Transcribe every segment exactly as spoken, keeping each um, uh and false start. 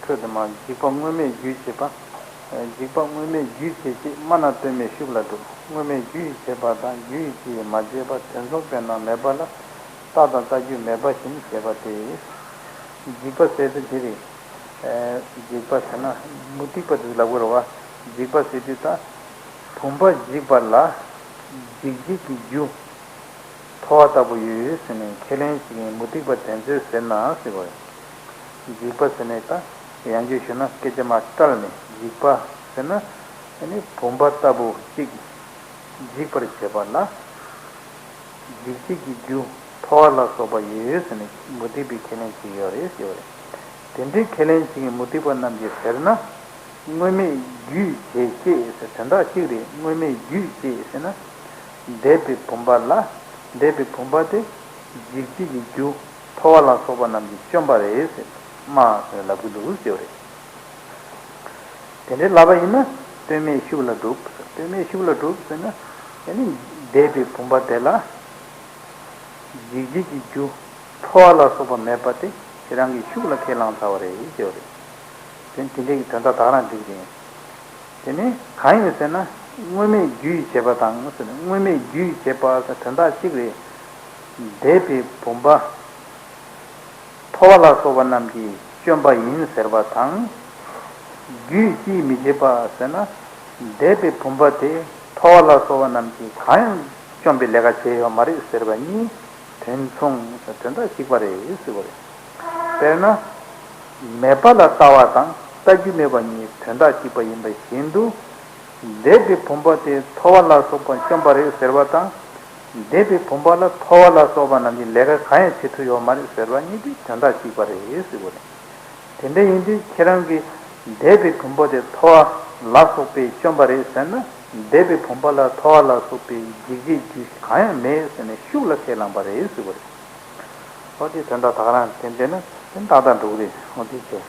ཆོས་དེ་མ་འཇིག་པ་དངོས་མེད་རྒྱུས་བྱེད་པ། འཇིག་པ་དངོས་མེད་རྒྱུས་བྱེད་ཅེས་སྨྲ་ན་དོན་མེད་ཤུགས་ལ་གྲུབ། དངོས་མེད་རྒྱུས་བྱེད་པ་དང་རྒྱུ་ཡི་སྤྱི་ཡིས་མ་བྱས་པ་དོན་མཚུངས་པས་ན་མེད་པ་ལ་རྟགས་དང་རྟགས་རྒྱུ་མེད་པ་བཞིན་ཞེས་པ་སྟེ། འཇིག་པ་ཟེར་དུས་འདི་རེད། འཇིག་པ་ཟེར་ན་མུ་སྟེགས་པ་དེ་ལབ་དགོས་རེད་བ། འཇིག་པ་ཟེར་དུས་ད་བུམ་པ་འཇིག་པ་ལ་འཇིག་བྱེད་ཀྱི་རྒྱུ་ཐོ་བ་ལྟ་བུ་ཡོད་ཟེར་ནས་ཁས་ལེན་བྱེད་མཁན་མུ་སྟེགས་པ་དེ་ཚོས་ཟེར་ན་ཟེར་བ་རེད། འཇིག་པ་ཟེར་ནས་ད་ཡང་བསྐྱར་ཞུ་ན་སྐད་ཆ་མར་བཀྲལ་ནས་འཇིག་པ་ཟེར་ན་ཨ་ནི་བུམ་པ་ལྟ་བུ་གཅིག་འཇིག་པར་བྱེད་པ་ལ་འཇིག་བྱེད་ཀྱི་རྒྱུ་ཐོ་བ་ལ་སོགས་པ་ཡོད་ཟེར་ནས་མུ་སྟེགས་པའི་ཁས་ལེན་བྱེད་ཀྱི་ཡོད་རེད་ཟེར་བ་རེད། དེ་འདྲའི་ཁས་ལེན་བྱེད་མཁན་མུ་སྟེགས་པ་རྣམས་ཀྱིས་ཟེར་ན། དངོས་མེད་རྒྱུས་བྱེད་ཅེས་ཟེར་དོན་དག་གཅིག་རེད། དངོས་མེད་རྒྱུས་བྱེད་ཟེར་ན། འདས་པའི་བུམ་པ་ལ། འདས་པའི་བུམ་པ་དེ་འཇིག་བྱེད་ཀྱི་རྒྱུ་ཐོ་བ་ལ་སོགས་པ་རྣམས་ཀྱིས་བསྐྱོན་པ་རེད་ཟེར་སྨྲ་ཟེར་ལབ་ཀྱི་འདུག་ཟེར་བ་རེད། དེ་འདྲའི་ལབ་པ་ཡིན་ན་དོན་མེད་ཤུགས་ལ་གྲུབ། དོན་མེད་ཤུགས་ལ་གྲུབ་ཟེར་ན་ཨ་ནི་འདས་པའི་བུམ་པ་དེ་ལ། འཇིག་བྱེད་ཀྱི་རྒྱུ་ཐོ་བ་ལ་སོགས་པ་མེད་པ་དེ་ཁྱེད་རང་གིས་ཤུགས་ལ་ཁས་བླངས་ཚར་བ་རེད་ཟེར་བ་རེད། དེ་དེ་འདྲའི་དོན་དག་དག་རང་འགྲིག་རེད། དེ་ནི་གང་ཡིན་ཟེར་ན་དངོས་མེད་རྒྱུས་བྱེད་པ་དང་ཟེར་ན་དངོས་མེད་རྒྱུས་བྱེད་པ་ཟེར་དོན་དག་གཅིག་རེད། འདས་པའི་བུམ་པ་ཐོ་བ་ལ་སོགས་པ་རྣམས་ཀྱིས་བསྐྱོན་པ་ཡིན་ཟེར་བ་དང་། རྒྱུས་ཀྱིས་མི་བྱེད་པ་ཟེར་ན། འདས་པའི་བུམ་པ་དེ་ཐོ་བ་ལ་སོགས་པ་རྣམས་ཀྱིས་གང་ཡང་བསྐྱོན་པའི་ལས་ཀ་བྱས་ཡོད་མ་རེད་ཟེར་བ་གཉིས་དོན་མཚུངས་དོན་དག་གཅིག་པ་རེད་ཟེར་བ་རེད། དཔེར་ན། མེད་པ་ལ་ལྟ་བ་དང་ལྟ་རྒྱུ་མེད་པ་གཉིས་དོན་དག་གཅིག་པ་ཡིན་པ་བཞིན་དུ། འདས་པའི་བུམ་པ་དེ་ཐོ་བ་ལ་སོགས་པ་བསྐྱོན་པ་རེད་ཟེར་བ་དང་། འདས་པའི་བུམ་པ་ལ་ཐོ་བ་ལ་སོགས་པ་རྣམས་ཀྱིས་ལས་ཀ་གང་ཡང་བྱེད་ཐུབ་ཡོད་མ་རེད་ཟེར་བ་གཉིས་དེ་དོན་དག་གཅིག་པ་རེད་ཟེར་བ་རེད། དེ་འདྲ་ཡིན་དུས་ཁྱེད་རང་གིས་འདས་པའི་བུམ་པ་དེ་ཐོ་བ་ལ་སོགས་པས་བསྐྱོན་པ་རེད་ཟེར་ན། འདས་པའི་བུམ་པ་ལ་ཐོ་བ་ལ་སོགས་པའི་འཇིག་བྱེད་རྒྱུ་གང་ཡང་མེད་ཟེར་ནས་ཤུགས་ལ་ཁས་བླངས་པ་རེད་ཟེར་བ་རེད། ཨོ་དེ་དོན་དག་དག་རང་དེ་འདྲ་ན་དེ་ཏག་ཏག་འགྲོ་གི་རེད། ཨོ་དེ་བྱས།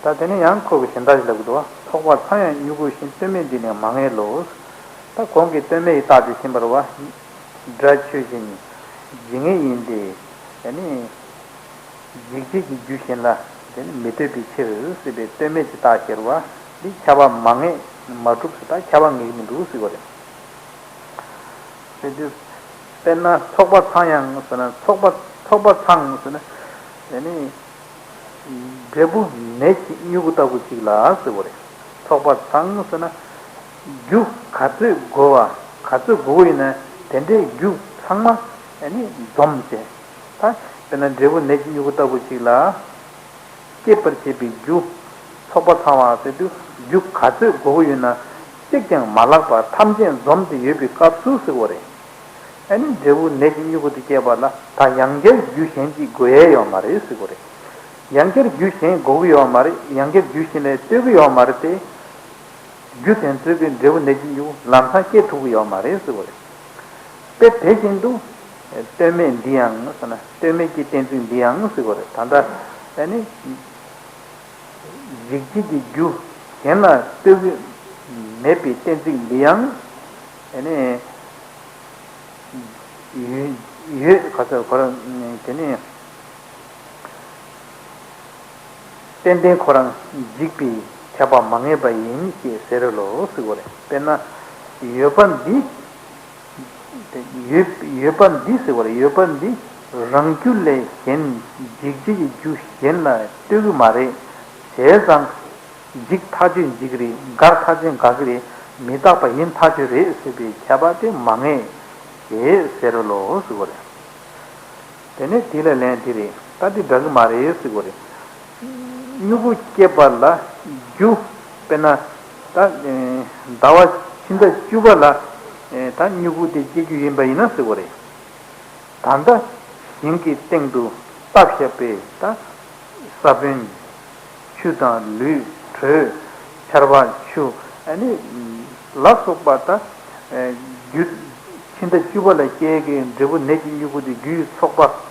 ད་དེ་ནས་ཡང་ཁོ་གི་གཞན་དག་ཞིག་ལབ་ཀྱི་འདུག་བ། ཚོགས་པ་ཚང་ཡང་མྱུ་གུ་བཞིན། ལྟོས་མེད་འདི་ནི་མ་ངེས་ལོ། ད་གོང་གི་ལྟོས་མེད་ཀྱི་རྟགས་དེ་ཤེས་པར་བ། སྒྲ་ཆོས་ཅན། ཇི་སྙེད་ཡིན་ཏེ། དེ་ནི། འཇིག་བྱེད་ཀྱི་རྒྱུ་གཞན་ལ་དེ་ནི་མི་ལྟོས་པའི་ཕྱིར་ཟེར་བའི་ལྟོས་མེད་ཀྱི་རྟགས་ཤེས་པར་བ། འདི་ཁྱབ་པ་མ་ངེས་མ་གྲུབ་ཟེར། ད་ཁྱབ་པ་ངེས་ཀྱི་མི་འདུག་ཟེར་བ་རེད། ཟེར་དུས། དཔེར་ན་ཚོགས་པ་ཚང་ཡང་ཟེར་ན་ཚོགས་པ་ཚོགས་པ་ཚང་ཟེར་ན། དེ་ནི། འབྲས་བུ་ནད་ཀྱི་མྱུ་གུ་ལྟ་བུ་ཅིག་ལ་ཟེར་བ་རེད། ཚོགས་པ་ཚང་ཟེར་ན། རྒྱུ་ག་ཚོད་དགོས་པ་ག་ཚོད་དགོས་ཀྱི་ཡོད་ན་དེ་འདྲའི་རྒྱུ་ཚང་མ་ཨ་ནི་འཛོམས་བྱས། ད་དཔེར་ན་འབྲས་བུ་ནད་ཀྱི་མྱུ་གུ་ལྟ་བུ་ཅིག་ལ། སྐྱེད་པར་བྱེད་པའི་རྒྱུ། ཚོགས་པ་ཚང་བ་ཟེར་དུས་རྒྱུ་ག་ཚོད་དགོས་ཀྱི་ཡོད་ན་གཅིག་ཀྱང་མ་ལྷག་པར་ཐམས་ཅད་འཛོམས་ཏེ་ཡོད་པའི་སྐབས་སུ་ཟེར་བ་རེད། ཨ་ནི་འབྲས་བུ་ནད་ཀྱི་མྱུ་གུ་དེ་སྐྱེས་པ་ལ་ད་ཡང་བསྐྱར་རྒྱུ་གཞན་གཅིག་དགོས་ཡས་ཡོད་མ་རེད་ཟེར་བ་རེད། ཡང་བསྐྱར་རྒྱུ་གཞན་དགོས་ཀྱི་ཡོད་མ་རེད། ཡང་བསྐྱར་རྒྱུ་གཞན་ལ་ལྟོས་ཀྱི་ཡོད་མ་རེད་དེ། རྒྱུ་དེ་ཚོས་ཀྱི་འབྲས་བུ་ནད་ཀྱི་མྱུ་གུ་ལམ་སང་སྐྱེ་ཐུབ་ཀྱི་ཡོད་མ་རེད་ཟེར་བ་རེད། དཔེ་དེ་བཞིན་དུ། ལྟོས་མེད་འདི་ཡང་ཟེར་ན་ལྟོས་མེད་ཀྱི་གཏན་ཚིགས་འདི་ཡང་ཟེར་བ་རེད། ད་ལྟ་ཨ་ནི། འཇིག་བྱེད་ཀྱི་རྒྱུ་གཞན་ལ་ལྟོས་ཀྱི་མེད་པའི་གཏན་ཚིགས་འདི་ཡང་ཨ་ནི། ཡོད་ཡོད་ག་ཚོད་ཁོ་རང་དེ་ནི། ཏན་ཏན་ཁོ་རང་འཇིག་པའི་ཁྱབ་པ་མ་ངེས་པ་ཡིན་ཞེས་ཟེར་རོ་ལོ་ཟེར་བ་རེད། དཔེར་ན། ཡོད་པ་འདི། ཡོད་ཡོད་པ་འདི་ཟེར་བ་རེད། ཡོད་པ་འདི་རང་རྒྱུ་ལས་གཞན་འཇིག་བྱེད་ཀྱི་རྒྱུ་གཞན་ལ་ལྟོས་ཀྱི་མ་རེད། བྱས་ཙང་། འཇིག་ཐག་ཆོད་འཇིག་རེད། འགག་ཐག་ཆོད་འགག་གི་རེད། མི་རྟག་པ་ཡིན་ཐག་ཆོད་རེད་ཟེར་བའི་ཁྱབ་པ་དེ་མ་ངེས་ཞེས་ཟེར་རོ་ལོ་ཟེར་བ་རེད། དེ་ནས་དེ་ལ་ལན་དེ་རེད། ད་དེ་འདྲ་གི་མ་རེད་ཟེར་དགོས་རེད། མྱུ་གུ་སྐྱེད་པ་ལ་རྒྱུ། དཔེར་ན། ད་ཟླ་བ་ཕྱི་ཟླ་བཅུ་པ་ལ་ད་མྱུ་གུ་དེ་སྐྱེ་རྒྱུ་ཡིན་པ་ཡིན་ན་ཟེར་དགོས་རེད། ད་ལྟ་ཞིང་གི་སྟེང་དུ་བཏབ་བཞག་པའི་ད་ས་བོན། ཆུ་དང་ལུད། དྲོད། ཆར་པ། ཆུ། ཨ་ནི་ལ་སོགས་པ་ད་རྒྱུ། ཕྱི་ཟླ་བཅུ་པ་ལ་སྐྱེས་ཀྱི་འབྲས་བུ་ནད་ཀྱི་མྱུ་གུ་དེ་རྒྱུ་ཡི་ཚོགས་པ་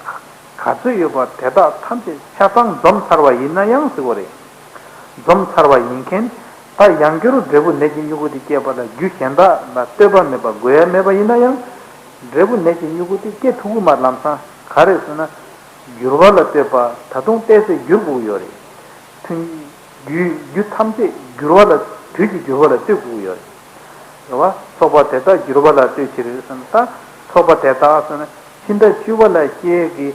ག་ཚོད་ཡོད་པ་དེ་དག་ཐམས་ཅད་ཆ་ཚང་འཛོམས་ཚར་བ་ཡིན་ན་ཡང་ཟེར་བ་རེད། འཛོམས་ཚར་བ་ཡིན་མཁན་ད་ཡང་བསྐྱར་འབྲས་བུ་ནད་ཀྱི་མྱུ་གུ་དེ་སྐྱེས་པ་ལ་རྒྱུ་གཞན་དག་ལ་ལྟོས་པ་མེད་པ་དགོས་ཡ་མེད་པ་ཡིན་ན་ཡང་། འབྲས་བུ་ནད་ཀྱི་མྱུ་གུ་དེ་སྐྱེ་ཐུབ་ཀྱི་མ་རེད། ལམ་སང་ག་རེ་ཟེར་ན། འགྱུར་བ་ལ་ལྟོས་པ་ད་དུང་བལྟས་ཚེ་འགྱུར་དགོས་ཀྱི་ཡོད་རེད། ཐུན། རྒྱུ་རྒྱུ་ཐམས་ཅད་འགྱུར་བ་ལ་དུས་ཀྱི་འགྱུར་བ་ལ་ལྟོས་དགོས་ཀྱི་ཡོད་རེད། རེད་བ། ཚོགས་པ་དེ་དག་འགྱུར་བ་ལ་ལྟོས་ཕྱིར་ཟེར་ན། ད་ཚོགས་པ་དེ་དག་ཟེར་ན་ཕྱི་ཟླ་བཅུ་པ་ལ་སྐྱེས་ཀྱི་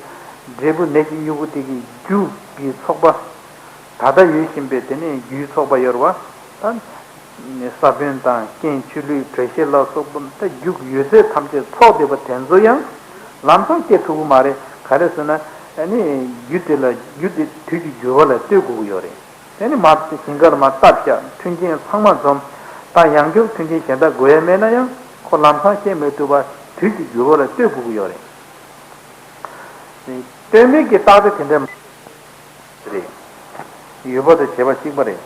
འབྲས་བུ་ནད་ཀྱི་མྱུ་གུ་དེ་གི་རྒྱུ་གི་ཚོགས་པ། ད་ལྟ་ཡོད་བཞིན་པའི་དེ་ནས་རྒྱུའི་ཚོགས་པ་ཡོད་རེད་བ། ད་ས་བོན་དང་རྐྱེན་ཆུ་ལུད་དྲོད་གཤེར་ལ་སོགས་པ། ད་རྒྱུ་ཡོད་ཚད་ཐམས་ཅད་ཚོགས་བསྡད་པ་དེ་ཚོ་ཡང་ལམ་སང་སྐྱེ་ཐུབ་ཀྱི་མ་རེད། ག་རེ་ཟེར་ན། ཨ་ནི་རྒྱུ་དེ་ལ་རྒྱུ་དེ་དུས་ཀྱི་འགྱུར་བ་ལ་ལྟོས་དགོས་ཀྱི་ཡོད་རེད། དེ་ནི་མར་ཞིང་ཁར་མར་བཏབ་བཞག་མཐུན་རྐྱེན་ཚང་མ་འཛོམས། ད་ཡང་བསྐྱར་མཐུན་རྐྱེན་གཞན་དག་དགོས་ཡ་མེད་ན་ཡང་ཁོ་ལམ་སང་སྐྱེ་མི་ཐུབ་པ་དུས་ཀྱི་འགྱུར་བ་ལ་ལྟོས་དགོས་ཀྱི་ཡོད་རེད། ལྟོས་མེད་ཀྱི་རྟགས་དེ་དེ་འདྲ་རེད། ཡོད་པ་དང་བྱས་པ་གཅིག་པ་རེད།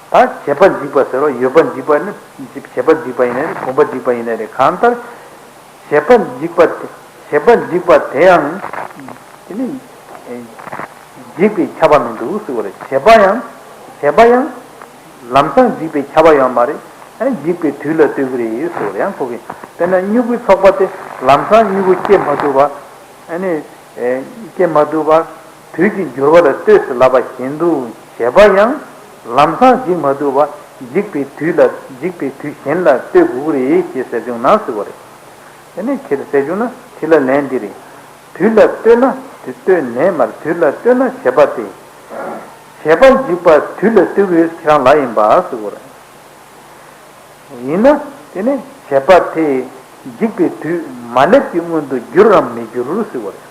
ད་བྱས་པ་འཇིག་པ་ཟེར་བ། ཡོད་པ་འཇིག་པ་ནི། བྱས་པ་འཇིག་པ་ཡིན་ནའི་རེད། བུམ་པ་འཇིག་པ་ཡིན་ནའི་རེད། གང་ལྟར་བྱས་པ་འཇིག་པ་དེ། བྱས་པ་འཇིག་པ་དེ་ཡང་དེ་ནི་འཇིག་པའི་ཁྱབ་པ་མི་འདུག་ཟེར་བ་རེད། བྱས་པ་ཡང་། བྱས་པ་ཡང་ལམ་སང་འཇིག་པའི་ཁྱབ་པ་ཡོད་མ་རེད། ཨ་ནི་འཇིག་པའི་དུས་ལ་ལྟོས་ཀྱི་རེད་ཟེར་བ་རེད། ཡང་ཁོ་གིས་དཔེར་ན་མྱུ་གུའི་ཚོགས་པ་དེ་ལམ་སང་མྱུ་གུ་སྐྱེ་མ་ཐུབ་པ། ཨ་ནི་སྐྱེ་མ་ཐུབ་པ་དུས་ཀྱི་འགྱུར་བ་ལ་ལྟོས་སུ་ལབ་པ་བཞིན་དུ། བྱས་པ་ཡང་ལམ་སང་འཇིག་མ་ཐུབ་པ་འཇིག་པའི་དུས་ལ། འཇིག་པའི་དུས་གཞན་ལ་ལྟོས་དགོས་ཀྱི་རེད་ཅེས་ཟེར་བྱུང་ན་ཟེར་བ་རེད། དེ་ནས་ཁྱེད་ཟེར་བྱུང་ན་དེ་ལ་ལན་འདི་རེད། དུས་ལ་ལྟོས་ན། དེ་ལྟོས་ནས་མར་དུས་ལ་ལྟོས་ན་བྱས་པ་དེ། བྱས་པ་འཇིག་པ་དུས་ལ་ལྟོས་ཀྱི་ཡོད་ཁྱེད་རང་ལ་ཡིན་པ་ཟེར་བ་རེད། ཡིན་ན་དེ་ནི་བྱས་པ་དེ་འཇིག་པའི་དུས་མ་སླེབས་ཀྱི་སྔོན་དུ་འགྱུར་རམ་མི་འགྱུར་ཟེར་བ་རེད།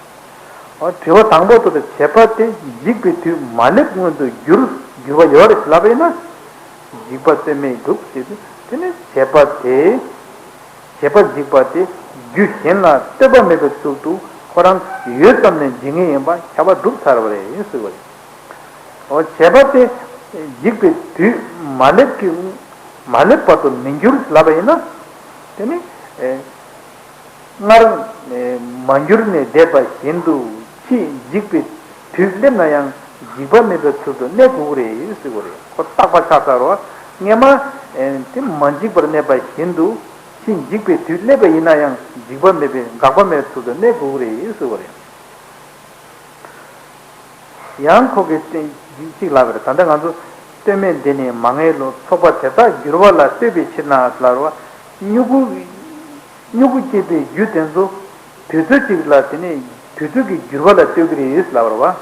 འོ། དྲི་བ་དང་པོ་དེ། བྱས་པ་དེ་འཇིག་པའི་དུས་མ་སླེབས་སྔོན་དུ་འགྱུར། འགྱུར་བ་ཡོད་རེད་ལབ་པ་ཡིན་ན། འཇིག་པ་རྩོད་མེད་འགྲུབ་ཟེར་དུས་དེ་ནི་བྱས་པ་དེ། བྱས་པ་འཇིག་པ་དེ་རྒྱུ་གཞན་ལ་ལྟོས་པ་མེད་པའི་ཚུལ་དུ་ཁོ་རང་ཡོད་ཙམ་ནས་འཇིག་ངེས་ཡིན་པ་ཁྱབ་པ་གྲུབ་ཚར་བ་རེད་ཟེར་བ་རེད། འོ། བྱས་པ་དེ་འཇིག་པའི་དུས་མ་སླེབས་ཀྱི། མ་སླེབས་བར་དུ་མི་འགྱུར་ལབ་པ་ཡིན་ན། དེ་ནི་སྔར་མ་འགྱུར་ནས་བསྡད་པ་བཞིན་དུ་ཕྱིས་འཇིག་པའི་དུས་སླེབས་ན་ཡང་འཇིག་པ་མེད་པའི་ཚུལ་དུ་གནས་དགོས་ཀྱི་རེད་ཟེར་བ་རེད། ཁོ་རྟག་པ་ཆགས་ཚར་བ། སྔ་མ་དེ་མ་འཇིག་པར་གནས་པ་བཞིན་དུ་ཕྱིས་འཇིག་པའི་དུས་སླེབས་པ་ཡིན་ན་ཡང་འཇིག་པ་མེད་པའི། འགག་པ་མེད་པའི་ཚུལ་དུ་གནས་དགོས་ཀྱི་རེད་ཟེར་བ་རེད། ཡང་ཁོ་གིས་གཅིག་ལབ་པ་རེད། ད་ལྟ་ང་ཚོ་ལྟོས་མེད་འདི་ནི་མ་ངེས་ལོ། ཚོགས་པ་དེ་དག་འགྱུར་བ་ལ་ལྟོས་པའི་ཕྱིར་ན་ལབ་པ། མྱུ་གུ། མྱུ་གུ་སྐྱེད་པའི་རྒྱུ་དེ་ཚོ་དུས་ཚོད་གཅིག་ལ་དེ་ནི་དུས་ཚོད་ཀྱི་འགྱུར་བ་ལ་ལྟོས་ཀྱི་རེད་ལབ་པ་རེད་བ།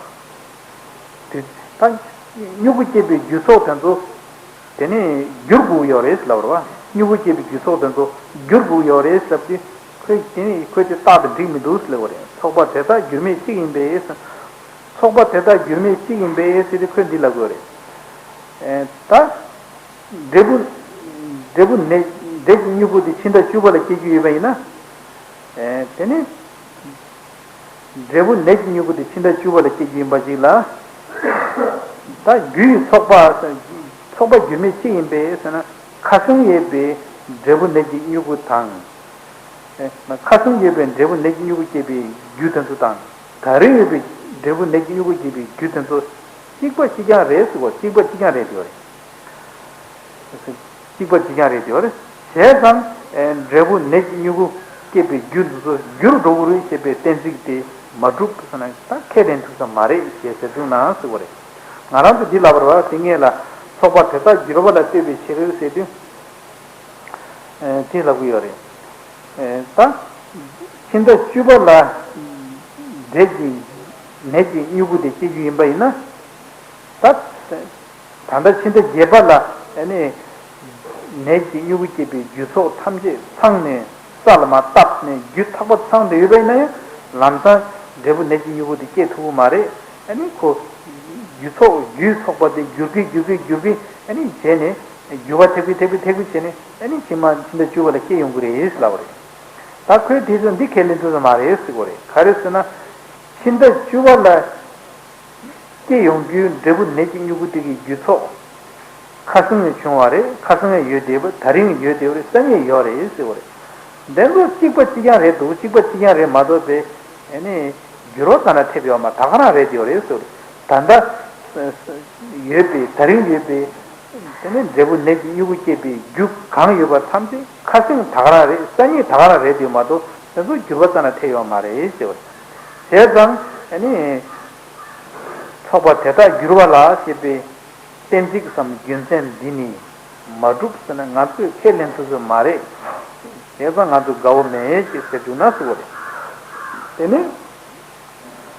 དུས། ད་མྱུ་གུ་སྐྱེད་པའི་རྒྱུ་ཚོགས་དེ་ཚོ་དེ་ནི་འགྱུར་དགོས་ཡོད་རེད་ལབ་པ་རེད་བ། མྱུ་གུ་སྐྱེད་པའི་རྒྱུ་ཚོགས་དེ་ཚོ་འགྱུར་དགོས་ཡོད་རེད་ཟེར་དུས། ཁོས་དེ་ནི་ཁོས་དེ་རྟག་ཏུ་འགྲིག་མི་འདུག་ལབ་པ་རེད། ཚོགས་པ་དེ་དག་འགྱུར་མེད་གཅིག་ཡིན་པས། ཚོགས་པ་དེ་དག་འགྱུར་མེད་གཅིག་ཡིན་པས་ཟེར་ཏེ་ཁོས་འདི་ལབ་དགོས་རེད། ཨེ། ད་འབྲས་བུ། འབྲས་བུ་ནད། འབྲས་ཀྱི་མྱུ་གུ་དེ་ཕྱི་ཟླ་བཅུ་པ་ལ་སྐྱེ་རྒྱུ་ཡོད་པ་ཡིན་ན། ཨེ། དེ་ནི་འབྲས་བུ་ནད་ཀྱི་མྱུ་གུ་དེ་ཕྱི་ཟླ་བཅུ་པ་ལ་སྐྱེ་རྒྱུ་ཡིན་པ་ཅིག་ལ། ད་རྒྱུ་ཡི་ཚོགས་པ། ཚོགས་པ་འགྱུར་མེད་གཅིག་ཡིན་པས་ཟེར་ན། ཁ་སང་ཡོད་པའི་འབྲས་བུ་ནད་ཀྱི་མྱུ་གུ་དང་། ཨེ། ཁ་སང་ཡོད་པའི་འབྲས་བུ་ནད་ཀྱི་མྱུ་གུ་སྐྱེད་པའི་རྒྱུ་དེ་ཚོ་དང་། ད་རེས་ཡོད་པའི་འབྲས་བུ་ནད་ཀྱི་མྱུ་གུ་སྐྱེད་པའི་རྒྱུ་དེ་ཚོ་གཅིག་པ་གཅིག་རྐྱང་རེད་ཟེར་གོ། གཅིག་པ་གཅིག་རྐྱང་རེད་ཟེར་བ་རེད། གཅིག་པ་གཅིག་རྐྱང་རེད་ཟེར་བ་རེད། བྱས་ཙང་། ཨེ། འབྲས་བུ་ནད་ཀྱི་མྱུ་གུ་སྐྱེད་པའི་རྒྱུ་དེ་ཚོ་འགྱུར་འགྲོ་གི་རེད་ཅེས་པའི་གཏན་ཚིགས་དེ་མ་གྲུབ་ཟེར་ན་ད་ཁས་ལེན་ཐུབ་ས་མ་རེད་ཅེས་ཟེར་བྱུང་ན་ཟེར་བ་རེད། ང་རང་ཚོ་འདི་ལབ་པ་རེད་བ། དེ་སྔོན་ལ་ཚོགས་པ་དེ་དག་འགྱུར་བ་ལ་ལྟོས་པའི་ཕྱིར་ཟེར་དུས། ཨེ། དེ་ལབ་ཀྱི་ཡོད་རེད། ཨེ། ད་ཕྱི་ཟླ་བཅུ་པ་ལ་འབྲས་ཀྱི་ནད་ཀྱི་མྱུ་གུ་དེ་སྐྱེ་རྒྱུ་ཡིན་པ་ཡིན་ན། ད་ད་ལྟ་ཕྱི་ཟླ་བརྒྱད་པ་ལ་ཨ་ནི་ནད་ཀྱི་མྱུ་གུ་སྐྱེད་པའི་རྒྱུ་ཚོགས་ཐམས་ཅད་ཚང་ནས་ས་ལ་མར་བཏབ་ནས་རྒྱུ་ཐག་པ་ཚང་བསྡད་ཡོད་པ་ཡིན་ན་ཡང་ལམ་སང་འབྲས་བུ་ནད་ཀྱི་མྱུ་གུ་དེ་སྐྱེ་ཐུབ་ཀྱི་མ་རེད། ཨ་ནི་ཁོ་རྒྱུ་ཚོགས། རྒྱུའི་ཚོགས་པ་དེ་འགྱུར་གི་འགྱུར་གི་འགྱུར་གི་ཨ་ནི་བྱས་ནས། འགྱུར་བ་ཐེབས་ཀྱི་ཐེབས་ཀྱི་ཐེབས་ཀྱི་བྱས་ནས། ཨ་ནི་ཕྱི་མ་ཕྱི་ཟླ་བཅུ་པ་ལ་སྐྱེ་ཡོང་གི་རེད་ལབ་པ་རེད། ད་ཁོས་དེ་ཚོ་འདི་ཁས་ལེན་ཐུབ་ས་མ་རེད་ཟེར་གོ་རེད། ག་རེ་ཟེར་ན། ཕྱི་ཟླ་བཅུ་པ་ལ་སྐྱེ་ཡོང་རྒྱུའི་འབྲས་བུ་ནད་ཀྱི་མྱུ་གུ་དེ་གི་རྒྱུ་ཚོགས། ཁ་སང་ཡང་བྱུང་བ་རེད། ཁ་སང་ཡང་ཡོད་བསྡད་པ། ད་རིང་ཡང་ཡོད་བསྡད་པ་རེད། སང་ཉིན་ཡོད་རེད་ཟེར་བ་རེད། འདི་ཚོ་གཅིག་པ་གཅིག་རྐྱང་རེད་འདུག་གཅིག་པ་གཅིག་རྐྱང་རེད་མ་གཏོགས་པའི། ཨ་ནི་འགྱུར་བ་ག་ན་ཐེབས་ཡོད་མ། ད་ག་རང་རེད་བསྡད་པ་རེད་ཟེར་བ་རེད། ད་ལྟ་ཡོད་པའི། ད་རིང་ཡོད་པའི། དེ་ནས་འབྲས་བུ་ནད་ཀྱི་མྱུ་གུ་སྐྱེད་པའི་རྒྱུ་གང་ཡོད་པ་ཐམས་ཅད་ཁ་སང་ད་ག་རང་རེད། སང་ཉིན་ད་ག་རང་རེད་བསྡད་མ་གཏོགས་དེ་ཚོ་འགྱུར་བ་ག་ན་ཐེབས་ཡོད་མ་རེད་ཟེར་བ་རེད། བྱས་ཙང་ཨ་ནི། ཚོགས་པ་དེ་དག་འགྱུར་བ་ལ་ཞེས་པའི་གཏན་ཚིགས་སམ་རྒྱུ་མཚན་འདི་ནི་མ་གྲུབ་ཟེར་ན་ང་ཚོས་ཁས་ལེན་ཐུབ་ཀྱི་མ་རེད། བྱས་ཙང་ང་ཚོ་དགའ་བོ་མེད་ཅེས་ཟེར་བཅུག་ན་ཟེར་བ་རེད། དེ་ནི།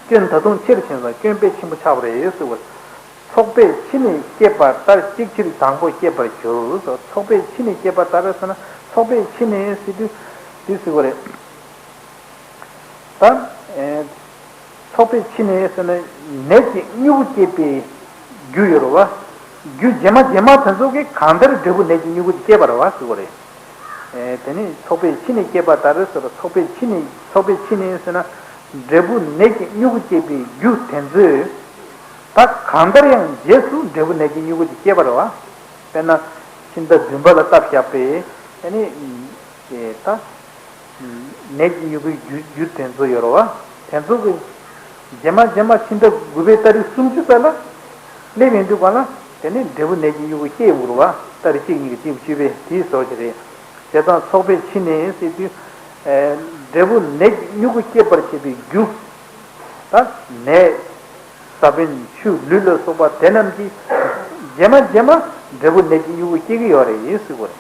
སྐྱོན་ད་དུང་ཆེར་ཕྱིན་ཙང་སྐྱོན་དཔེ་ཆེན་པོ་ཆགས་པ་རེད་ཟེར་བ། ཚོགས་པའི་ཕྱི་ནས་སྐྱེས་པ་ལྟར་གཅིག་ཕྱིར་དང་པོ་སྐྱེས་པར་འགྱུར་ཟེར། ཚོགས་པའི་ཕྱི་ནས་སྐྱེས་པ་ལྟར་ཟེར་ན་ཚོགས་པའི་ཕྱི་ནས་ཟེར་དུས་འདི་ཟེར་བ་རེད། ད། ཨེ། ཚོགས་པའི་ཕྱི་ནས་ཟེར་ན་ནད་ཀྱི་མྱུ་གུ་སྐྱེད་པའི་རྒྱུ་ཡོད་རེད་བ། རྒྱུ་རྗེས་མ་རྗེས་མ་དེ་ཚོ་གིས་གང་ལྟར་འབྲས་བུ་ནད་ཀྱི་མྱུ་གུ་དེ་སྐྱེད་པ་རེད་བ་ཟེར་བ་རེད། ཨེ། དེ་ནི་ཚོགས་པའི་ཕྱི་ནས་སྐྱེས་པ་ལྟར་ཟེར་བ། ཚོགས་པའི་ཕྱི་ནས་ཚོགས་པའི་ཕྱི་ནས་ཟེར་ན་འབྲས་བུ་ནད་ཀྱི་མྱུ་གུ་སྐྱེད་པའི་རྒྱུ་དེ་ཚོས་ད་གང་ལྟར་ཡང་རྗེས་སུ་འབྲས་བུ་ནད་ཀྱི་མྱུ་གུ་དེ་སྐྱེད་པ་རེད་བ། དཔེར་ན་ཕྱི་ཟླ་བདུན་པ་ལ་བཏབ་བཞག་པའི་ཨ་ནི་ཨེ་ད། ནད་ཀྱི་མྱུ་གུའི་རྒྱུ་རྒྱུ་དེ་ཚོ་ཡོད་རེད་བ། དེ་ཚོ་གི་རྗེས་མ་རྗེས་མ་ཕྱི་ཟླ་དགུ་པའི་ཏ་རིག་སུམ་ཅུ་ཙམ་ལ་སླེབས་ཡོང་དུས་གང་ལ་དེ་ནས་འབྲས་བུ་ནད་ཀྱི་མྱུ་གུ་སྐྱེ་ཡོང་གི་རེད་བ། ཏ་རིག་གཅིག་གཉིས་ཀྱི་གཅིག་བཅུ་པའི་དེའི་བཟོ་ཞིག་རེད། བྱས་ཙང་ཚོགས་པའི་ཕྱི་ནས་ཟེར་དུས། ཨེ། འབྲས་བུ་ནད་ཀྱི་མྱུ་གུ་སྐྱེད་པར་བྱེད་པའི་རྒྱུ། ད་ནད། ས་བོན་ཆུ་ལུད་ལ་སོགས་པ་དེ་རྣམས་ཀྱིས་རྗེས་མ་རྗེས་མ་འབྲས་བུ་ནད་ཀྱི་མྱུ་གུ་སྐྱེ་གི་ཡོད་རེད་ཟེར་བ་རེད།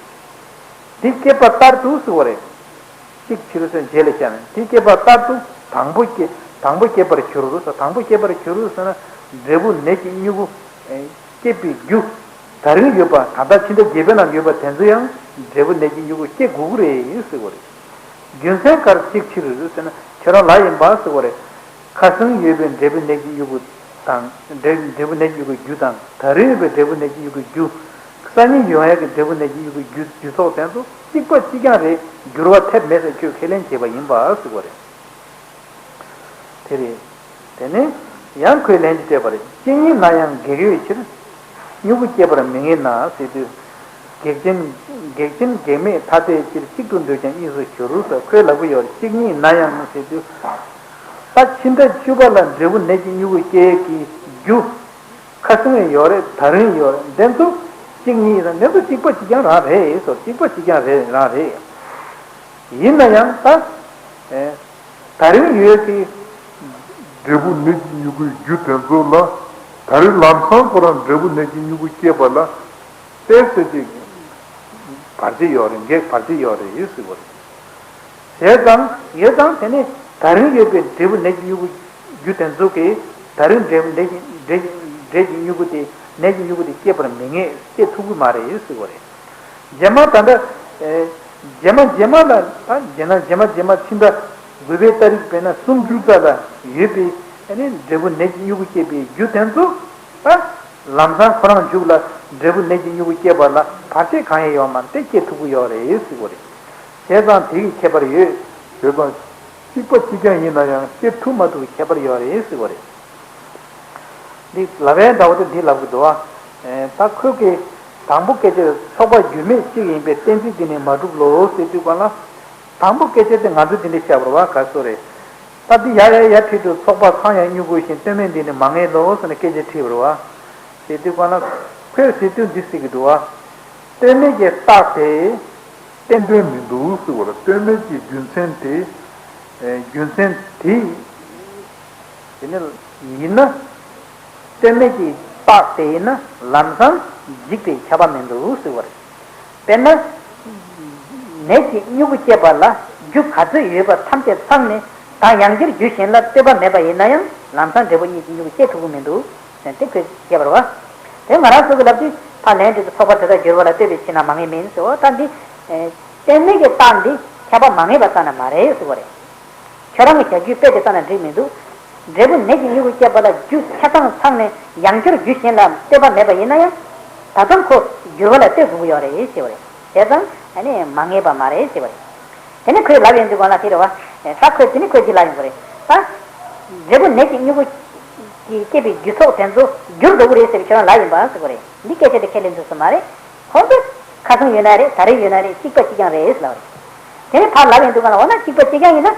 དེ་སྐྱེས་པ་ལྟར་དུ་ཟེར་བ་རེད། གཅིག་ཕྱིར་ཟེར་རྗེས་ལ་བཤད་ན་དེ་སྐྱེས་པ་ལྟར་དུ་དང་པོ་སྐྱེ་དང་པོ་སྐྱེ་བར་འགྱུར་རོ་ཟེར། དང་པོ་སྐྱེ་བར་འགྱུར་རོ་ཟེར་ན་འབྲས་བུ་ནད་ཀྱི་མྱུ་གུ་སྐྱེད་པའི་རྒྱུ་ད་རིང་ཡོད་པ། ད་ལྟ་ཕྱི་ཟླ་བརྒྱད་པའི་ནང་ཡོད་པ་དེ་ཚོ་ཡང་འབྲས་བུ་ནད་ཀྱི་མྱུ་གུ་སྐྱེ་དགོས་ཀྱི་རེད་ཟེར་བ་རེད། རྒྱུ་མཚན་ག་རེ། གཅིག་ཕྱིར་ཟེར་ན་ཁྱེད་རང་ལ་ཡིན་པ་ཟེར་བ་རེད། ཁ་སང་ཡོད་པའི་འབྲས་བུ་ནད་ཀྱི་མྱུ་གུ་དང་། འབྲས་འབྲས་བུ་ནད་ཀྱི་མྱུ་གུའི་རྒྱུ་དང་། ད་རིང་ཡོད་པའི་འབྲས་བུ་ནད་ཀྱི་མྱུ་གུའི་རྒྱུ། སང་ཉིན་ཡོང་ཡག་གི་འབྲས་བུ་ནད་ཀྱི་མྱུ་གུའི་རྒྱུ་རྒྱུ་ཚོགས་དེ་ཚོ་གཅིག་པ་གཅིག་རྐྱང་རེད། འགྱུར་བ་ཐེབས་མེད་ཟེར་ཁྱོད་ཁས་ལེན་བྱས་པ་ཡིན་པ་ཟེར་བ་རེད། དེ་རེད། དེ་ནས་ཡང་ཁོས་ལན་ཅིག་སྤྲད་པ་རེད། གཅིག་ཉིད་ན་ཡང་གེགས་ཡོད་ཕྱིར། མྱུ་གུ་སྐྱེད་པར་མི་ངེས་ན་ཟེར་དུས། གེགས་ཅན་གེགས་ཅན་གེགས་མེད་ཐ་དད་ཕྱིར། གཅིག་ཏུ་འདོད་ཀྱང་གཉིས་སུ་འགྱུར་ཟེར་ཁོས་ལབ་ཀྱི་ཡོད་རེད། གཅིག་ཉིད་ན་ཡང་ཟེར་དུས། ད་ཕྱི་ཟླ་བཅུ་པ་ལ་འབྲས་བུ་ནད་ཀྱི་མྱུ་གུ་སྐྱེ་ཡས་ཀྱི་རྒྱུ། ཁ་སང་ཡང་ཡོད་རེད། ད་རིང་ཡོད་རེད། འདི་ཚོ་གཅིག་ཉིད་ཡིན་ཙང་འདི་ཚོ་གཅིག་པ་གཅིག་རྐྱང་རང་རེད་ཟེར། གཅིག་པ་གཅིག་རྐྱང་རེད་རང་རེད། ཡིན་ན་ཡང་ད། ཨེ། ད་རིང་ཡོད་ཀྱི། འབྲས་བུ་ནད་ཀྱི་མྱུ་གུའི་རྒྱུ་དེ་ཚོ་ལ། ད་རིང་ལམ་སང་ཁོ་རང་འབྲས་བུ་ནད་ཀྱི་མྱུ་གུ་སྐྱེས་པ་ལ། ཏོག་ཙམ་ཅིག་བར་ཆད་ཡོད་རེད། འགེགས་བར་ཆད་ཡོད་རེད་ཟེར་བ་རེད། བྱས་ཙང་ཡོད་ཙང་དེ་ནས་ད་རིང་ཡོད་པའི་འབྲས་བུ་ནད་ཀྱི་མྱུ་གུ་རྒྱུ་དེ་ཚོ་གིས་ད་རིང་འབྲས་བུ་ནད་ཀྱི་འབྲས་འབྲས་ཀྱི་མྱུ་གུ་དེ་ནད་ཀྱི་མྱུ་གུ་དེ་སྐྱེད་པར་མི་ངེས། སྐྱེད་ཐུབ་ཀྱི་མ་རེད་ཟེར་བ་རེད། རྗེས་མ་ད་ལྟ། ཨེ། རྗེས་མ་རྗེས་མ་ལ་ད་རྗེས་ན་རྗེས་མ་རྗེས་མ་ཕྱི་ཟླ་དགུ་པའི་ཏ་རིག་དཔེར་ན་སུམ་ཅུ་རྩ་ལ་ཡོད་པའི་ཨ་ནི་འབྲས་བུ་ནད་ཀྱི་མྱུ་གུ་སྐྱེད་པའི་རྒྱུ་དེ་ཚོ་ད་ལམ་སང་ཁོ་རང་མཇུག་ལ་འབྲས་བུ་ནད་ཀྱི་མྱུ་གུ་སྐྱེད་པ་ལ་བར་ཆད་གང་ཡང་ཡོད་མ་རེད། དེ་སྐྱེད་ཐུབ་ཀྱི་ཡོད་རེད་ཟེར་བ་རེད། བྱས་ཙང་དེ་གི་ཁྱད་པར་ཡོད། བྱས་ཙང་གཅིག་པ་གཅིག་རྐྱང་ཡིན་ན་ཡང་སྐྱེད་ཐུབ་མ་ཐུབ་ཀྱི་ཁྱད་པར་ཡོད་རེད་ཟེར་བ་རེད། འདི་ལབ་པའི་འདྲ་བོ་དེ་འདི་ལབ་ཀྱི་འདུག་ཨ། ད་ཁོས་ཀྱི་དང་པོ་སྐད་ཆ་ཚོགས་པ་རྒྱུ་མེད་གཅིག་ཡིན་པའི་གཏན་ཚིགས་འདི་ནི་མ་གྲུབ་ལོ་ཟེར་དུས་གང་ལ། དང་པོ་སྐད་ཆ་དེ་ང་ཚོས་འདི་འདྲ་བཤད་པ་རེད་བ། ག་སོ་རེད། ད་འདི་ཡ་ཡ་ཡ་ཁྲིད་དུ་ཚོགས་པ་ཚང་ཡང་མྱུ་གུ་བཞིན་ལྟོས་མེད་འདི་ནི་མ་ངེས་ལོ་ཟེར་ནས་སྐད་ཆ་དྲིས་པ་རེད་བ། ཟེར་དུས་གང་ལ། ཁོས་ཟེར་དུས་འདི་ཟེར་གྱི་འདུག་བ། ལྟོས་མེད་ཀྱི་རྟགས་དེ། བརྟན་དོན་མི་འདུག་ཟེར་བ་ལ། ལྟོས་མེད་ཀྱི་རྒྱུ་མཚན་དེ། ཨེ། རྒྱུ་མཚན་དེ། དེ་ནི་ཡིན་ན། ལྟོས་མེད་ཀྱི་རྟགས་དེ་ཡིན་ན་ལམ་སང་འཇིག་པའི་ཁྱབ་པ་མི་འདུག་ཟེར་བ་རེད། དཔེར་ན། ནད་ཀྱི་མྱུ་གུ་སྐྱེད་པ་ལ་རྒྱུ་ག་ཚོད་ཡོད་པ་ཐམས་ཅད་ཚང་ནས་ད་ཡང་བསྐྱར་རྒྱུ་གཞན་ལ་ལྟོས་པ་མེད་པ་ཡིན་ན་ཡང་ལམ་སང་འབྲས་བུ་གཉིས་ཀྱི་མྱུ་གུ་སྐྱེ་ཐུབ་ཀྱི་མི་འདུག་ཟེར་ཏེ་ཁོས་བཤད་པ་རེད་བ། དེ་ང་རང་ཚོ་གི་ལབ་དུས་ཕར་ལན་དེ་ཚོ་ཚོགས་པ་དེ་དག་འགྱུར་བ་ལ་ལྟོས་པའི་ཕྱིར་ན་མ་ངེས་མིན་ཟེར་བ། ད་འདི། ལྟོས་མེད་ཀྱི་རྟགས་འདི་ཁྱབ་པ་མ་ངེས་པ་ཙམ་ན་མ་རེད་ཟེར་བ་རེད། ཁྱོད་རང་གི་བྱ་རྒྱུའི་དཔེ་དེ་ཙམ་ན་འགྲིག་མི་འདུག་འབྲས་བུ་ནད་ཀྱི་མྱུ་གུ་སྐྱེད་པ་ལ་རྒྱུ་ཆ་ཚང་ཚང་ནས་ཡང་བསྐྱར་རྒྱུ་གཞན་ལ་ལྟོས་པ་མེད་པ་ཡིན་ན་ཡང་། ད་དུང་ཁོ་འགྱུར་བ་ལ་ལྟོས་དགོས་ཀྱི་ཡོད་རེད་ཟེར་བ་རེད། བྱས་ཙང་ཨ་ནི་མ་ངེས་པ་མ་རེད་ཟེར་བ་རེད། དེ་ནི་ཁོས་ལབ་ཡོང་དུས་གང་ལ་དེ་རེད་བ། ད་ཁོས་དེ་ནི་ཁོས་འདི་ལབ་ཡོང་གི་རེད། ད། འབྲས་བུ་ནད་ཀྱི་མྱུ་གུ་གིས་སྐྱེད་པའི་རྒྱུ་ཚོགས་དེ་ཚོ་འགྱུར་འགྲོ་གི་རེད་ཟེར་བའི་ཁྱོད་རང་ལབ་ཡིན་པ་ཟེར་བ་རེད། འདི་སྐད་ཆ་དེ་ཁས་ལེན་ཐུབ་ས་མ་རེད། ཁོང་ཚོ་ཁ་སང་ཡོད་ན་རེད། ད་རེས་ཡོད་ན་རེད། གཅིག་པ་གཅིག་རྐྱང་རེད་ལབ་རེད། དེ་ནས་ཕར་ལབ་ཡོང་དུས་གང་ལ་འོ་ན་གཅིག་པ་གཅིག་རྐྱང་ཡིན་ན།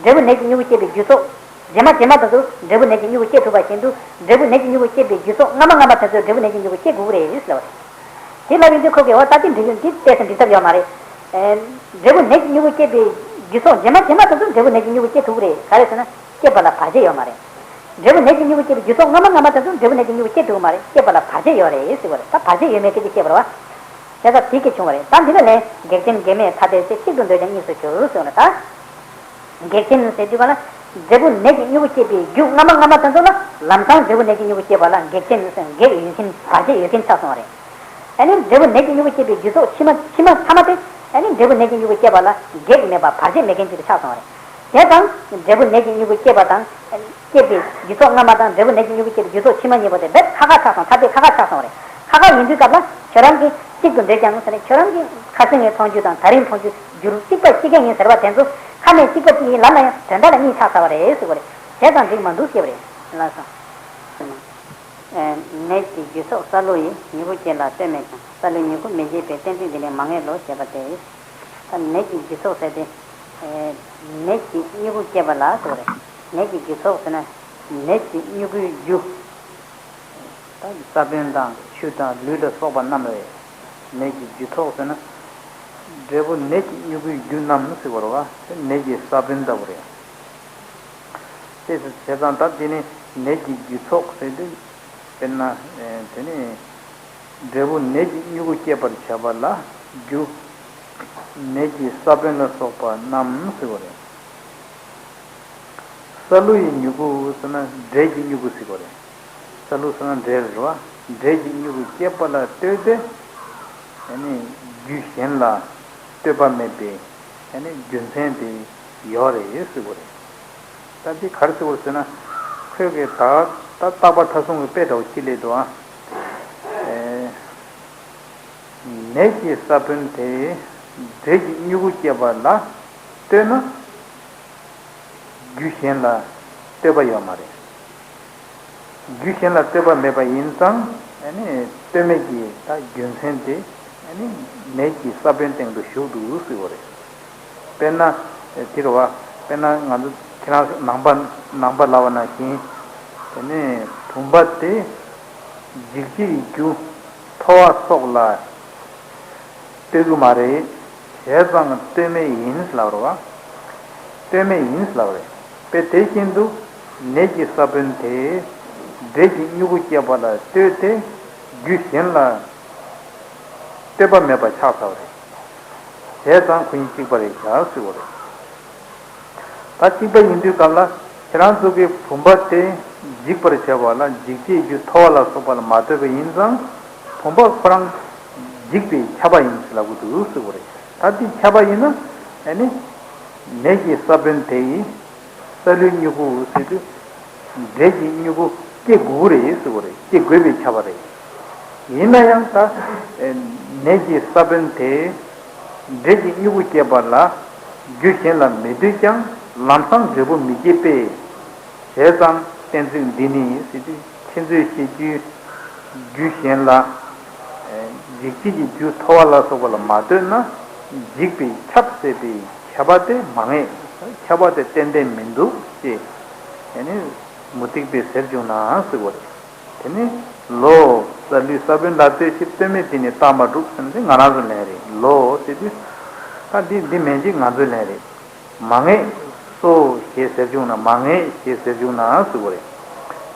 འབྲས་བུ་ནད་ཀྱི་མྱུ་གུ་སྐྱེད་པའི་རྒྱུ་ཚོགས། རྗེས་མ་རྗེས་མ་དེ་ཚོ་འབྲས་བུ་ནད་ཀྱི་མྱུ་གུ་སྐྱེད་ཐུབ་པ་བཞིན་དུ་འབྲས་བུ་ནད་ཀྱི་མྱུ་གུ་སྐྱེད་པའི་རྒྱུ་ཚོགས་སྔ་མ་སྔ་མ་དེ་ཚོས་འབྲས་བུ་ནད་ཀྱི་མྱུ་གུ་སྐྱེད་དགོས་ཀྱི་རེད་ལབ་རེད། དེ་ལབ་ཡོང་དུས་ཁོ་གིས་འོ་ད་དེ་འགྲིག་གི་འདི་ཏོག་ཙམ་འགྲིག་ཐབས་ཡོད་མ་རེད། ཨེ། འབྲས་བུ་ནད་ཀྱི་མྱུ་གུ་སྐྱེད་པའི་རྒྱུ་ཚོགས་རྗེས་མ་རྗེས་མ་དེ་ཚོས་འབྲས་བུ་ནད་ཀྱི་མྱུ་གུ་སྐྱེད་ཐུབ་ཀྱི་རེད། ག་རེ་ཟེར་ན་སྐྱེད་པ་ལ་བར་ཆད་ཡོད་མ་རེད། འབྲས་བུ་ནད་ཀྱི་མྱུ་གུ་སྐྱེད་པའི་རྒྱུ་ཚོགས་སྔ་མ་སྔ་མ་དེ་ཚོ་འབྲས་བུ་ནད་ཀྱི་མྱུ་གུ་སྐྱེད་ཐུབ་ཀྱི་མ་རེད། སྐྱེད་པ་ལ་བར་ཆད་ཡོད་རེད་ཟེར་བ་རེད། ད་བར་ཆད་ཡོད་མེད་སྐད་ཆ་བཤད་པ་རེད་བ། བྱས་ཙང་དེ་སྐད་བྱུང་བ་རེད། ད་འདི་ནས་ལན། གེགས་ཆེན་གེགས་མེད་ཐ་དད་ཚེ། གཅིག་ཏུ་འདོད་ཀྱང་གཉིས་སུ་འགྱུར་ཟེར་བ་རེད་ད། གེགས་ཆེན་ཟེར་དུས་ག་ལ། འབྲས་བུ་ནད་ཀྱི་མྱུ་གུ་སྐྱེད་པའི་རྒྱུ་སྔ་མ་སྔ་མ་དེ་ཚོ་ལ་ལམ་སང་འབྲས་བུ་ནད་ཀྱི་མྱུ་གུ་སྐྱེད་པ་ལ་གེགས་ཆེན་ཟེར། གེགས་ཡོད་མཁན་བར་ཆད་ཡོད་མཁན་ཆགས་སོང་བ་རེད། ཨ་ནི་འབྲས་བུ་ནད་ཀྱི་མྱུ་གུ་སྐྱེད་པའི་རྒྱུ་ཚོགས་ཕྱི་མ་ཕྱི་མ་མཐའ་མ་དེ། ཨ་ནི་འབྲས་བུ་ནད་ཀྱི་མྱུ་གུ་སྐྱེད་པ་ལ་གེགས་མེད་པ་བར་ཆད་མེད་མཁན་ཅིག་ཏུ་ཆགས་སོང་བ་རེད། བྱས་ཙང་འབྲས་བུ་ནད་ཀྱི་མྱུ་གུ་སྐྱེད་པ་དང་། ཨ་ནི་སྐྱེད་པའི་རྒྱུ་ཚོགས་སྔ་མ་དང་འབྲས་བུ་ནད་ཀྱི་མྱུ་གུ་སྐྱེད་པའི་རྒྱུ་ཚོགས་ཕྱི་མ་གཉིས་པོ་དེ་རྦད་ཁ་ཁ་ཆགས་སོང་། ཐ་དད་ཁ་ཁ་ཆགས་སོང་བ་རེད། ཁ་ཁ་ཡིན་དུས་སྐབས་ལ་ཁྱོད་རང་གིས་གཅིག་ཏུ་འདོད་ཀྱང་ཟེར་ནས་ཁྱོད་རང་གི་ཁ་སེང་གི་མཐོང་རྒྱུ་དང་ད་རིང་མཐོང་རྒྱུ་འགྱུར་གཅིག་པ་གཅིག་རྐྱང་ཡིན་ཟེར་བ་དེ་ཚོ་ཁ་ནས་གཅིག་པ་གཅིག་ཡིན་ལབ་ན་ཡང་དོན་དག་ལ་གཉིས་ཆགས་ཚར་བ་རེད་ཟེར་བ་རེད། བྱས་ཙང་འགྲིག་མ་འདུག་ཟེར་བ་རེད། ལགས་སོ། ནད་ཀྱི་རྒྱུ་ཚོགས་སཱ་ལུ་ཡི་མྱུ་གུ་སྐྱེད་ལ་ལྟོས་མེད་ཀྱང་། སཱ་ལུའི་མྱུ་གུ་མི་འབྱེད་པའི། གཏན་ཚིགས་འདི་ནི་མ་ངེས་ལོ། ཞེས་པ་སྟེ། ད་ནད་ཀྱི་རྒྱུ་ཚོགས་ཟེར་ཏེ། ནད་ཀྱི་མྱུ་གུ་སྐྱེད་པ་ལ་ཟེར་བ་རེད། ནད་ཀྱི་རྒྱུ་ཚོགས་ཟེར་ན། ནད་ཀྱི་མྱུ་གུའི་རྒྱུ། ད་ས་བོན་དང་ཆུ་དང་ལུད་ལ་སོགས་པ་རྣམས་རེད། ནད་ཀྱི་རྒྱུ་ཚོགས་ཟེར་ན། འབྲས་བུ་ནད་ཀྱི་མྱུ་གུའི་རྒྱུ་རྣམས་ཟེར་བ་རེད་བ། ནད་ཀྱི་ས་བོན་ལྟ་བུ་རེད། དེ་བྱས་ཙང་ད་དེ་ནི་ནད་ཀྱི་རྒྱུ་ཚོགས་ཟེར་དུས། དཔེར་ན། དེ་ནི་འབྲས་བུ་ནད་ཀྱི་མྱུ་གུ་སྐྱེད་པར་བྱ་བ་ལ་རྒྱུ། ནད་ཀྱི་ས་བོན་ལ་སོགས་པ་རྣམས་ཟེར་བ་རེད། སཱ་ལུ་ཡི་མྱུ་གུ་ཟེར་ན་འབྲས་ཀྱི་མྱུ་གུ་ཟེར་བ་རེད། སཱ་ལུ་ཟེར་ན་འབྲས་རེད་བ། འབྲས་ཀྱི་མྱུ་གུ་སྐྱེད་པ་ལ་ལྟོས་ཏེ། རྒྱུ་གཞན་ལ་ལྟོས་པ་མེད་པའི་རྒྱུ་མཚན་དེ་ཡོད་རེད་ཟེར་བ་རེད། ད་འདི་ག་རེ་ཟེར་བ་ཟེར་ན། ཁོས་གི་ད་ད་རྟག་པ་མཐའ་བཟུང་གི་དཔེ་འདྲ་བོ་ཅིག་སླེབས་འདུག་ཨ། ནད་ཀྱི་ས་བོན་དེ་འབྲས་ཀྱི་མྱུ་གུ་སྐྱེད་པ་ལ་ལྟོས་ན། རྒྱུ་གཞན་ལ་ལྟོས་པ་ཡོད་མ་རེད། རྒྱུ་གཞན་ལ་ལྟོས་པ་མེད་པ་ཡིན་ཙང་། ཨ་ནི་ལྟོས་མེད་ཀྱི་ད་རྒྱུ་མཚན་དེ། ཨ་ནི་ནད་ཀྱི་ས་བོན་སྟེང་དུ་ཞུགས་འདུག་ཟེར་བ་རེད། དཔེར་ན། དེ་རེད་བ། དཔེར་ན་ང་ཚོ་ཁྱེད་རང་ནང་པ་ནང་པ་ལབ་པ་ནང་བཞིན། དེ་ནས་བུམ་པ་དེ་འཇིག་བྱེད་ཀྱི་རྒྱུ་ཐོ་བ་སོགས་ལ་ལྟོས་ཀྱི་མ་རེད། བྱས་ཙང་ལྟོས་མེད་ཡིན་ལབ་རེད་བ། ལྟོས་མེད་ཡིན་ལབ་རེད། དཔེ་དེ་བཞིན་དུ་ནད་ཀྱི་ས་བོན་དེ་འབྲས་ཀྱི་མྱུ་གུ་སྐྱེད་པ་ལ་ལྟོས་ཏེ་རྒྱུ་གཞན་ལ་ལྟོས་པ་མེད་པ་ཆགས་ཚར་བ་རེད། བྱས་ཙང་ཁོ་གཉིས་གཅིག་པ་རེད་བཞག་ཟེར་བ་རེད། ད་གཅིག་པ་ཡིན་དུས་སྐབས་ལ་ཁྱེད་རང་ཚོ་གིས་བུམ་པ་དེ་འཇིག་པར་བྱ་བ་ལ་འཇིག་བྱེད་ཀྱི་ཐོ་བ་ལ་སོགས་པ་ལ་མ་ལྟོས་པ་ཡིན་ཙང་། བུམ་པ་ཁོ་རང་འཇིག་པའི་ཁྱབ་པ་ཡིན་ཟེར་ལབ་ཀྱི་འདུག་ཟེར་བ་རེད། ད་འདི་ཁྱབ་པ་ཡིན་ན། ཨ་ནི་ནད་ཀྱི་ས་བོན་དེ་ཡིས་སཱ་ལུའི་མྱུ་གུ་ཟེར་དུས། འབྲས་ཀྱི་མྱུ་གུ་སྐྱེ་དགོས་རེད་ཟེར་བ་རེད། སྐྱེ་དགོས་པའི་ཁྱབ་པ་རེད། ཡིན་ན་ཡང་ད་ནད་ཀྱི་ས་བོན་དེ་འབྲས་ཀྱི་མྱུ་གུ་སྐྱེད་པ་ལ་རྒྱུ་གཞན་ལ་མི་ལྟོས་ཀྱང་ལམ་སང་འབྲས་བུ་མི་སྐྱེད་པས། བྱས་ཙང་གཏན་ཚིགས་འདི་ནི་ཟེར་དུས་ཁྱེད་ཚོས་བཤད་རྒྱུའི་རྒྱུ་གཞན་ལ་འཇིག་བྱེད་ཀྱི་རྒྱུ་ཐོ་བ་ལ་སོགས་པ་ལ་མ་ལྟོས་ན་འཇིག་པའི་ཁྱབ་ཟེར་བའི་ཁྱབ་པ་དེ་མ་ངེས། ཁྱབ་པ་དེ་ཏན་ཏན་མི་འདུག་ཅེས་ཡང་ནི་མུ་སྟེགས་པས་ཟེར་བྱུང་ན་ཟེར་བ་རེད། དེ་ནི་ལོ། སཱ་ལུའི་ས་བོན་ལ་ལྟོས་ཤིག་ལྟོས་མེད་དེ་ནི་རྟགས་མ་གྲུབ་ཟེར་ན་དེ་ང་རང་ཚོ་ལན་རེད། ལོ་ཟེར་དུས་ད་འདི་འདི་མིན་གཅིག་ང་ཚོའི་ལན་རེད། མ་ངེས་སོ་ཞེས་ཟེར་བྱུང་ན། མ་ངེས་ཞེས་ཟེར་བྱུང་ན་ཟེར་བ་རེད།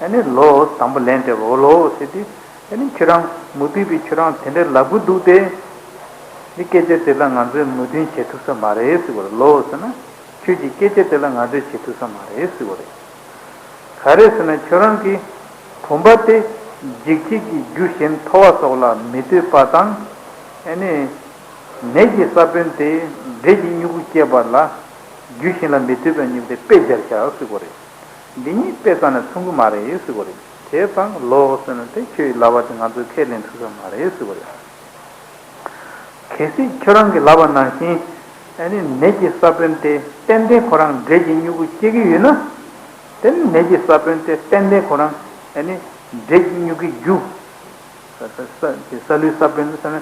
ཨ་ནི་ལོ་དང་པོ་ལན་སྤྲད་པ། འོ་ལོ་ཟེར་དུས་ཨ་ནི་ཁྱོད་རང་མུ་སྟེགས་པས་ཁྱོད་རང་དེ་འདྲ་ལབ་ཀྱི་འདུག་སྟེ། འདི་སྐད་ཆ་དེ་ལ་ང་ཚོས་མོས་མཐུན་བྱེད་ཐུབ་ས་མ་རེད་ཟེར་བ་རེད། ལོ་ཟེར་ན་ཁྱོད་ཀྱི་སྐད་ཆ་དེ་ལ་ང་ཚོས་བྱེད་ཐུབ་ས་མ་རེད་ཟེར་བ་རེད། ག་རེ་ཟེར་ན་ཁྱོད་རང་གིས་བུམ་པ་དེ་འཇིག་བྱེད་ཀྱི་རྒྱུ་གཞན་ཐོ་བ་སོགས་ལ་མི་ལྟོས་པ་དང་། ཨ་ནི་ནད་ཀྱི་ས་བོན་དེ་འབྲས་ཀྱི་མྱུ་གུ་སྐྱེད་པ་ལ་རྒྱུ་གཞན་ལ་མི་ལྟོས་པ་གཉིས་དེ་དཔེ་སྦྱར་བཞག་ཟེར་བ་རེད། འདི་གཉིས་དཔེ་རྩ་ནས་མཚུངས་ཀྱི་མ་རེད་ཟེར་བ་རེད། བྱས་ཙང་ལོ་ཟེར་ན་དེ་ཁྱོད་ཀྱི་ལབ་པ་དེ་ང་ཚོས་ཁས་ལེན་ཐུབ་ས་མ་རེད་ཟེར་བ་རེད། གལ་སྲིད་ཁྱོད་རང་གིས་ལབ་པ་ནང་བཞིན། ཨ་ནི་ནད་ཀྱི་ས་བོན་དེ་ཏན་ཏན་ཁོ་རང་འབྲས་ཀྱི་མྱུ་གུ་སྐྱེ་གི་ཡོད་ན། དེ་ནི་ནད་ཀྱི་ས་བོན་དེ་ཏན་ཏན་ཁོ་རང་ཨ་ནི་འབྲས་ཀྱི་མྱུ་གུའི་རྒྱུ། ས་ས་ས་དེ་སཱ་ལུའི་ས་བོན་ཟེར་ན། ཨ་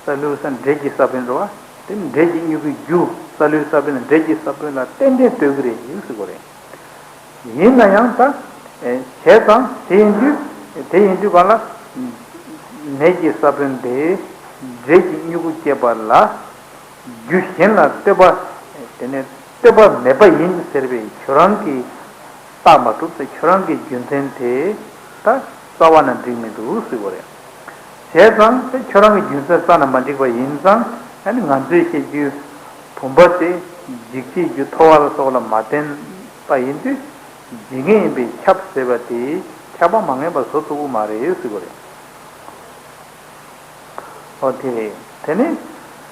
སཱ་ལུ་ཟེར་ན་འབྲས་ཀྱི་ས་བོན་རེད་བ། དེ་ནི་འབྲས་ཀྱི་མྱུ་གུའི་རྒྱུ། སཱ་ལུའི་ས་བོན་འབྲས་ཀྱི་ས་བོན་ལ་ཏན་ཏན་ལྟོས་ཀྱི་རེད་ཟེར་གྱི་རེད། ཡིན་ན་ཡང་ད། ཨེ་བྱས་ཙང་དེ་ཡིན་དུས། དེ་ཡིན་དུས་གང་ལ། ནད་ཀྱི་ས་བོན་དེ་འབྲས་ཀྱི་མྱུ་གུ་སྐྱེད་པ་ལ་རྒྱུ་གཞན་ལ་ལྟོས་པ། དེ་ནས་ལྟོས་པ་མེད་པ་ཡིན་ཟེར་བའི་ཁྱོད་རང་གི་རྟགས་ བརྟགས་མ་གྲུབ་ཚེ་ཁྱོད་རང་གི་རྒྱུ་མཚན་དེ་ད་རྩ་བ་ནས་འགྲིག་མི་འདུག་ཟེར་བ་རེད། བྱས་ཙང་དེ་ཁྱོད་རང་གི་རྒྱུ་མཚན་རྩ་ནས་མ་འགྲིག་པ་ཡིན་ཙང་ཨ་ནི་ང་ཚོས་བཤད་རྒྱུའི་བུམ་པ་དེ་འཇིག་བྱེད་རྒྱུ་ཐོ་བ་ལ་སོགས་ལ་མ་བརྟེན་པ་ཡིན་དུས་ཇི་སྙེད་ཡིན་པས་ཁྱབ་ཟེར་བ་དེ་ཁྱབ་པ་མ་ངེས་པ་བཟོ་ཐུབ་ཀྱི་མ་རེད་ཟེར་བ་རེད། ཨོ་དེ་རེད། དེ་ནི།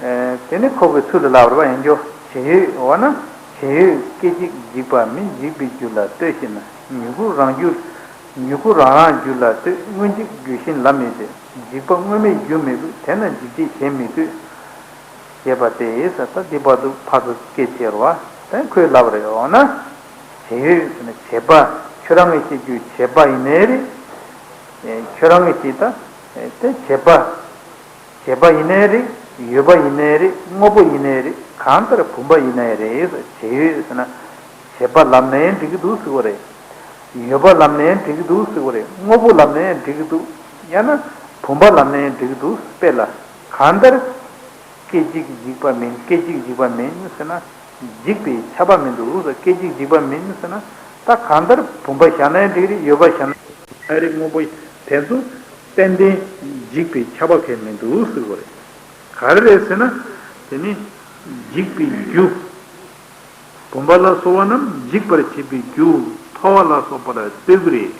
ཨེ། དེ་ནི་ཁོ་གི་ཚུལ་དུ་ལབ་རེད་པ་ཡིན་རྒྱུ། བྱེད་ཡུལ་འོ་ན། བྱེད་ཡུལ་སྐད་ཅིག་འཇིག་པ་མིན་འཇིག་པའི་རྒྱུ་ལ་ལྟོས་ཤེ་ན། མྱུ་གུ་རང་རྒྱུ། མྱུ་གུ་རང་རང་རྒྱུ་ལ་ལྟོས་སྔོན་འཇིག་རྒྱུ་གཞན་ལ་མི་ལྟོས། འཇིག་པ་དངོས་མེད་རྒྱུ་མི་དགོས་དེ་ན་འཇིག་བྱེད་གཞན་མི་དགོས། ཞེས་པ་སྟེ་ས་ད་འདི་བར་དུ་ཕར་ཚུར་སྐད་ཆ་བྱེད་རོགས། དེ་ཁོས་ལབ་རེད་འོ་ན། བྱེད་ཡུལ་ཟེར་ན་བྱེད་པ། ཁྱོད་རང་གི་བཤད་རྒྱུ་བྱེད་པ་ཡིན་ནའི་རེད། ཁྱོད་རང་གི་བཤད་ད་དེ་བྱེད་པ། བྱེད་པ་ཡིན་ནའི་རེད། ཡོད་པ་ཡིན་ནའི་རེད། དངོས་པོ་ཡིན་ནའི་རེད། གང་ལྟར་བུམ་པ་ཡིན་ནའི་རེད། བྱེད་ཡུལ་ཟེར་ན། བྱེད་པ་ལབ་ནའི་འགྲིག་གི་འདུག་ཟེར་བ་རེད། ཡོད་པ་ལབ་ནའི་འགྲིག་གི་འདུག་ཟེར་བ་རེད། དངོས་པོ་ལབ་ནའི་འགྲིག་གི་འདུག་ཡང་ན་བུམ་པ་ལབ་ནའི་འགྲིག་གི་འདུག་དཔེ་ལ། གང་ལྟར། སྐད་ཅིག་འཇིག་པ་མིན། སྐད་ཅིག་འཇིག་པ་མིན་ཟེར་ན། འཇིག་པས་ཁྱབ་པ་མི་འདུག་སྐད་ཅིག་འཇིག་པ་མིན་ཟེར་ན། ད་གང་ལྟར་བུམ་པ་བཞག་ནའི་འགྲིག་རེད། ཡོད་པ་བཞག་ནའི་རེད། དངོས་པོ་དེ་ཚོ་ཏན་ཏན་འཇིག་པས་ཁྱབ་པ་གང་མི་འདུག་ཟེར་བ་རེད། ག་རེ་རེད་ཟེར་ན། དེ་ནི་འཇིག་པའི་རྒྱུ། བུམ་པ་ལ་སོགས་པ་རྣམས་འཇིག་པར་བྱེད་པའི་རྒྱུ་ཐོ་བ་ལ་སོགས་པ་ལ་ལྟོས་ཀྱི་རེད།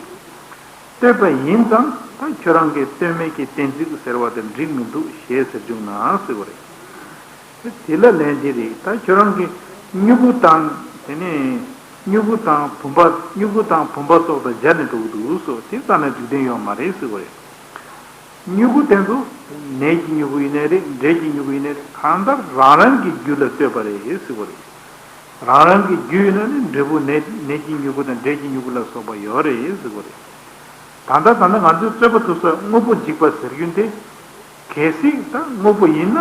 ལྟོས་པ་ཡིན་ཙང་ད་ཁྱོད་རང་གིས་ལྟོས་མེད་ཀྱི་གཏན་ཚིགས་ཟེར་བ་དེ་འགྲིག་མི་འདུག་ཞེས་ཟེར་བྱུང་ན་ཟེར་བ་རེད། དེ་ལ་ལན་འདི་རེད། ད་ཁྱོད་རང་གིས་མྱུ་གུ་དང་དེ་ནས་མྱུ་གུ་དང་བུམ་པ། མྱུ་གུ་དང་བུམ་པ་སོགས་དང་སྦྱར་ནས་འགྲོ་གི་འདུག་སོ། དེ་རྩ་ནས་འགྲིག་དོན་ཡོད་མ་རེད་ཟེར་བ་རེད། མྱུ་གུ་དེ་ཚོ་ནས་ཀྱི་མྱུ་གུ་ཡིན་ནའི་རེད། འབྲས་ཀྱི་མྱུ་གུ་ཡིན་ནའི་རེད། གང་ལྟར་རང་རང་གི་རྒྱུ་ལ་ལྟོས་པ་རེད་ཟེར་བ་རེད། རང་རང་གི་རྒྱུ་ཡིན་ན་ནི་འབྲས་བུ་ནས་ནས་ཀྱི་མྱུ་གུ་དང་འབྲས་ཀྱི་མྱུ་གུ་ལ་སོགས་པ་ཡོད་རེད་ཟེར་བ་རེད། ད་ལྟ་ད་ལྟ་ང་ཚོས་རྩོད་པ་ཐུག་ས་དངོས་པོ་འཇིག་པ་ཟེར་རྒྱུ་དེ། གལ་སྲིད་ད་དངོས་པོ་ཡིན་ན།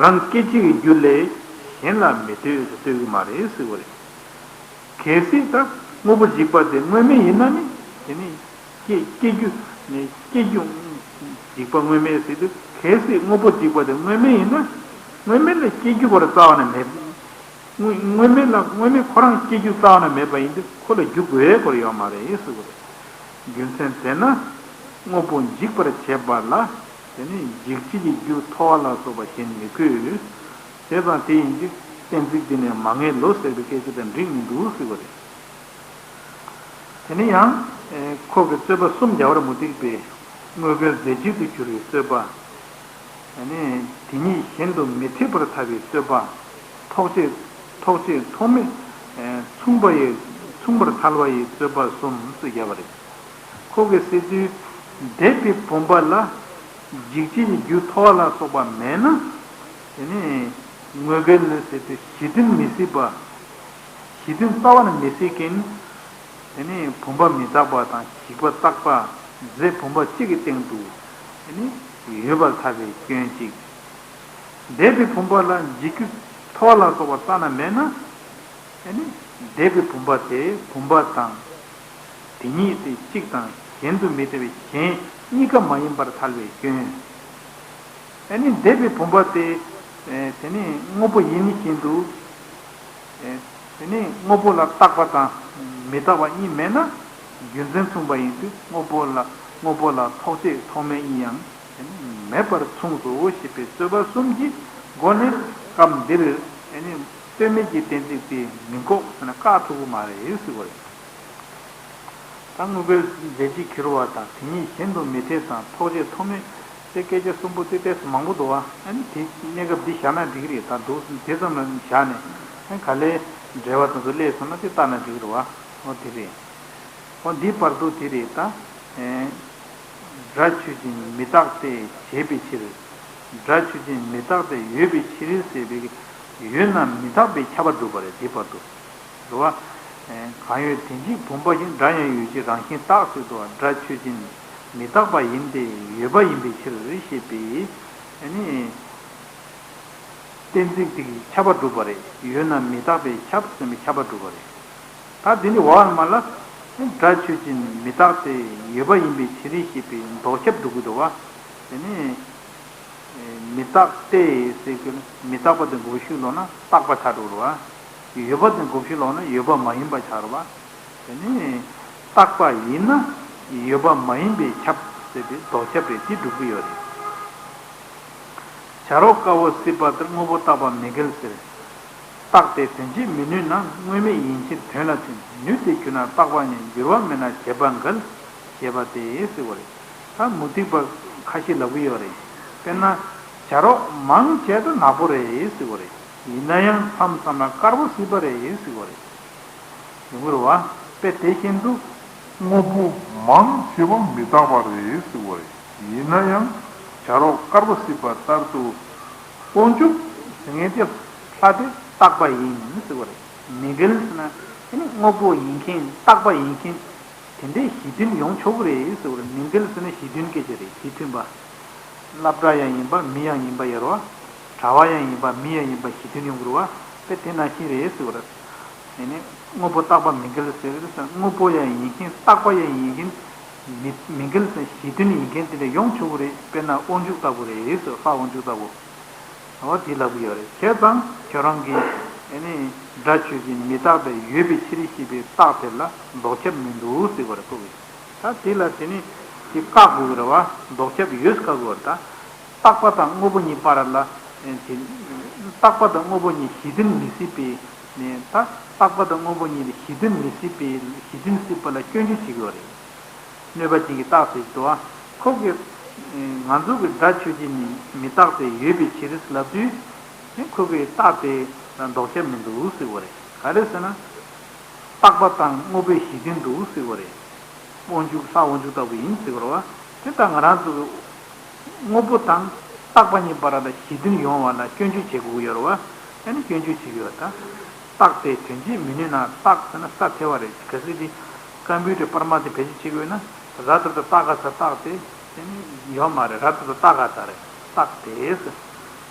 རང་སྐད་ཅིག་གི་རྒྱུ་ལས་གཞན་ལ་མི་ལྟོས་ཟེར་ལྟོས་ཀྱི་མ་རེད་ཟེར་བ་རེད། གལ་སྲིད་ད་དངོས་པོ་འཇིག་པ་དེ་དངོས་མེད་ཡིན་ན་ནི་དེ་ནི་སྐྱེ་སྐྱེ་རྒྱུ་ནི་སྐྱེ་རྒྱུ་འཇིག་པ་དངོས་མེད་ཟེར་དུས། གལ་སྲིད་དངོས་པོ་འཇིག་པ་དེ་དངོས་མེད་ཡིན་ན། དངོས་མེད་ལ་སྐྱེ་རྒྱུ་བར་རྩ་བ་ནས་མེད། དངོས་དངོས་མེད་ལ་དངོས་མེད་ཁོ་རང་སྐྱེ་རྒྱུ་རྩ་བ་ནས་མེད་པ་ཡིན་དུས་ཁོ་ལ་རྒྱུ་དགོས་སྐོར་ཡོད་མ་རེད་ཟེར་བ་རེད། རྒྱུ་མཚན་དེས་ན། དངོས་པོ་འཇིག་པར་བྱེད་པ་ལ། དེ་ནི་འཇིག་བྱེད་ཀྱི་རྒྱུ་ཐོ་བ་ལ་སོགས་པ་གཞན་མི་དགོས། བྱས་ཙང་དེ་ཡིན་དུས་གཏན་ཚིགས་འདི་ནི་མ་ངེས་ལོ་ཟེར་བའི་སྐད་ཆ་དང་འགྲིག་མི་འདུག་ཟེར་བ་རེད། དེ་ནི་ཡང་། ཨེ། ཁོ་གི་རྩོད་པ་གསུམ་རྒྱ་བར་མུ་སྟེགས་པའི་དངོས་འགལ་རྫས་གཅིག་ཏུ་གྱུར་པའི་རྩོད་པ། ཨ་ནི་དེ་ཉིད་གཞན་དུ་མི་འཐད་པར་ཐལ་བའི་རྩོད་པ། ཐོགས་བཅས་ཐོགས་བཅས་ཐོགས་མེད་ཨེ་མཚུངས་པ་ཡི་མཚུངས་པར་ཐལ་བ་ཡི་རྩོད་པ་གསུམ་ཟེར་བརྒྱབ་པ་རེད། ཁོ་གི་སྲིད་དུས་འདས་པའི་བུམ་པ་ལ་འཇིག་བྱེད་ཀྱི་རྒྱུ་ཐོ་བ་ལ་སོགས་པ་མེད་ན། དེ་ནི་དངོས་འགལ་ཟེར་དུས་གཞི་མཐུན་མི་སྲིད་པ། གཞི་མཐུན་རྩ་བ་ནས་མི་སྲིད་མཁན། དེ་ནི་བུམ་པ་མི་རྟག་པ་དང་འཇིག་པ་རྟག་པ། རྫས་བུམ་པ་གཅིག་གི་སྟེང་དུ་དེ་ནི་ཡོད་པར་ཐལ་བའི་སྐྱོན་གཅིག་འདས་པའི་བུམ་པ་ལ་འཇིག་རྒྱུ་ཐོ་བ་ལ་སོགས་པ་རྩ་ནས་མེད་ན། དེ་ནི་འདས་པའི་བུམ་པ་དེ་བུམ་པ་དང་དེ་ཉིད་དེ་གཅིག་དང་གཞན་དུ་མི་འཐད་པའི་གཞན་གཉིས་ཀ་མ་ཡིན་པར་ཐལ་བའི་སྐྱོན། དེ་ནི་འདས་པའི་བུམ་པ་དེ། དེ་ནི་དངོས་པོ་ཡིན་བཞིན་དུ། དེ་ནི་དངོས་པོ་ལ་རྟག་པ་དང་མི་རྟག་པ་གཉིས་མེད་ན། རྒྱུ་མཚན་མཚུངས་པ་ཡིན་དུས་དངོས་པོ་ལ་དངོས་པོ་ལ་ཐོགས་བཅས་ཐོགས་མེད་གཉིས་ཡང་མེད་པར་མཚུངས་སོ་ཞེས་པའི་རྩོད་པ་གསུམ་གྱི་སྒོ་ནས་སྐབས་འདིར་ལྟོས་མེད་ཀྱི་གཏན་ཚིགས་དེ་མི་འགོག་ཟེར་ན་བཀག་ཐུབ་ཀྱི་མ་རེད་ཟེར་བ་རེད། ད་དངོས་འགལ་རྫས་གཅིག་ཁྱེར་བ་དང་དེ་ཉིད་གཞན་དུ་མི་འཐད་དང་ཐོགས་བཅས་ཐོགས་མེད་དེ་སྐད་ཆ་གསུམ་པོ་དེ་ཏོག་ཙམ་མང་པོ་འདུག་བ། ཨ་ནི་དེ་གནས་སྐབས་འདི་བཞག་ན་འགྲིག་རེད། ད་འདུག་དེ་ཙམ་ལ་བཞག་ནས་ཨ་ནི་ག་ལེར་འགྲེལ་པ་དེ་ཚོ་སླེབས་སོང་ན་དེ་ལྟ་ན་འགྲིག་རེད་བ། འོ་དེ་རེད། འོ་འདི་བར་དུ་དེ་རེད་ད། ཨེ། སྒྲ་ཆོས་ཅན་མི་རྟག་སྟེ་བྱས་པའི་ཕྱིར། སྒྲ་ཆོས་ཅན་མི་རྟག་སྟེ་ཡོད་པའི་ཕྱིར་ཟེར་བའི་ཡོད་ན་མི་རྟག་པས་ཁྱབ་པ་སྒྲུབ་པ་རེད་འདི་བར་དུ། རེད་བ། ཨེ། གང་ཡོད་དེ་འཇིག་བུམ་པ་བཞིན། སྒྲ་ཡང་ཡོད་ཅེས་རང་བཞིན་རྟག་ཟེར་དུས་སྒྲ་ཆོས་ཅན་མི་རྟག་པ་ཡིན་ཏེ་ཡོད་པ་ཡིན་པའི་ཕྱིར་ཞེས་པའི་ཨ་ནི། གཏན་ཚིགས་དེ་གིས་ཁྱབ་པ་སྒྲུབ་པ་རེད། ཡོད་ན་མི་རྟག་པས་ཁྱབ་ཟེར་ནས་ཁྱབ་པ་སྒྲུབ་པ་རེད། ད་འདི་ནི་འོག་མ་ལ། སྒྲ་ཆོས་ཅན་མི་རྟག་སྟེ་ཡོད་པ་ཡིན་པའི་ཕྱིར་ཞེས་པའི་ལྡོག་ཁྱབ་སྒྲུབ་ཀྱི་འདུག་བ། དེ་ནི། མི་རྟག་སྟེ་ཟེར་གྱི་མི་རྟག་པ་དེ་འགོག་ཤུགས་ལོག་ན་རྟག་པ་ཆགས་འགྲོ་རེད་བ། ཡོད་པ་དེ་བགོ་བཤའ་ལོག་ན་ཡོད་པ་མ་ཡིན་པ་ཆགས་རེད་བ། དེ་ནི་རྟག་པ་ཡིན་ན་ཡོད་པ་མ་ཡིན་པས་ཁྱབ་ཟེར་ཏེ་ལྡོག་ཁྱབ་རེད། དེ་སྒྲུབ་ཀྱི་ཡོད་རེད། བྱ་རོག་དཀར་པོ་སྲིད་པ་ལྟར་དངོས་པོ་རྟག་པ་མི་འགལ་ཟེར། རྟག་སྟེ་དོན་བྱེད་མི་ནུས་ན་དངོས་མེད་ཡིན་ཕྱིར་དོན་ལ་མཐུན། ནུས་ཏེ་གྱུར་ན་རྟག་པ་ཉིད། འགྱུར་བ་མེད་ན་བྱས་པ་འགལ། ཞེས་པ་སྟེ་ཟེར་བ་རེད། ད་མུ་སྟེགས་པ་ཁ་ཤས་ལབ་ཀྱི་ཡོད་རེད། དཔེར་ན། བྱ་རོག་མང་ཆེ་ད་ནག་པོ་རེད་ཟེར་བ་རེད། ཡིན་ན་ཡང་མཚམས་མཚམས་ལ་དཀར་པོ་སྲིད་པ་རེད་ཟེར་བ་རེད། ཡོང་གི་རེད་བ། དཔེ་དེ་བཞིན་དུ། དངོས་པོ་མང་ཆེ་བ་མི་རྟག་པ་རེད་ཟེར་བ་རེད། ཡིན་ན་ཡང་བྱ་རོག་དཀར་པོ་སྲིད་པ་ལྟར་དུ། དབང་ཕྱུག་ཟེར་མཁན་དེ་ལྷ་དེ་རྟག་པ་ཡིན་ཟེར་བ་རེད། མི་འགལ་ཟེར་ན་དེ་ནི་དངོས་པོ་ཡིན་མཁན་རྟག་པ་ཡིན་མཁན་དེ་འདྲའི་གཞི་མཐུན་ཡོང་ཆོག་གི་རེད་ཟེར་བ་རེད། མི་འགལ་ཟེར་ན་གཞི་མཐུན་སྐད་ཆ་རེད། གཞི་མཐུན་པ། སློབ་གྲྭ་ཡང་ཡིན་པ་མི་ཡང་ཡིན་པ་ཡོད་རེད་བ། གྲྭ་པ་ཡང་ཡིན་པ་མི་ཡང་ཡིན་པ་གཞི་མཐུན་ཡོང་གི་རེད་བ། དཔེ་དེ་ནང་བཞིན་རེད་ཟེར་བ་རེད། དེ་ནས་དངོས་པོ་རྟག་པ་མི་འགལ་ཟེར་བ་རེད། དངོས་པོ་ཡང་ཡིན་མཁན་རྟག་པ་ཡང་ཡིན་མཁན་མི་མི་འགལ་ཟེར་གཞི་མཐུན་ཡིན་མཁན་དེ་འདྲ་ཡོང་ཆོག་གི་རེད། དཔེར་ན་དབང་ཕྱུག་ལྟ་བུ་རེད་ཟེར། ལྷ་དབང་ཕྱུག་ལྟ་བུ། འོ་དེ་ལབ་ཀྱི་ཡོད་རེད། བྱས་ཙང་ཁྱོད་རང་གིས་ཨེ་ནི་སྒྲ་ཆོས་ཅན་མི་རྟག་པའི་ཡོད་པའི་ཕྱིར་ཞེས་པའི་རྟགས་དེ་ལ་ལྡོག་ཁྱབ་མི་འདུག་ཟེར་བ་རེད་ཁོ་གིས། ད་དེ་ལ་དེ་ནི་དེ་བཀག་དགོས་ཀྱི་རེད་བ། ལྡོག་ཁྱབ་ཡོད་བཀག་དགོས་རེད་ད། རྟག་པ་དང་དངོས་པོ་གཉིས་བར་ལ་ཨེ་དེ། རྟག་པ་དང་དངོས་པོ་གཉིས་གཞི་མཐུན་མི་སྲིད་པའི་ནས་ད་རྟག་པ་དང་དངོས་པོ་གཉིས་ལ་གཞི་མཐུན་མི་སྲིད་པའི་གཞི་མཐུན་སྲིད་པ་ལ་སྐྱོན་བརྗོད་བྱེད་ཀྱི་ཡོད་རེད། གནོད་པ་ཅན་གྱི་རྟགས་ཟེར་གྱི་འདུག་ཨ། ཁོ་གིས། ང་ཚོ་གི་སྒྲ་ཆོས་ཅན་ནི་མི་རྟག་སྟེ་ཡོད་པའི་ཕྱིར་ལབ་དུས། ཁོ་གི་རྟགས་དེ་ལ་ལྡོག་ཁྱབ་མི་འདུག་ཟེར་བ་རེད། ག་རེ་ཟེར་ན། རྟག་པ་དང་དངོས་པོའི་གཞི་མཐུན་འདུག་ཟེར་བ་རེད། དབང་ཕྱུག་ལྷ་དབང་ཕྱུག་ལྟ་བུ་ཡིན་ཟེར་བ་རེད་བ། དེ་ལྟར་ང་རང་ཚོ་གི་དངོས་པོ་དང་རྟག་པ་གཉིས་བར་ལ་གཞི་མཐུན་ཡོང་བ་ལ་སྐྱོན་བརྗོད་བྱེད་དགོས་ཀྱི་ཡོད་རེད་བ། ཨ་ནི་སྐྱོན་བརྗོད་བྱེད་ཀྱི་ཡོད་ད། རྟག་སྟེ་དོན་བྱེད་མི་ནུས་ན། རྟག་ཟེར་ན་ས་ཐེ་བ་རེད། གལ་སྲིད་དེ་ཀམ་པུ་ཊར་པར་མ་དེ་བེད་སྤྱོད་བྱེད་དགོས་ན། ར་ཏ་བཏགས་རྟག་ག་ས་རྟག་སྟེ། དེ་ནི་ཡོད་མ་རེད། ར་ཏ་བཏགས་རྟག་ག་ས་རེད། རྟག་དེས།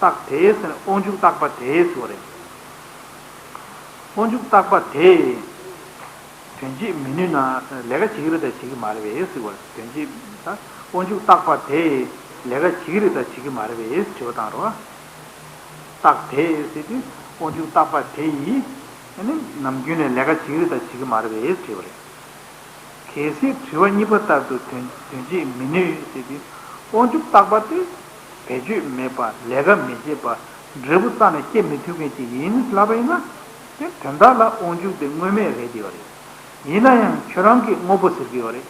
རྟག་དེས་ཟེར་ན་དབང་ཕྱུག་རྟག་པ་དེས་སོ་རེད། དབང་ཕྱུག་རྟག་པ་དེས། དོན་བྱེད་མི་ནུས་ན་ཟེར་ན་ལས་ཀ་བྱེད་ཀྱི་རེད་དང་བྱེད་ཀྱི་མ་རེད་པས་ཟེར་བ་རེད། དོན་བྱེད་ད་དབང་ཕྱུག་རྟག་པ་དེས་ལས་ཀ་བྱེད་ཀྱི་རེད་དང་བྱེད་ཀྱི་མ་རེད་པས་དྲི་བ་བཏང་རོགས། རྟག་དེས་ཟེར་དུས་དབང་ཕྱུག་རྟག་པ་དེ་ཡིས་ནི་ནམ་རྒྱུན་ནས་ལས་ཀ་བྱེད་ཀྱི་རེད་དང་བྱེད་ཀྱི་མ་རེད་པས་དྲི་བ་རེད། གལ་སྲིད་དྲི་བ་གཉིས་པ་ལྟར་དུ་དོན་དོན་བྱེད་མི་ནུས་ཟེར་དུས་དབང་ཕྱུག་རྟག་པ་དེ་བེད་སྤྱོད་མེད་པ། ལས་ཀ་མི་བྱེད་པ། འབྲས་བུ་རྩ་ནས་སྐྱེ་མི་ཐུབ་མཁན་ཅིག་ཡིན་ལབ་པ་ཡིན་ན། དེ་དོན་དག་ལ་དབང་ཕྱུག་དེ་དངོས་མེད་རེད་དེ་ཡོད་རེད། ཡིན་ན་ཡང་ཁྱོད་རང་གིས་དངོས་པོ་ཟེར་གྱི་ཡོད་རེད།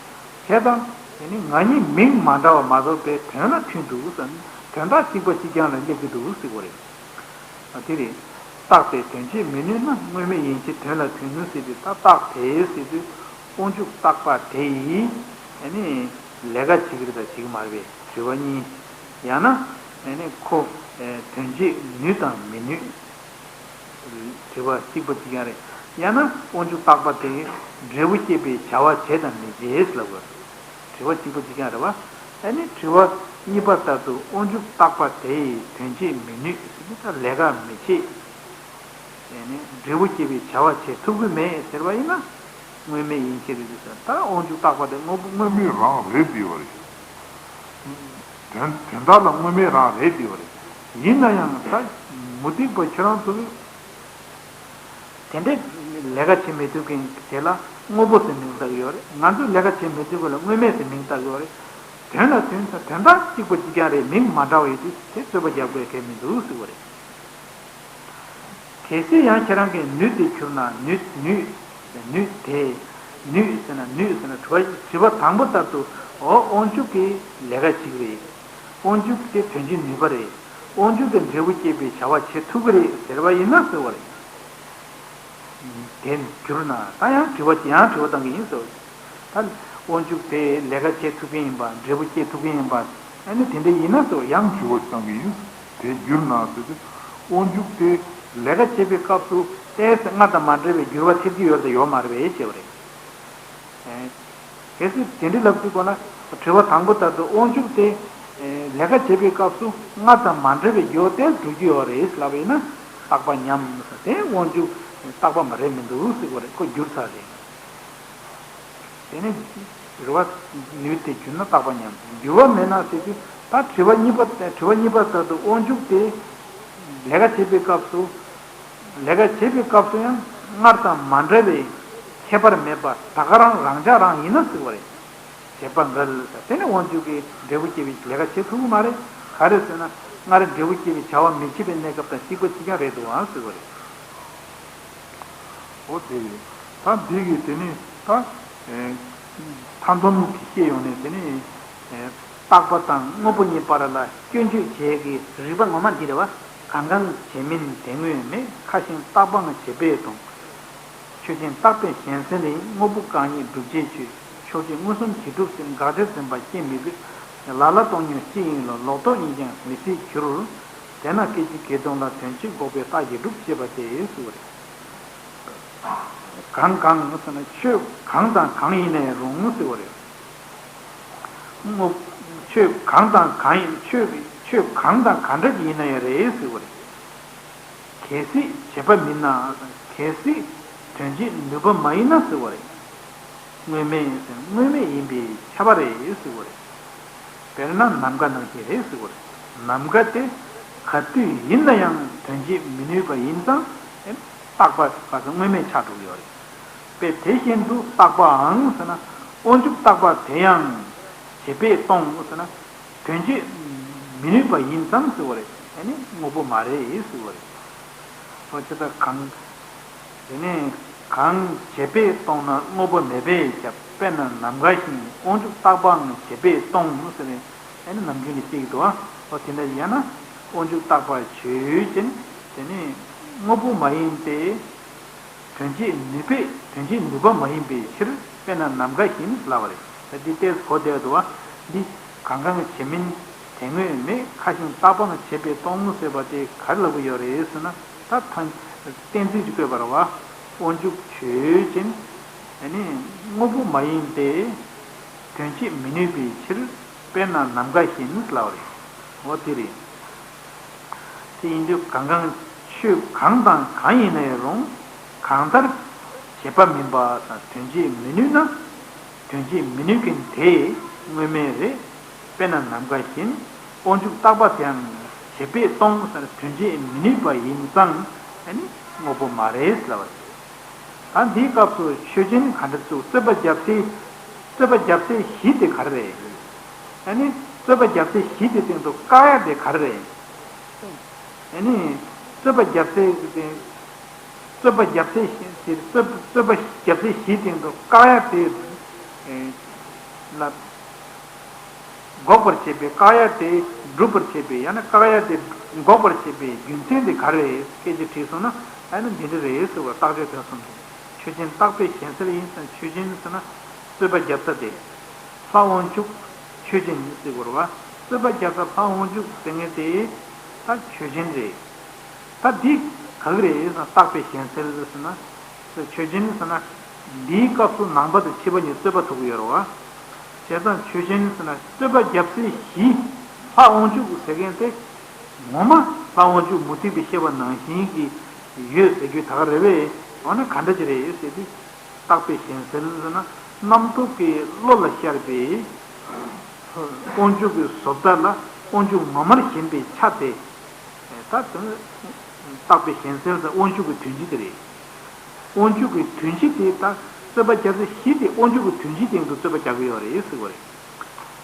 བྱས་ཙང་དེ་ནི་ང་གཉིས་མིང་མ་འདྲ་བ་མ་གཏོགས་པའི་དོན་ལ་མཐུན་འདུག་ཟེར་ན་དོན་དག་གཅིག་པ་གཅིག་རྐྱང་ལ་སླེབས་ཀྱི་འདུག་ཟེར་གྱི་ཡོད་རེད། དེ་རེད། རྟག་སྟེ་དོན་བྱེད་མི་ནུས་ན། དངོས་མེད་ཡིན་ཕྱིར་དོན་ལ་མཐུན་ཟེར་དུས་ད་རྟག་དེས་ཟེར་དུས་དབང་ཕྱུག་རྟག་པ་དེ་ཡིས་ཨ་ནི་ལས་ཀ་བྱེད་ཀྱི་རེད་དང་བྱེད་ཀྱི་མ་རེད་པས་དྲི་བ་གཉིས། ཡང་ན་ཨ་ནི་ཁོ་དོན་བྱེད་ནུས་དང་མི་ནུས། དྲི་བ་གཅིག་པ་གཅིག་རྐྱང་རེད། ཡང་ན་དབང་ཕྱུག་རྟག་པ་དེ་འབྲས་བུ་སྐྱེད་པའི་བྱ་བ་བྱེད་དང་མི་བྱེད་ལབ་དགོས། དྲི་བ་གཅིག་པ་གཅིག་རྐྱང་རེད་བ། ཨ་ནི་དྲི་བ་གཉིས་པ་ལྟར་དུ་དབང་ཕྱུག་རྟག་པ་དེ་ཡིས་དོན་བྱེད་མི་ནུས་ཟེར་ན་ད་ལས་ཀ་མི་བྱེད། ཨ་ནི་འབྲས་བུ་སྐྱེད་པའི་བྱ་བ་བྱེད་ཐུབ་ཀྱི་མེད་ཟེར་བ་ཡིན་ན། དངོས་མེད་ཡིན་ཕྱིར་ཟེར། ད་དབང་ཕྱུག་རྟག་པ་དེ་དངོས་པོ་དངོས་མེད་རང་རེད་དེ་བ་རེད། དོན་དོན་དག་ལ་དངོས་མེད་རང་རེད་དེ་བ་རེད། ཡིན་ན་ཡང་ད་མུ་སྟེགས་པ་ཁྱོད་རང་ཚོ་གིས། དེ་འདྲའི་ལས་ཀ་བྱེད་མི་ཐུབ་མཁན་དེ་ལ་དངོས་པོ་ཟེར་མིང་བཏགས་ཡོད་རེད། ང་ཚོས་ལས་ཀ་བྱེད་མི་ཐུབ་མཁན་ལ་དངོས་མེད་ཟེར་མིང་བཏགས་ཡོད་རེད། དོན་ལ་དོན་དོན་དག་གཅིག་པ་གཅིག་རྐྱང་རེད། མིང་མ་འདྲ་བ་ཡོད་དུས་དེ་རྩོད་པ་རྒྱག་དགོས་གལ་མི་འདུག་ཟེར་བ་རེད། གལ་སྲིད་ཡང་ཁྱེད་རང་གིས་ནུས་ཏེ་གྱུར་ན། ནུས་ནུས་ནུས་ཏེ། ནུས་ཟེར་ན་ནུས་ཟེར་ན་དྲི་བ་དྲི་བ་དང་པོ་ལྟར་དུ་འོ་དབང་ཕྱུག་གི་ལས་ཀ་གཅིག་རེད། དབང་ཕྱུག་དེ་དོན་བྱེད་ནུས་པ་རེད། དབང་ཕྱུག་དེ་འབྲས་བུ་སྐྱེད་པའི་བྱ་བ་བྱེད་ཐུབ་ཀྱི་རེད་ཟེར་བ་ཡིན་ན་ཟེར་བ་རེད། དེ་གྱུར་ན་ད་ཡང་དྲི་བ་ཡང་དྲི་བ་བཏང་གི་ཡིན་ཟེར་བ་རེད། ད་དབང་ཕྱུག་དེ་ལས་ཀ་བྱེད་ཐུབ་མཁན་ཡིན་པ། འབྲས་བུ་སྐྱེད་ཐུབ་མཁན་ཡིན་པ། ཨ་ནི་དེ་འདྲ་ཡིན་ན་ཟེར་བ་ཡང་དྲི་བ་བཏང་གི་ཡིན། དེ་གྱུར་ན་ཟེར་དུས་དབང་ཕྱུག་དེ་ལས་ཀ་བྱེད་པའི་སྐབས་སུ་ཏོག་ཙམ་སྔར་དང་མ་འདྲ་བའི་འགྱུར་བ་ཐེབས་ཀྱི་ཡོད་རེད་དང་ཡོད་མ་རེད་པས་ཞེས་པ་རེད། གལ་སྲིད་དེ་འདྲའི་ལབ་ཐུབ་པ་ན། དྲི་བ་དང་པོ་ལྟར་དུ་དབང་ཕྱུག་དེ་ལས་ཀ་བྱེད་པའི་སྐབས་སུ་སྔར་དང་མ་འདྲ་བའི་འགྱུར་བ་དེ་འགྲོ་རྒྱུ་ཡོད་རེད་ལབ་པ་ཡིན་ན་རྟག་པ་ཉམས། དེ་དབང་ཕྱུག་རྟག་པ་མ་རེད་མི་འདུག་ཟེར་བ་རེད། ཁོ་འགྱུར་ཚར་རེད། དེ་ནི་རེད་བ། ནུས་ཏེ་གྱུར་ན་རྟག་པ་ཉམས། འགྱུར་བ་མེད་ན་ཟེར་དུས་ད་དྲི་བ་གཉིས་པ་དྲི་བ་གཉིས་པ་ལྟར་དུ་དབང་ཕྱུག་དེ་ལས་ཀ་བྱེད་པའི་སྐབས་སུ་ ལས་ཀ་བྱེད་པའི་སྐབས་སུ་ཡང་སྔར་དང་མ་འདྲ་བའི་ཁྱད་པར་མེད་པ་ད་ག་རང་རང་ཅག་རང་ཡིན་ན་ཟེར་བ་རེད། བྱེད་པ་འགལ། དེ་ནི་དབང་ཕྱུག་གིས་འབྲས་བུ་སྐྱེ་བའི་ལས་ཀ་བྱེད་ཐུབ་ཀྱི་མ་རེད། ག་རེ་ཟེར་ན། སྔར་འབྲས་བུ་སྐྱེ་བའི་བྱ་བ་མི་བྱེད་པའི་གནས་སྐབས་དང་གཅིག་པ་གཅིག་རྐྱང་རེད་འདུག་ཨང་ཟེར་བ་རེད། འོ་དེ་རེད། ད་འདི་གི་དེ་ནི་ད་ཨེ་མཐའ་སྡོམ་གྱི་བཤད་ཡོང་ནས་དེ་ནི་ཨེ་རྟག་པ་དང་དངོས་པོ་གཉིས་བར་ལ་སྐྱོན་བརྗོད་བྱེད་ཀྱི་རིགས་པ་ངོ་མ་འདི་རེད་བ། གང་གང་བྱེད་མིན་དེ་དངོས་མེད། ཁ་ཞེན་རྟག་པའང་བྱེད་པས་སྟོང་། ཆོས་ཅན་རྟག་པའི་གཞན་སེལ་ཡིན། དངོས་པོ་རྐང་གཉིས་སྒྲུབ་བྱེད་ཆོས། ཕྱོགས་ཆོས་མངོན་སུམ་གྱིས་གྲུབ་ཟེར། དགག་བྱ་འཛིན་པ་སྐྱེ་མི་དགོས། ལ་ལ་སྟོང་ཉིད་སྤྱི་ཡིན་ལུགས། ལོག་རྟོག་གཉིས་ཀྱང་མི་སྲིད་འགྱུར། དེས་ན་སྐད་ཅིག་གིས་སྟོང་ལ། དོན་གཅིག་འགོག་པའི་རྟགས་ཀྱིས་གྲུབ་ཅེས་པ་སྟེ་ཟེར་བ་རེད། གང་གང་ཟེར་ན་ཆོས་གང་དང་གང་ཡིན་ན་ཡང་རུང་ཟེར་བ་རེད། དངོས་ཆོས་གང་དང་གང་ཡིན། ཆོས་ཆོས་གང་དང་གང་འདྲ་ཡིན་ན་ཡང་རེད་ཟེར་བ་རེད། གལ་སྲིད་བྱེད་པ་མིན་ན། གལ་སྲིད་དོན་བྱེད་ནུས་པ་མ་ཡིན་ན་ཟེར་བ་རེད། དངོས་མེད་ཡིན་ཟེར། དངོས་མེད་ཡིན་པས་ཁྱབ་པ་རེད་ཟེར་བ་རེད། དཔེར་ན་ནམ་མཁའ་ནང་བཞིན་རེད་ཟེར་བ་རེད། ནམ་མཁའ་དེ་ག་དུས་ཡིན་ན་ཡང་དོན་བྱེད་མི་ནུས་པ་ཡིན་ཙང་རྟག་པ་ག་ས་དངོས་མེད་ཆགས་འགྲོ་གི་ཡོད་རེད། དཔེ་དེ་བཞིན་དུ་རྟག་པའང་ཟེར་ན། དབང་ཕྱུག་རྟག་པ་དེ་ཡང་བྱེད་པས་སྟོང་ཟེར་ན། དོན་བྱེད་མི་ནུས་པ་ཡིན་ཙང་ཟེར་བ་རེད། ཨ་ནི་དངོས་པོ་མ་རེད་ཟེར་བ་རེད། འོ་ཇི་ལྟར་གང་། དེ་ནས་གང་བྱེད་པས་སྟོང་ན་དངོས་པོ་མེད་པས་ཁྱབ། དཔེར་ན་ནམ་མཁའ་བཞིན། དབང་ཕྱུག་རྟག་པའང་བྱེད་པས་སྟོང་ཟེར་ནས། ཨ་ནི་ནམ་རྒྱུན་གྱི་གཅིག་ཏུ་འོ་དེ་འདྲ་ཡིན་ན། དབང་ཕྱུག་རྟག་པ་ཆོས་ཅན། དེ་ནི་དངོས་པོ་མ་ཡིན་ཏེ། དོན་བྱེད་ནུས་པས་དོན་བྱེད་ནུས་པ་མ་ཡིན་པའི་ཕྱིར། དཔེར་ན་ནམ་མཁའ་བཞིན་ལབ་པ་རེད། ད་འདི་ཏོག་ཙམ་གོ་བདེ་བ་འདུག་བ། འདི་གང་གང་བྱེད་མིན་དེ་དངོས་མེད། ཁ་ཞེན་རྟག་པའང་བྱེད་པས་སྟོང་ཟེར་བ་དེ་ག་རེ་ལབ་ཀྱི་ཡོད་རེད་ཟེར་ན། ད་ཐང་གཏན་ཚིགས་ཀྱིས་བཀོད་པ་རེད་བ། དབང་ཕྱུག་ཆོས་ཅན། ཨ་ནི་དངོས་པོ་མ་ཡིན་ཏེ། དོན་བྱེད་མི་ནུས་པའི་ཕྱིར། དཔེར་ན་ནམ་མཁའ་བཞིན་ལབ་པ་རེད། འོ་དེ་རེད། དེ་ཡིན་དུས་གང་གང་ཆོས་གང་དང་གང་ཡིན་ན་ཡང་རུང་། གང་ལྟར་བྱེད་པ་མིན་པ་དང་དོན་བྱེད་མི་ནུས་ན། དོན་བྱེད་མི་ནུས་མཁན་དེ་དངོས་མེད་རེད། དཔེར་ན་ནམ་མཁའ་བཞིན། དབང་ཕྱུག་རྟག་པ་དེའང་བྱེད་པས་སྟོང་ཟེར་ན་དོན་བྱེད་མི་ནུས་པ་ཡིན་ཙང་ཨ་ནི་དངོས་པོ་མ་རེད་ལབ་པ་རེད། ད་འདིའི་སྐབས་སུ་ཆོས་ཅན་ག་འདྲ་བཙུགས། རྩོད་པ་རྒྱབ་སའི། རྩོད་པ་རྒྱབ་སའི་གཞི་དེ་ག་རེ་རེད། ཨ་ནི་རྩོད་པ་རྒྱབ་སའི་གཞི་དེ་སྟེང་དུ་བཀག་ཡ་དེ་ག་རེ་རེད། ཨ་ནི་རྩོད་པ་རྒྱབ་སའི་དེ། རྩོད་པ་རྒྱབ་སའི་གཞི་དེ། རྩོད་རྩོད་པ་རྒྱབ་སའི་གཞི་སྟེང་དུ་བཀག་ཡ་དེ་ལ། འགོག་པར་བྱེད་པའི། བཀག་ཡ་དེ་སྒྲུབ་པར་བྱེད་པའི། ཡང་ན་བཀག་ཡ་དེ་འགོག་པར་བྱེད་པའི་རྒྱུ་མཚན་དེ་ག་རེ་རེད། སྐད་ཆ་དྲིས་སོང་ན། ཨ་ནི་འདི་འདྲ་རེད་ཟེར་བ། རྟགས་ཆོས་དོན་གསུམ་དེ། ཆོས་ཅན་རྟག་པའི་གཞན་སེལ་ཡིན་ཙང་། ཆོས་ཅན་ཟེར་ན་རྩོད་པ་རྒྱབ་ས་དེ། ལྷ་དབང་ཕྱུག་ཆོས་ཅན་ཟེར་དགོས་རེད་བ། རྩོད་པ་རྒྱབ་ས་ལྷ་དབང་ཕྱུག་ཟེར་མཁན་དེ་ད་ཆོས་ཅན་རེད། ད་འདི་ག་གི་རེད་ཟེར་ན། རྟག་པའི་གཞན་སེལ་ཟེར་ན། ཆོས་ཅན་ཟེར་ན། འདིའི་སྐབས་སུ་ནང་པ་དང་ཕྱི་པ་གཉིས་རྩོད་པ་ཐུག་གི་ཡོད་རེད་བ། བྱས་ཙང་ཆོས་ཅན་ཟེར་ན་རྩོད་པ་རྒྱབ་སའི་གཞི། ལྷ་དབང་ཕྱུག་ཟེར་མཁན་དེ། ངོ་མ་ལྷ་དབང་ཕྱུག་མུ་སྟེགས་པའི་བཤད་པ་ནང་བཞིན་གྱི་ཡོད་ཟེར་རྒྱུ་ད་ག་རེད་པས། འོ་ན་ག་འདྲ་ཅིག་རེད་ཟེར་དུས། རྟག་པའི་གཞན་སེལ་ཟེར་ན། རྣམ་རྟོག་གི་བློ་ལ་ཤར་བའི་དབང་ཕྱུག་གི་བཟོ་ལྟ་ལ་དབང་ཕྱུག་ངོ་མར་ཞེན་པའི་ཆ་དེ། ད་དོན། རྟག་པའི་གཞན་སེལ་ཟེར་དབང་ཕྱུག་གི་དོན་སྤྱི་དེ་རེད། དབང་ཕྱུག་གི་དོན་སྤྱི་དེ། ད་རྩོད་པ་རྒྱབ་ས་གཞི་དེ་དབང་ཕྱུག་གི་དོན་སྤྱིའི་སྟེང་དུ་རྩོད་པ་རྒྱག་གི་ཡོད་རེད་ཟེར་བ་རེད།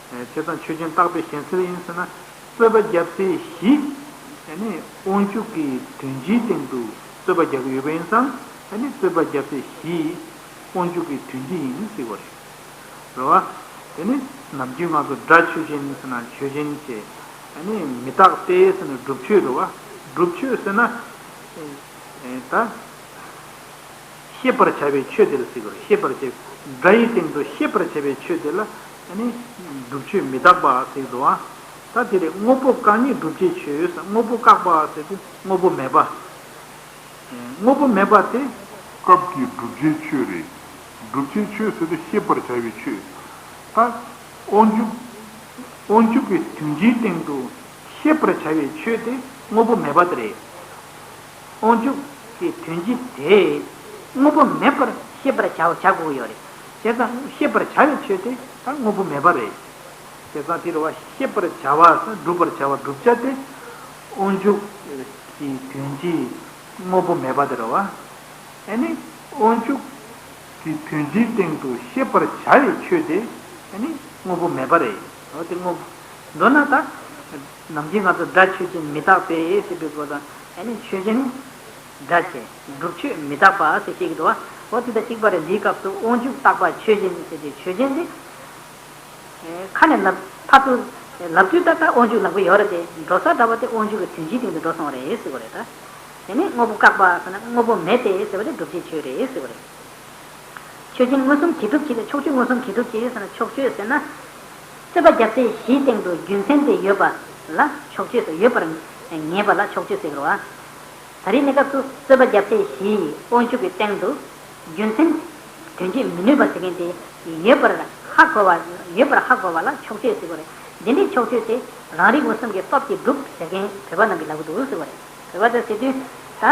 བྱས་ཙང་ཆོས་ཅན་རྟག་པའི་གཞན་སེལ་ཡིན་ཟེར་ན། རྩོད་པ་རྒྱབ་སའི་གཞི། ཨ་ནི་དབང་ཕྱུག་གི་དོན་སྤྱིའི་སྟེང་དུ་རྩོད་པ་རྒྱག་གི་ཡོད་པ་ཡིན་ཙང་། ཨ་ནི་རྩོད་པ་རྒྱབ་སའི་གཞི་དབང་ཕྱུག་གི་དོན་སྤྱི་ཡིན་ཟེར་བ་རེད། རེད་བ། དེ་ནི་ནམ་རྒྱུན་ང་ཚོ་སྒྲ་ཆོས་ཅན་ཟེར་ན་ཆོས་ཅན་བྱས། ཨ་ནི་མི་རྟག་སྟེ་ཟེར་ན་སྒྲུབ་ཆོས་རེད་བ། སྒྲུབ་ཆོས་ཟེར་ན། ཨེ་ད། ཤེས་པར་བྱ་བའི་ཆོས་དེ་ལ་ཟེར་དགོས་རེད། ཤེས་པར་བྱ། སྒྲ་ཡི་སྟེང་དུ་ཤེས་པར་བྱ་བའི་ཆོས་དེ་ལ། ཨ་ནི་སྒྲུབ་ཆོས་མི་རྟག་པ་ཟེར་འདུག་ཨ། ད་དེ་རེད། དངོས་པོ་རྐང་གཉིས་སྒྲུབ་བྱེད་ཆོས། དངོས་པོ་བཀག་པ་ཟེར་དུས་དངོས་པོ་མེད་པ། དངོས་པོ་མེད་པ་དེ། སྐབས་ཀྱི་སྒྲུབ་བྱེད་ཆོས་རེད། སྒྲུབ་བྱེད་ཆོས་ཟེར་དུས་ཤེས་པར་བྱ་བའི་ཆོས། ད་དབང་ཕྱུག་དབང་ཕྱུག་གི་དོན་སྤྱིའི་སྟེང་དུ་ཤེས་པར་བྱ་བའི་ཆོས་དེ་དངོས་པོ་མེད་པ་དེ་རེད། དབང་ཕྱུག་གི་དོན་སྤྱི་དེ་དངོས་པོ་མེད་པར་ཤེས་པར་བྱ་བྱ་དགོས་ཀྱི་ཡོད་རེད། བྱས་ཙང་ཤེས་པར་བྱ་བའི་ཆོས་དེ་ད་དངོས་པོ་མེད་པ་རེད། བྱས་ཙང་དེ་རེད་བ། ཤེས་པར་བྱ་བ་ཟེར་སྒྲུབ་པར་བྱ་བ་བསྒྲུབ་བྱ་དེ། དབང་ཕྱུག་གི་དོན་སྤྱི། དངོས་པོ་མེད་པ་དེ་རེད་བ། ཨ་ནི་དབང་ཕྱུག་གི་དོན་སྤྱིའི་སྟེང་དུ་ཤེས་པར་བྱ་བའི་ཆོས་དེ་ཨ་ནི་དངོས་པོ་མེད་པ་རེད། འོ་དེ་དངོས་པོ། མདོར་ན་ད་ནམ་རྒྱུན་ང་ཚོ་སྒྲ་ཆོས་ཅན་མི་རྟག་པས་ཟེར་བའི་སྐོར་དང་ཨ་ནི་ཆོས་ཅན་སྒྲ་བྱས་སྒྲུབ་ཆོས་མི་རྟག་པ་ཟེར་བཤད་ཀྱི་འདུག་བ། འོ་དེ་དང་གཅིག་པ་རེད། འདིའི་སྐབས་སུ་དབང་ཕྱུག་རྟག་པ་ཆོས་ཅན་ཟེར་ཏེ་ཆོས་ཅན་དེ། ཁ་ནས་ལབ་ཐབས་སུ་ལབ་དུས་ད་ལྟ་དབང་ཕྱུག་ལབ་ཀྱི་ཡོད་རེད་དེ། འགྲོ་ས་འདྲ་བ་དེ་དབང་ཕྱུག་གི་དོན་སྤྱིའི་སྟེང་དུ་འགྲོ་སོང་བ་རེད་ཟེར་བ་རེད་ད། དེ་ནས་དངོས་པོ་བཀག་པ་ཟེར་ན་དངོས་པོ་མེད་དེ་ཟེར་བ་དེ་སྒྲུབ་བྱེད་ཆོས་རེད་ཟེར་བ་རེད། ཆོས་ཅན་མངོན་སུམ་གྱིས་གྲུབ་ཅིག་ལ་ཕྱོགས་ཆོས་མངོན་སུམ་གྱིས་གྲུབ་ཅིག་ཟེར་ན་ཕྱོགས་ཆོས་ཟེར་ན། རྩོད་པ་རྒྱབ་ཚད་བཞིའི་སྟེང་དུ་རྒྱུ་མཚན་དེ་ཡོད་པ་ལ་ཕྱོགས་ཆོས་ཟེར། ཡོད་པར་ངེས་པ་ལ་ཕྱོགས་ཆོས་ཟེར་གི་རེད་བ། ད་རེས་གནས་སྐབས་སུ་རྩོད་པ་རྒྱབ་ཚད་བཞིའི་དབང་ཕྱུག་གི་སྟེང་དུ་རྒྱུ་མཚན་དོན་བྱེད་མི་ནུས་པ་ཟེར་མཁན་དེ་ཡོད་པར་ཧ་གོ་བ། ཡོད་པར་ཧ་གོ་བ་ལ་ཕྱོགས་ཆོས་ཟེར་གི་རེད། འདི་འདྲའི་ཕྱོགས་ཆོས་དེ་རང་རིག་མངོན་སུམ་གྱི་སྟོབས་ཀྱིས་གྲུབ་ཟེར་མཁན་བོད་པ་རྣམས་ཀྱིས་ལབ་ཀྱི་འདུག་ཟེར་བ་རེད། བོད་པ་དེ་ཟེར་དུས་ད་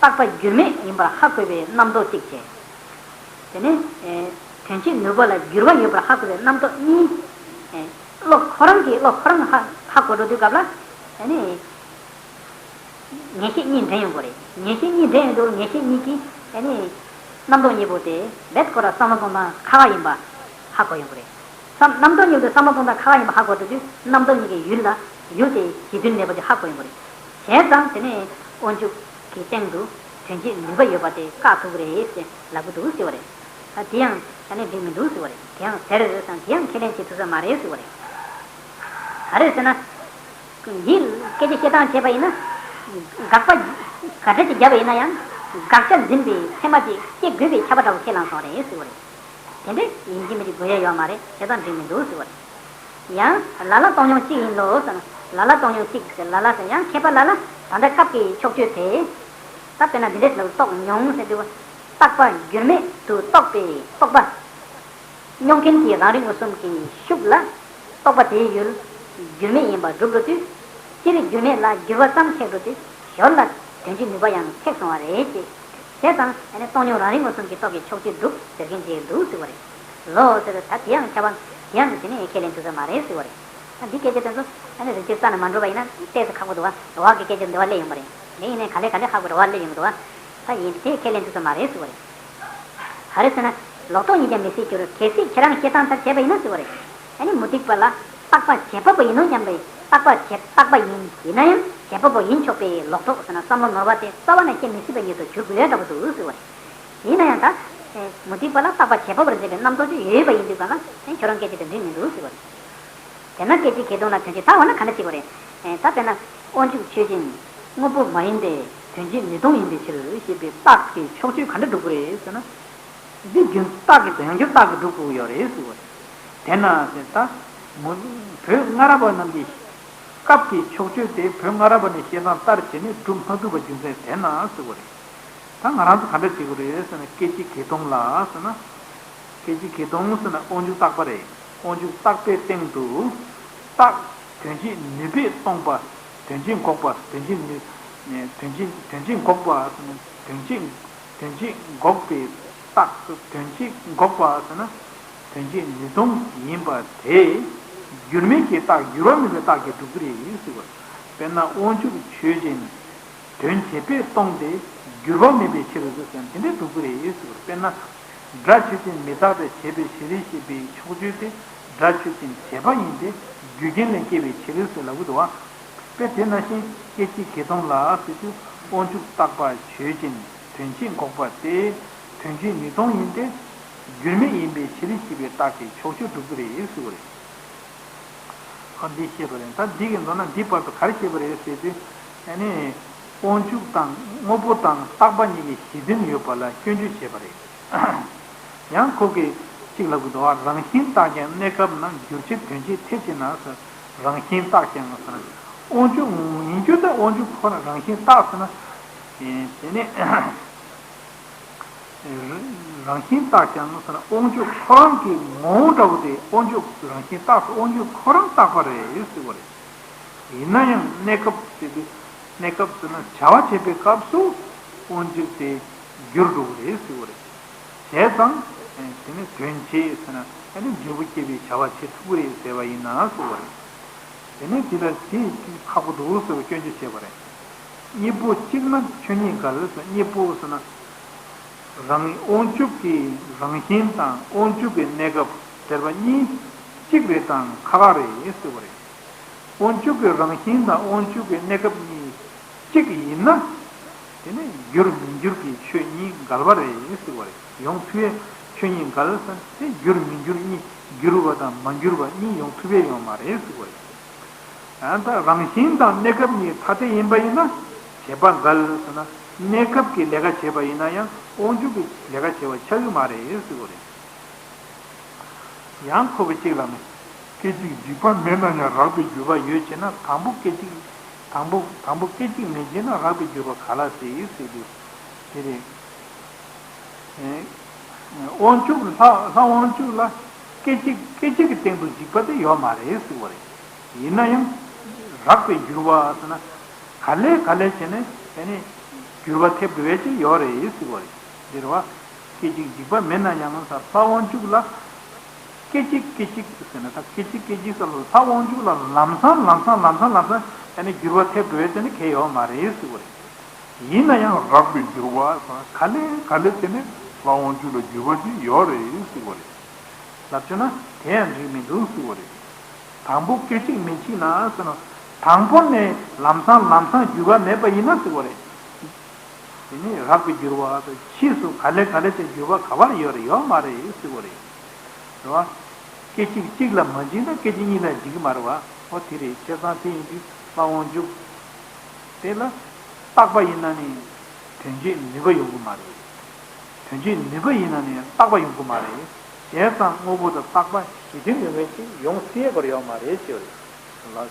རྟག་པ་འགྱུར་མེད་ཡིན་པར་ཧ་གོ་བའི་རྣམ་རྟོག་གཅིག་བྱས། དེ་ནས་དོན་བྱེད་ནུས་པ་ལ་འགྱུར་བ་ཡོད་པར་ཧ་གོ་བའི་རྣམ་རྟོག་གཉིས། བློ་ཁོ་རང་གིས་བློ་ཁོ་རང་ཧ་ཧ་གོ་འགྲོ་དུས་སྐབས་ལ་ཨ་ནི། ངེས་ཤེས་གཉིས་འདྲེན་ཡོང་གི་རེད། ངེས་ཤེས་གཉིས་འདྲེན་ཡོང་དུས་ངེས་ཤེས་གཉིས་ཀྱིས་ཨ་ནི། རྣམ་རྟོག་གཉིས་པོ་དེ་རྦད་ཁོ་རང་བསམ་བློ་གཏོང་སྟངས་ཁག་ཁག་ཡིན་པ་ཧ་གོ་ཡོང་གི་རེད། བསམ་རྣམ་རྟོག་གཉིས་པོ་དེ་བསམ་བློ་གཏོང་སྟངས་ཁག་ཁག་ཡིན་པ་ཧ་གོ་འགྲོ་དུས་རྣམ་རྟོག་གཉིས་ཀྱི་ཡུལ་ལ་ཡུལ་དེ་གཞི་མཐུན་མེད་པ་ཅིག་ཧ་གོ་ཡོང་གི་རེད། བྱས་ཙང་དེ་ནས་དབང་ཕྱུག་གི་སྟེང་དུ་དོན་བྱེད་ནུས་པ་ཡོད་པ་དེ་བཀག་ཐུབ་ཀྱི་རེད་ཟེར་ལབ་ཀྱི་འདུག་ཟེར་བ་རེད། ད་དེ་ཡང་ཨ་ནི་འགྲིག་མི་འདུག་ཟེར་བ་རེད། དེ་ཡང་ཟེར་རེད་ཙང་དེ་ཡང་ཁས་ལེན་བྱེད་ཐུབ་ས་མ་རེད་ཟེར་བ་རེད། ག་རེ་ཟེར་ན། འདི་སྐད་ཆ་བཤད་སྟངས་བྱས་པ་ཡིན་ན། དགག་པ་ག་འདྲ་ཅིག་བརྒྱབ་པ་ཡིན་ན་ཡང་། དགག་བྱ་འཛིན་པའི་ཚད་མ་དེ་སྐྱེ་དགོས་པའི་ཁྱབ་པ་འདྲ་བོ་ཁས་བླངས་སོང་རེད་ཟེར་བ་རེད། དེ་འདྲ་ཡིན་གཅིག་མིན་གཅིག་དགོས་ཡ་ཡོད་མ་རེད། བྱས་ཙང་འགྲིག་མི་འདུག་ཟེར་བ་རེད། ཡང་ལ་ལ་སྟོང་ཉུང་གཅིག་ཡིན་ལོ་ཟེར་ན། ལ་ལ་སྟོང་ཉུང་གཅིག་ཟེར། ལ་ལ་ཟེར་ཡང་མཁས་པ་ལ་ལ་ད་ལྟ་སྐབས་ཀྱི་ཕྱོགས་ཆོས་དེ། ད་དཔེར་ན་འདི་འདྲས་ལ་རྟོགས་མྱོང་ཟེར་དུས། རྟག་པ་འགྱུར་མེད་དུ་རྟོགས་པའི་རྟོག་པ། མྱོང་མཁན་གྱི་རང་རིག་མངོན་སུམ་གྱི་ཤུགས་ལ། རྟོག་པ་དེའི་ཡུལ་འགྱུར་མེད་ཡིན་པར་སྒྲུབ་འགྲོ་དུས། སྤྱིར་འགྱུར་མེད་ལ་འགྱུར་བ་ཙམ་ཐེག་འགྲོ་དུས། ཞོར་ལ་དོན་བྱེད་ནུས་པ་ཡང་ཐེག་སོང་བ་རེད་ཅེས། བྱས་ཙང་ཨ་ནི་སྟོང་ཉུང་རང་རིག་མངོན་སུམ་གྱི་སྟོབས་ཀྱིས་ཕྱོགས་ཆོས་སྒྲུབ་ཟེར་མཁན་ཅིག་འདུག་ཟེར་བ་རེད། ལོ་ཟེར་ད་དེ་ཡང་ཁྱབ་པ་དེ་ཡང་དེ་ནས་ཁས་ལེན་ཐུབ་ས་མ་རེད་ཟེར་བ་རེད། ད་འདི་སྐད་ཆ་དེ་ཚོ་ཨ་ནི་རིན་ཆེན་རྩ་ནས་མ་འགྲོ་བ་ཡིན་ན་ཏོག་ཙམ་ཁག་པོ་འདུག་བ། འོག་གི་སྐད་ཆ་འདི་བ་སླེབས་ཡོང་བ་རེད། དེ་ཡིན་ནའི་ག་ལེ་ག་ལེ་ཁག་པོ་འདྲ་བ་སླེབས་ཡོང་གི་འདུག་བ། ད་ཡིན་དེ་ཁས་ལེན་ཐུབ་ས་མ་རེད་ཟེར་བ་རེད། ག་རེ་ཟེར་ན། ལོག་རྟོག་ཉིད་ཀྱང་མི་སྲིད་འགྱུར། གལ་སྲིད་ཁྱེད་རང་བཤད་སྟངས་ལྟར་བྱས་པ་ཡིན་ན་ཟེར་བ་རེད། ཨ་ནི་མུ་སྟེགས་པ་ལ་རྟག་པ་བྱེད་པ་པོ་ཡིན་ནོ་སྙམ་པའི་རྟག་པ་བྱེད་རྟག་པ་ཡིན་ཡིན་ན་ཡང་བྱེད་པ་པོ་ཡིན་ཆོག་པའི་ལོག་རྟོག་ཟེར་ན་བསམ་བློ་ནོར་བ་དེ་རྩ་བ་ནས་སྐྱེ་མི་སྲིད་པ་ཉིད་དུ་གྱུར་དགོས་ཡ་འདྲ་པོ་འདུག་ཟེར་བ་རེད། ཡིན་ན་ཡང་ད། མུ་སྟེགས་པ་ལ་རྟག་པ་བྱེད་པ་པོར་འཛིན་པའི་རྣམ་རྟོག་ཅིག་ཡོད་པ་ཡིན་དུས་གང་ལ་ཁྱོད་རང་སྐད་ཆ་དེ་འགྲིག་མི་འདུག་ཟེར་བ་རེད། དེས་ན་སྐད་ཅིག་གིས་སྟོང་ལ་དོན་བྱེད་ད་འོ་ན་ག་འདྲ་བྱེད་དགོས་རེད། ཨེ་ད་དཔེར་ན་དབང་ཕྱུག་ཆོས་ཅན། དངོས་པོ་མ་ཡིན་ཏེ། དོན་བྱེད་ནུས་སྟོང་ཡིན་པའི་ཕྱིར་ཞེས་པའི་རྟགས་ཀྱི་ཕྱོགས་ཆོས་ག་འདྲ་སྒྲུབ་དགོས་རེད་ཟེར་ན། འདི་རྒྱུན་རྟགས་ཀྱི་ཡང་འགྱུར་རྟགས་ཀྱིས་སྒྲུབ་དགོས་ཡོད་རེད་ཟེར་བ་རེད། དེས་ན་ཟེར་ད། མུ་བོད་སྔ་རབས་པ་རྣམས་ཀྱིས། སྐབས་ཀྱི་ཕྱོགས་ཆོས་དེ་བོད་སྔ་རབས་པ་ནས་བཤད་སྟངས་ལྟར་བྱས་ནས་སྒྲུབ་མ་ཐུབ་པ་རྒྱུ་མཚན་དེས་ན་ཟེར་བ་རེད། ད་ང་རང་ཚོ་ག་འདྲ་བྱེད་དགོས་རེད་ཟེར་ན། སྐད་ཅིག་གིས་སྟོང་ལ་ཟེར་ན། སྐད་ཅིག་གིས་སྟོང་ཟེར་ན་དབང་ཕྱུག་རྟག་པ་རེད། དབང་ཕྱུག་རྟག་པའི་སྟེང་དུ། རྟག་དོན་བྱེད་ནུས་པས་སྟོང་པ། དོན་བྱེད་འགོག་པ། དོན་བྱེད་ནུས། དོན་བྱེད་དོན་བྱེད་འགོག་པ་ཟེར་ན། དོན་བྱེད་དོན་བྱེད་འགོག་པའི་རྟགས། དོན་བྱེད་འགོག་པ་ཟེར་ན། དོན་བྱེད་ནུས་སྟོང་ཡིན་པ་དེ། འགྱུར་མེད་ཀྱི་རྟགས་འགྱུར་བ་མེད་པའི་རྟགས་ཀྱིས་སྒྲུབ་ཀྱི་རེད་ཟེར་བ། དཔེར་ན་དབང་ཕྱུག་ཆོས་ཅན། དོན་བྱེད་པས་སྟོང་སྟེ་འགྱུར་བ་མེད་པའི་ཕྱིར་ཟེར་ན་དེ་འདྲས་སྒྲུབ་ཀྱི་རེད་ཟེར་བ། དཔེར་ན། སྒྲ་ཆོས་ཅན་མི་རྟག་པས་བྱས་པའི་ཕྱིར་ཞེས་པའི་ཕྱོགས་ཆོས་དེ་སྒྲ་ཆོས་ཅན་བྱས་པ་ཡིན་ཏེ་རྒྱུ་རྐྱེན་ལས་སྐྱེ་བའི་ཕྱིར་ཟེར་ལབ་ཀྱི་འདུག་བ། དཔེ་དེ་ནང་བཞིན་སྐད་ཅིག་གིས་སྟོང་ལ་ཟེར་དུས་དབང་ཕྱུག་རྟག་པ་ཆོས་ཅན། དོན་བྱེད་འགོག་པ་སྟེ། དོན་བྱེད་ནུས་སྟོང་ཡིན་ཏེ། འགྱུར་མེད་ཡིན་པའི་ཕྱིར་ཞེས་པའི་རྟགས་ཀྱིས་ཕྱོགས་ཆོས་སྒྲུབ་ཀྱི་རེད་ཟེར་བ་རེད། ཨ་འདི་བཤད་པ་རེད། ད་འདི་གི་མདོར་ན་འདི་བར་དུ་ག་རེ་བཤད་པ་རེད་ཟེར་དུས། ཨ་ནི། དབང་ཕྱུག་དང་དངོས་པོ་དང་རྟག་པ་གཉིས་ཀྱི་གཞི་འཛིན་ཡོད་པ་ལ་སྐྱོན་བརྗོད་བྱས་པ་རེད། ཡང་ཁོ་གིས་གཅིག་ལབ་ཀྱི་འདུག་བ། རང་བཞིན་རྟག་ཀྱང་གནས་སྐབས་ན། འགྱུར་བྱེད་དོན་བྱེད་ཐེབས་བྱེད་ན་ཟེར། རང་བཞིན་རྟག་ཀྱང་ཟེར་ན། དབང་ཕྱུག་ཡིན་རྒྱུ་དེ་དབང་ཕྱུག་ཁོ་ན་རང་བཞིན་རྟག་ཟེར་ན། དེ་ནས། རང་བཞིན་རྟག་ཀྱང་ཟེར་ན་དབང་ཕྱུག་ཁོ་རང་གི་ངོ་བོ་འདྲ་བོ་དེ་དབང་ཕྱུག་རང་བཞིན་རྟག་ཏུ་དབང་ཕྱུག་ཁོ་རང་རྟག་པ་རེད་ཟེར་བ་རེད། ཡིན་ན་ཡང་གནས་སྐབས་ཟེར་དུས་གནས་སྐབས་ཟེར་ན་བྱ་བ་བྱེད་པའི་སྐབས་སུ་དབང་ཕྱུག་དེ་འགྱུར་འགྲོ་གི་རེད་ཟེར་བ་རེད། བྱས་ཙང་དེ་ནི་དོན་བྱེད་ཟེར་ན་ཨ་ནི་འབྲས་བུ་སྐྱེད་པའི་བྱ་བ་བྱེད་ཐུབ་ཀྱི་རེད་ཟེར་བ་ཡིན་ན་ཟེར་བ་རེད། དེ་ནི་དེ་ལ་དེ་ཁག་པོ་འདུག་ཟེར་བའི་སྐྱོན་བརྗོད་བྱས་པ་རེད། གཉིས་པོ་གཅིག་ན་ཆོས་ཉིད་འགལ་ཟེར། གཉིས་པོ་ཟེར་ན། རང་དབང་ཕྱུག་གི་རང་བཞིན་དང་དབང་ཕྱུག་གི་གནས་སྐབས་ཟེར་བ་གཉིས་གཅིག་རེད་དང་ཁག་ཁག་རེད་ཟེར་བ་རེད། དབང་ཕྱུག་གི་རང་བཞིན་དང་དབང་ཕྱུག་གི་གནས་སྐབས་གཉིས་གཅིག་ཡིན་ན། དེ་ནི་རྒྱུར་མི་འགྱུར་གྱི་ཆོས་གཉིས་འགལ་བ་རེད་ཟེར་བ་རེད། ཡོང་ཐུབ་པའི་ཆོས་གཉིས་འགལ་ཟེར་ན་དེ་རྒྱུར་མི་འགྱུར་གཉིས་འགྱུར་བ་དང་མ་འགྱུར་བ་གཉིས་ཡོང་ཐུབ་པའི་ཡོད་མ་རེད་ཟེར་བ་རེད། ཡང་ད་རང་བཞིན་དང་གནས་སྐབས་གཉིས་ཐ་དད་ཡིན་པ་ཡིན་ན་བྱེད་པ་འགལ་ཟེར་ན། གནས་སྐབས་ཀྱི་ལས་ཀ་བྱེད་པ་ཡིན་ན་ཡང་དབང་ཕྱུག་གི་ལས་ཀ་བྱེད་པ་ཆགས་ཀྱི་མ་རེད་ཟེར་བ་རེད། ཡང་ཁོ་བོ་གཅིག་ལ་ནི། སྐད་ཅིག་འཇིག་པ་མེད་ན་ཡང་རགས་པའི་འགྱུར་བ་ཡོད་ཅེ་ན། དང་པོ་སྐད་ཅིག་དང་པོ་དང་པོ་སྐད་ཅིག་མེད་ཅེ་ན་རགས་པའི་འགྱུར་བ་ག་ལ་སྲིད་ཟེར་དུས། དེ་རེད། དབང་ཕྱུག་ལྷ་ལྷ་དབང་ཕྱུག་ལ་སྐད་ཅིག་སྐད་ཅིག་གི་སྟེང་དུ་འཇིག་པ་དེ་ཡོད་མ་རེད་ཟེར་བ་རེད། ཡིན་ན་ཡང་རགས་པའི་འགྱུར་བ་ཟེར་ན། ག་ལེ་ག་ལེ་བྱས་ནས་དེ་ནི་འགྱུར་བ་ཐེབས་འགྲོ་བའི་ཅིག་ཡོད་རེད་ཟེར་བ་རེད། འདིར་བ། སྐད་ཅིག་འཇིག་པ་མེད་ན་ཡང་ཟེར་ལྷ་དབང་ཕྱུག་ལ། སྐད་ཅིག་སྐད་ཅིག་ཟེར་ན་ད་སྐད་ཅིག་སྐད་ཅིག་ཟེར་ལྷ་དབང་ཕྱུག་ལ་ལམ་སང་ལམ་སང་ལམ་སང་ལམ་སང་ཨ་ནི་འགྱུར་བ་ཐེབས་འགྲོ་བའི་དེ་ནི་གལ་ཡོད་མ་རེད་ཟེར་བ་རེད། ཡིན་ན་ཡང་རགས་པའི་འགྱུར་བ་ཟེར་ག་ལེ་ག་ལེ་དེ་ནི་ལྷ་དབང་ཕྱུག་ལ་འགྱུར་བ་ཅིག་ཡོད་རེད་ཟེར་བ་རེད། ལབ་བྱུང་ན་དེ་ཡང་འགྲིག་མི་འདུག་ཟེར་བ་རེད། དང་པོ་སྐད་ཅིག་མི་གཅིག་ན་ཟེར་ན། དང་པོ་ནས་ལམ་སང་ལམ་སང་འགྱུར་བ་མེད་པ་ཡིན་ན་ཟེར་བ་རེད། དེ་ནི་རགས་པའི་འགྱུར་བ་དང་ཕྱིས་སུ་ག་ལེ་ག་ལེ་དེ་འགྱུར་བ་ག་བར་ཡོད་རེད་ཡོད་མ་རེད་ཟེར་བ་རེད། རེད་བ། སྐད་ཅིག་གཅིག་ལ་མ་འཇིག་ན་སྐད་ཅིག་གཉིས་ལ་འཇིག་གི་མ་རེད་བ། འོ་དེ་རེད། བྱས་ཙང་དེ་ཡིན་དུས་ལྷ་དབང་ཕྱུག་དེ་ལ་རྟག་པ་ཡིན་ན་ནི་དོན་བྱེད་ནུས་པ་ཡོང་གི་མ་རེད། དོན་བྱེད་ནུས་པ་ཡིན་ན་ནི་རྟག་པ་ཡོང་གི་མ་རེད། བྱས་ཙང་དངོས་པོ་དང་རྟག་པ་གཞི་མཐུན་མིན་པའི་ཅིག་ཡོང་སྲིད་པར་ཡོད་མ་རེད་ཅེས་པ་རེད། ལ།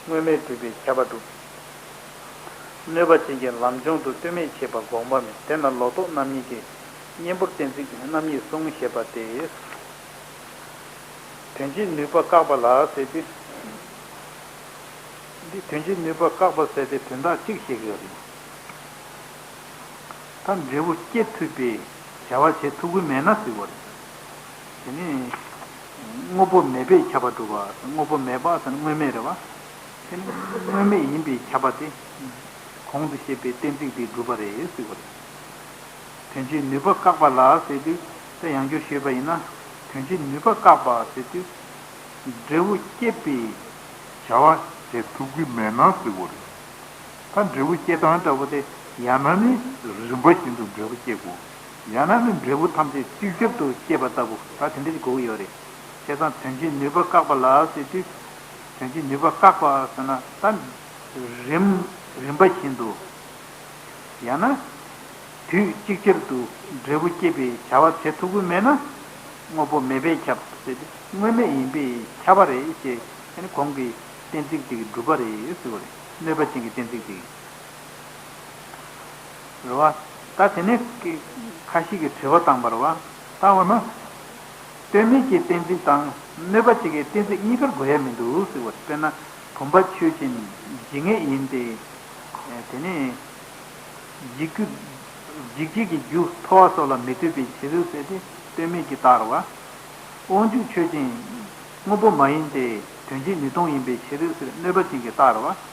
དངོས་མེད་སྒྲུབ་པའི་ཁྱབ་པ་སྒྲུབ། གནོད་པ་ཅན་གྱི་ལམ་བྱུང་དུ་ལྟོས་མེད་བྱེད་པ་དགོངས་པ་མེད། དེས་ན་ལོག་རྟོག་རྣམ་གཉིས་ཀྱི། གཉེན་པོར་གཏན་ཚིགས་རྣམ་གཉིས་གསུངས་ཞེས་པ་སྟེ། དོན་བྱེད་ནུས་པ་བཀག་པ་ལ་ཟེར་དུས། འདི་དོན་བྱེད་ནུས་པ་བཀག་པ་ཟེར་ཏེ་དོན་དག་གཅིག་བཤད་ཀྱི་ཡོད་རེད། ད་འབྲས་བུ་སྐྱེ་ཐུབ་པའི་བྱ་བ་བྱེད་ཐུབ་ཀྱི་མེད་ན་ཟེར་བ་རེད། དེ་ནི་དངོས་པོ་མེད་པས་ཁྱབ་པ་སྒྲུབ་པ། དངོས་པོ་མེད་པ་ཟེར་ན་དངོས་མེད་རེད་བ། དེ་ནི་དངོས་མེད་ཡིན་པའི་ཁྱབ་པ་དེ་གོང་དུ་བཤད་པའི་གཏན་ཚིགས་དེ་སྒྲུབ་པ་རེད་ཟེར་བ་རེད། དོན་བྱེད་ནུས་པ་བཀག་པ་ལ་ཟེར་དུས་དེ་ཡང་བསྐྱར་ཞུས་པ་ཡིན་ན། དོན་བྱེད་ནུས་པ་བཀག་པ་ཟེར་དུས། འབྲས་བུ་སྐྱེད་པའི་བྱ་བ་བྱེད་ཐུབ་ཀྱི་མེད་ན་ཟེར་བ་རེད། ད་འབྲས་བུ་སྐྱེ་སྟངས་འདྲ་པོ་དེ་ཡང་ན་ནི་རིམ་པ་བཞིན་དུ་འབྲས་བུ་སྐྱེ་དགོས། ཡང་ན་ནི་འབྲས་བུ་ཐམས་ཅད་གཅིག་ཆར་དུ་སྐྱེས་པ་ལྟ་བུ་ད་དེ་འདྲ་ཞིག་དགོས་ཀྱི་ཡོད་རེད། བྱས་ཙང་དོན་བྱེད་ནུས་པ་བཀག་པ་ལ་ཟེར་དུས། དོན་བྱེད་ནུས་པ་བཀག་པ་ཟེར་ན་ད་རིམ་རིམ་པ་བཞིན་དུ། ཡང་ན། དུས་གཅིག་ཆར་དུ་འབྲས་བུ་སྐྱེད་པའི་བྱ་བ་བྱེད་ཐུབ་ཀྱི་མེད་ན། དངོས་པོ་མེད་པས་ཁྱབ་ཟེར་ཏེ་དངོས་མེད་ཡིན་པས་ཁྱབ་པ་རེད་ཅེས་ཨ་ནི་གོང་གི་གཏན་ཚིགས་དེ་གིས་སྒྲུབ་པ་རེད་ཟེར་བ་རེད། གནོད་པ་ཅན་གྱི་གཏན་ཚིགས་དེ་གིས། རེད་བ། ད་དེ་ནས་ཁ་ཤས་ཀྱིས་དྲི་བ་བཏང་བ་རེད་བ། ད་འོ་ན། ལྟོས་མེད་ཀྱི་གཏན་ཚིགས་དང་གནོད་པ་ཅན་གྱི་གཏན་ཚིགས་གཉིས་ཀར་གོ་ཡ་མི་འདུག་ཟེར་བ་རེད། དཔེར་ན་བུམ་པ་ཆོས་ཅན་འཇིག་ངེས་ཡིན་ཏེ། དེ་ནས། འཇིག་རྒྱུ། འཇིག་བྱེད་ཀྱི་རྒྱུ་ཐོ་བ་སོགས་ལ་མི་ལྟོས་པའི་ཕྱིར་ཟེར་ཏེ་ལྟོས་མེད་ཀྱི་རྟགས་རེད་བ། དབང་ཕྱུག་ཆོས་ཅན། དངོས་པོ་མ་ཡིན་ཏེ་དོན་བྱེད་ནུས་སྟོང་ཡིན་པའི་ཕྱིར་ཟེར་གནོད་པ་ཅན་གྱི་རྟགས་རེད་བ།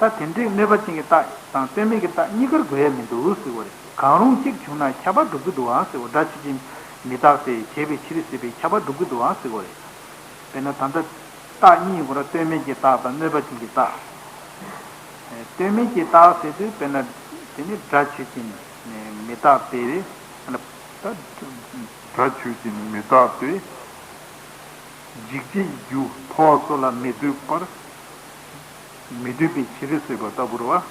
ད་དེ་འདྲའི་གནོད་པ་ཅན་གྱི་རྟགས་དང་ལྟོས་མེད་ཀྱི་རྟགས་གཉིས་ཀར་གོ་ཡ་མི་འདུག་ཟེར་བ་རེད། གང་རུང་གཅིག་བྱུང་ན་ཁྱབ་པ་སྒྲུབ་ཀྱི་འདུག་ཨང་ཟེར་བ། སྒྲ་ཆོས་ཅན་མི་རྟག་སྟེ་བྱས་པའི་ཕྱིར་ཟེར་བའི་ཁྱབ་པ་སྒྲུབ་ཀྱི་འདུག་ཨང་ཟེར་བ་རེད། དཔེར་ན་ད་ལྟ་རྟགས་གཉིས་ཡོད་ར། ལྟོས་མེད་ཀྱི་རྟགས་དང་གནོད་པ་ཅན་གྱི་རྟགས། ལྟོས་མེད་ཀྱི་རྟགས་ཟེར་དུས་དཔེར་ན་དེ་ནི་སྒྲ་ཆོས་ཅན་མི་རྟག་སྟེ། ད་སྒྲ་ཆོས་ཅན་མི་རྟག་སྟེ། འཇིག་བྱེད་རྒྱུ་ཐོ་བ་སོགས་ལ་མི་ལྟོས་པར། མི་ལྟོས་པའི་ཕྱིར་ཟེར་བ་ལྟ་བུ་རེད་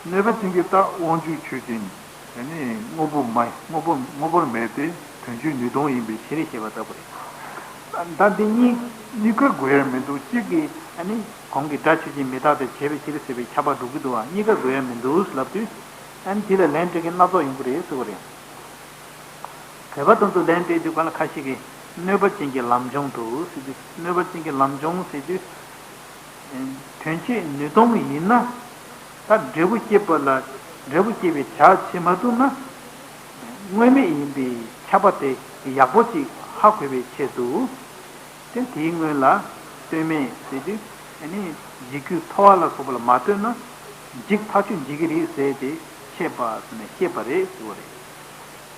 བ། གནོད་པ་ཅན་གྱི་རྟགས་དབང་ཕྱུག་ཆོས་ཅན། དེ་ནི་དངོས་པོ་མ་དངོས་པོ་དངོས་པོར་མེད་དེ་དོན་བྱེད་ནུས་སྟོང་ཡིན་པའི་ཕྱིར་ཞེས་པ་ལྟ་བུ་རེད། ད་འདི་གཉིས་གཉིས་ཀར་གོ་ཡ་མི་འདུག་གཅིག་གིས་ཨ་ནི་གོང་གི་སྒྲ་ཆོས་ཅན་མི་རྟག་སྟེ་བྱས་པའི་ཕྱིར་ཟེར་བའི་ཁྱབ་པ་སྒྲུབ་ཀྱི་འདུག་བ། གཉིས་ཀར་གོ་ཡ་མི་འདུག་ལབ་དུས། ཨ་ནི་དེ་ལ་ལན་སྤྲད་མཁན་སྣ་ཚོགས་ཡོང་གི་རེད་ཟེར་བ་རེད། བོད་པ་དེ་ཚོ་ལན་སྤྲད་དུས་ག་ལ་ཁ་ཤས་ཀྱིས་གནོད་པ་ཅན་གྱི་ལམ་བྱུང་དུ་ཟེར་དུས། གནོད་པ་ཅན་གྱི་ལམ་བྱུང་ཟེར་དུས། དོན་བྱེད་ནུས་སྟོང་ཡིན་ན། ད་འབྲས་བུ་སྐྱེད་པ་ལ་འབྲས་བུ་སྐྱེད་པའི་བྱ་བྱེད་མ་ཐུབ་ན། དངོས་མེད་ཡིན་པའི་ཁྱབ་པ་དེ་ཡག་པོ་ཅིག་ཧ་གོ་བའི་ཆེད་དུ། དེ་དེའི་སྔོན་ལ་ལྟོས་མེད་ཟེར་དུས་ཨ་ནི་འཇིག་རྒྱུ་ཐོ་བ་ལ་སོགས་པ་ལ་མ་ལྟོས་ན། འཇིག་ཐག་ཆོད་འཇིག་གི་རེད་ཟེར་ཏེ་འཆད་པ་ཟེར་ནས་བཤད་པ་རེད་ཟེར་བ་རེད།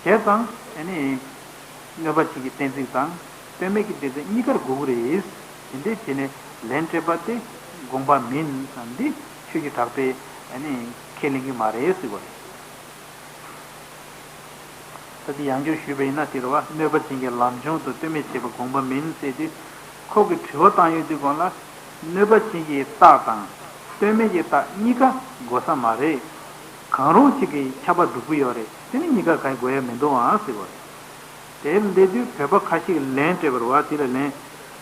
བྱས་ཙང་ཨ་ནི་གནོད་པ་བྱེད་ཀྱི་གཏན་ཚིགས་དང་རྟོད་མེད་ཀྱི་གཏན་ཚིགས་གཉིས་ཀར་དགོས་ཀྱི་རེད། དེ་འདྲའི་བྱས་ནས་ལན་སྤྲད་པ་དེ་དགོངས་པ་མིན་ཟེར་འདི་ཆོས་ཀྱི་གྲགས་པས་ཨ་ནི་ཁས་ལེན་གྱི་མ་རེད་ཟེར་བ་རེད། ད་དེ་ཡང་བསྐྱར་ཞུས་པ་ཡིན་ན་དེ་རེད་བ། གནོད་པ་ཅན་གྱི་ལམ་བྱུང་དུ་རྟོད་མེད་བྱེད་པ་དགོངས་པ་མིན་ཟེར་དུས། ཁོ་གི་དྲི་བ་བཏང་ཡོད་དུས་སྒང་ལ། གནོད་པ་ཅན་གྱི་རྟགས་དང་རྟོད་མེད་ཀྱི་རྟགས་གཉིས་ཀ་དགོས་ས་མ་རེད། གང་རུང་གཅིག་གིས་ཁྱབ་པ་སྒྲུབ་ཀྱི་ཡོད་རེད། དེ་ནི་གཉིས་ཀ་གང་ཡང་དགོས་ཡ་མི་འདུག་ཨང་ཟེར་བ་རེད། དེར་འདས་དུས་བོད་པ་ཁ་ཤས་ཀྱིས་ལན་སྤྲད་པ་རེད་བ། དེ་ལ་ལན།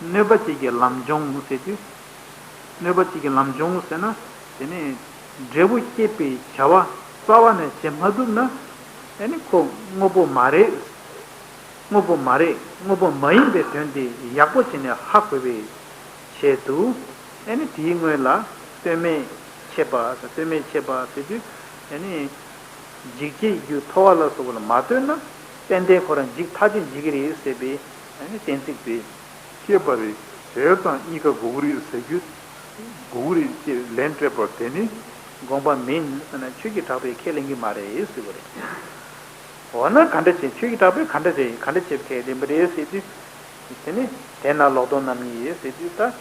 གནོད་པ་ཅན་གྱི་ལམ་བྱུང་ཟེར་དུས། གནོད་པ་གཅིག་གི་ལམ་བྱུང་ཟེར་ན། དེ་ནི་འབྲས་བུ་སྐྱེད་པའི་བྱ་བ་རྩ་བ་ནས་བྱེད་མ་ཐུབ་ན། ཨ་ནི་ཁོ་དངོས་པོ་མ་རེད། དངོས་པོ་མ་རེད། དངོས་པོ་མ་ཡིན་པའི་དོན་དེ་ཡག་པོ་བྱས་ནས་ཧ་གོ་བའི་ཆེད་དུ། ཨ་ནི་དེའི་སྔོན་ལ་རྟོད་མེད་བྱེད་པ། རྟོད་མེད་བྱེད་པ་ཟེར་དུས། ཨ་ནི་འཇིག་བྱེད་ཀྱི་རྒྱུ་ཐོབ་པ་ལ་སོགས་པ་ལ་མ་ལྟོས་ན། ཏན་ཏན་ཁོ་རང་འཇིག་ཐག་ཆོད་འཇིག་གི་རེད་ཟེར་བའི་ཨ་ནི་གཏན་ཚིགས་དེ། བཤད་པ་རེད། བྱས་ཙང་གཉིས་ཀ་དགོས་ཀྱི་རེད་ཟེར་རྒྱུ། དགོས་ཀྱི་རེད་ཅེས་ལན་སྤྲད་པ་དེ་ནི། དགོངས་པ་མིན་ཟེར་ན་ཆོས་ཀྱི་གྲགས་པས་ཁས་ལེན་གྱི་མ་རེད་ཟེར་བ་རེད། འོ་ན་ག་འདྲ་བྱས། ཆོས་ཀྱི་གྲགས་པས་ག་འདྲ་བྱས། ག་འདྲ་བྱས་ཁས་ལེན་པ་རེད་ཟེར་དུས། དེ་ནི་དེས་ན་ལོག་རྟོག་རྣམ་གཉིས་ཡོད་ཟེར་དུས་ད།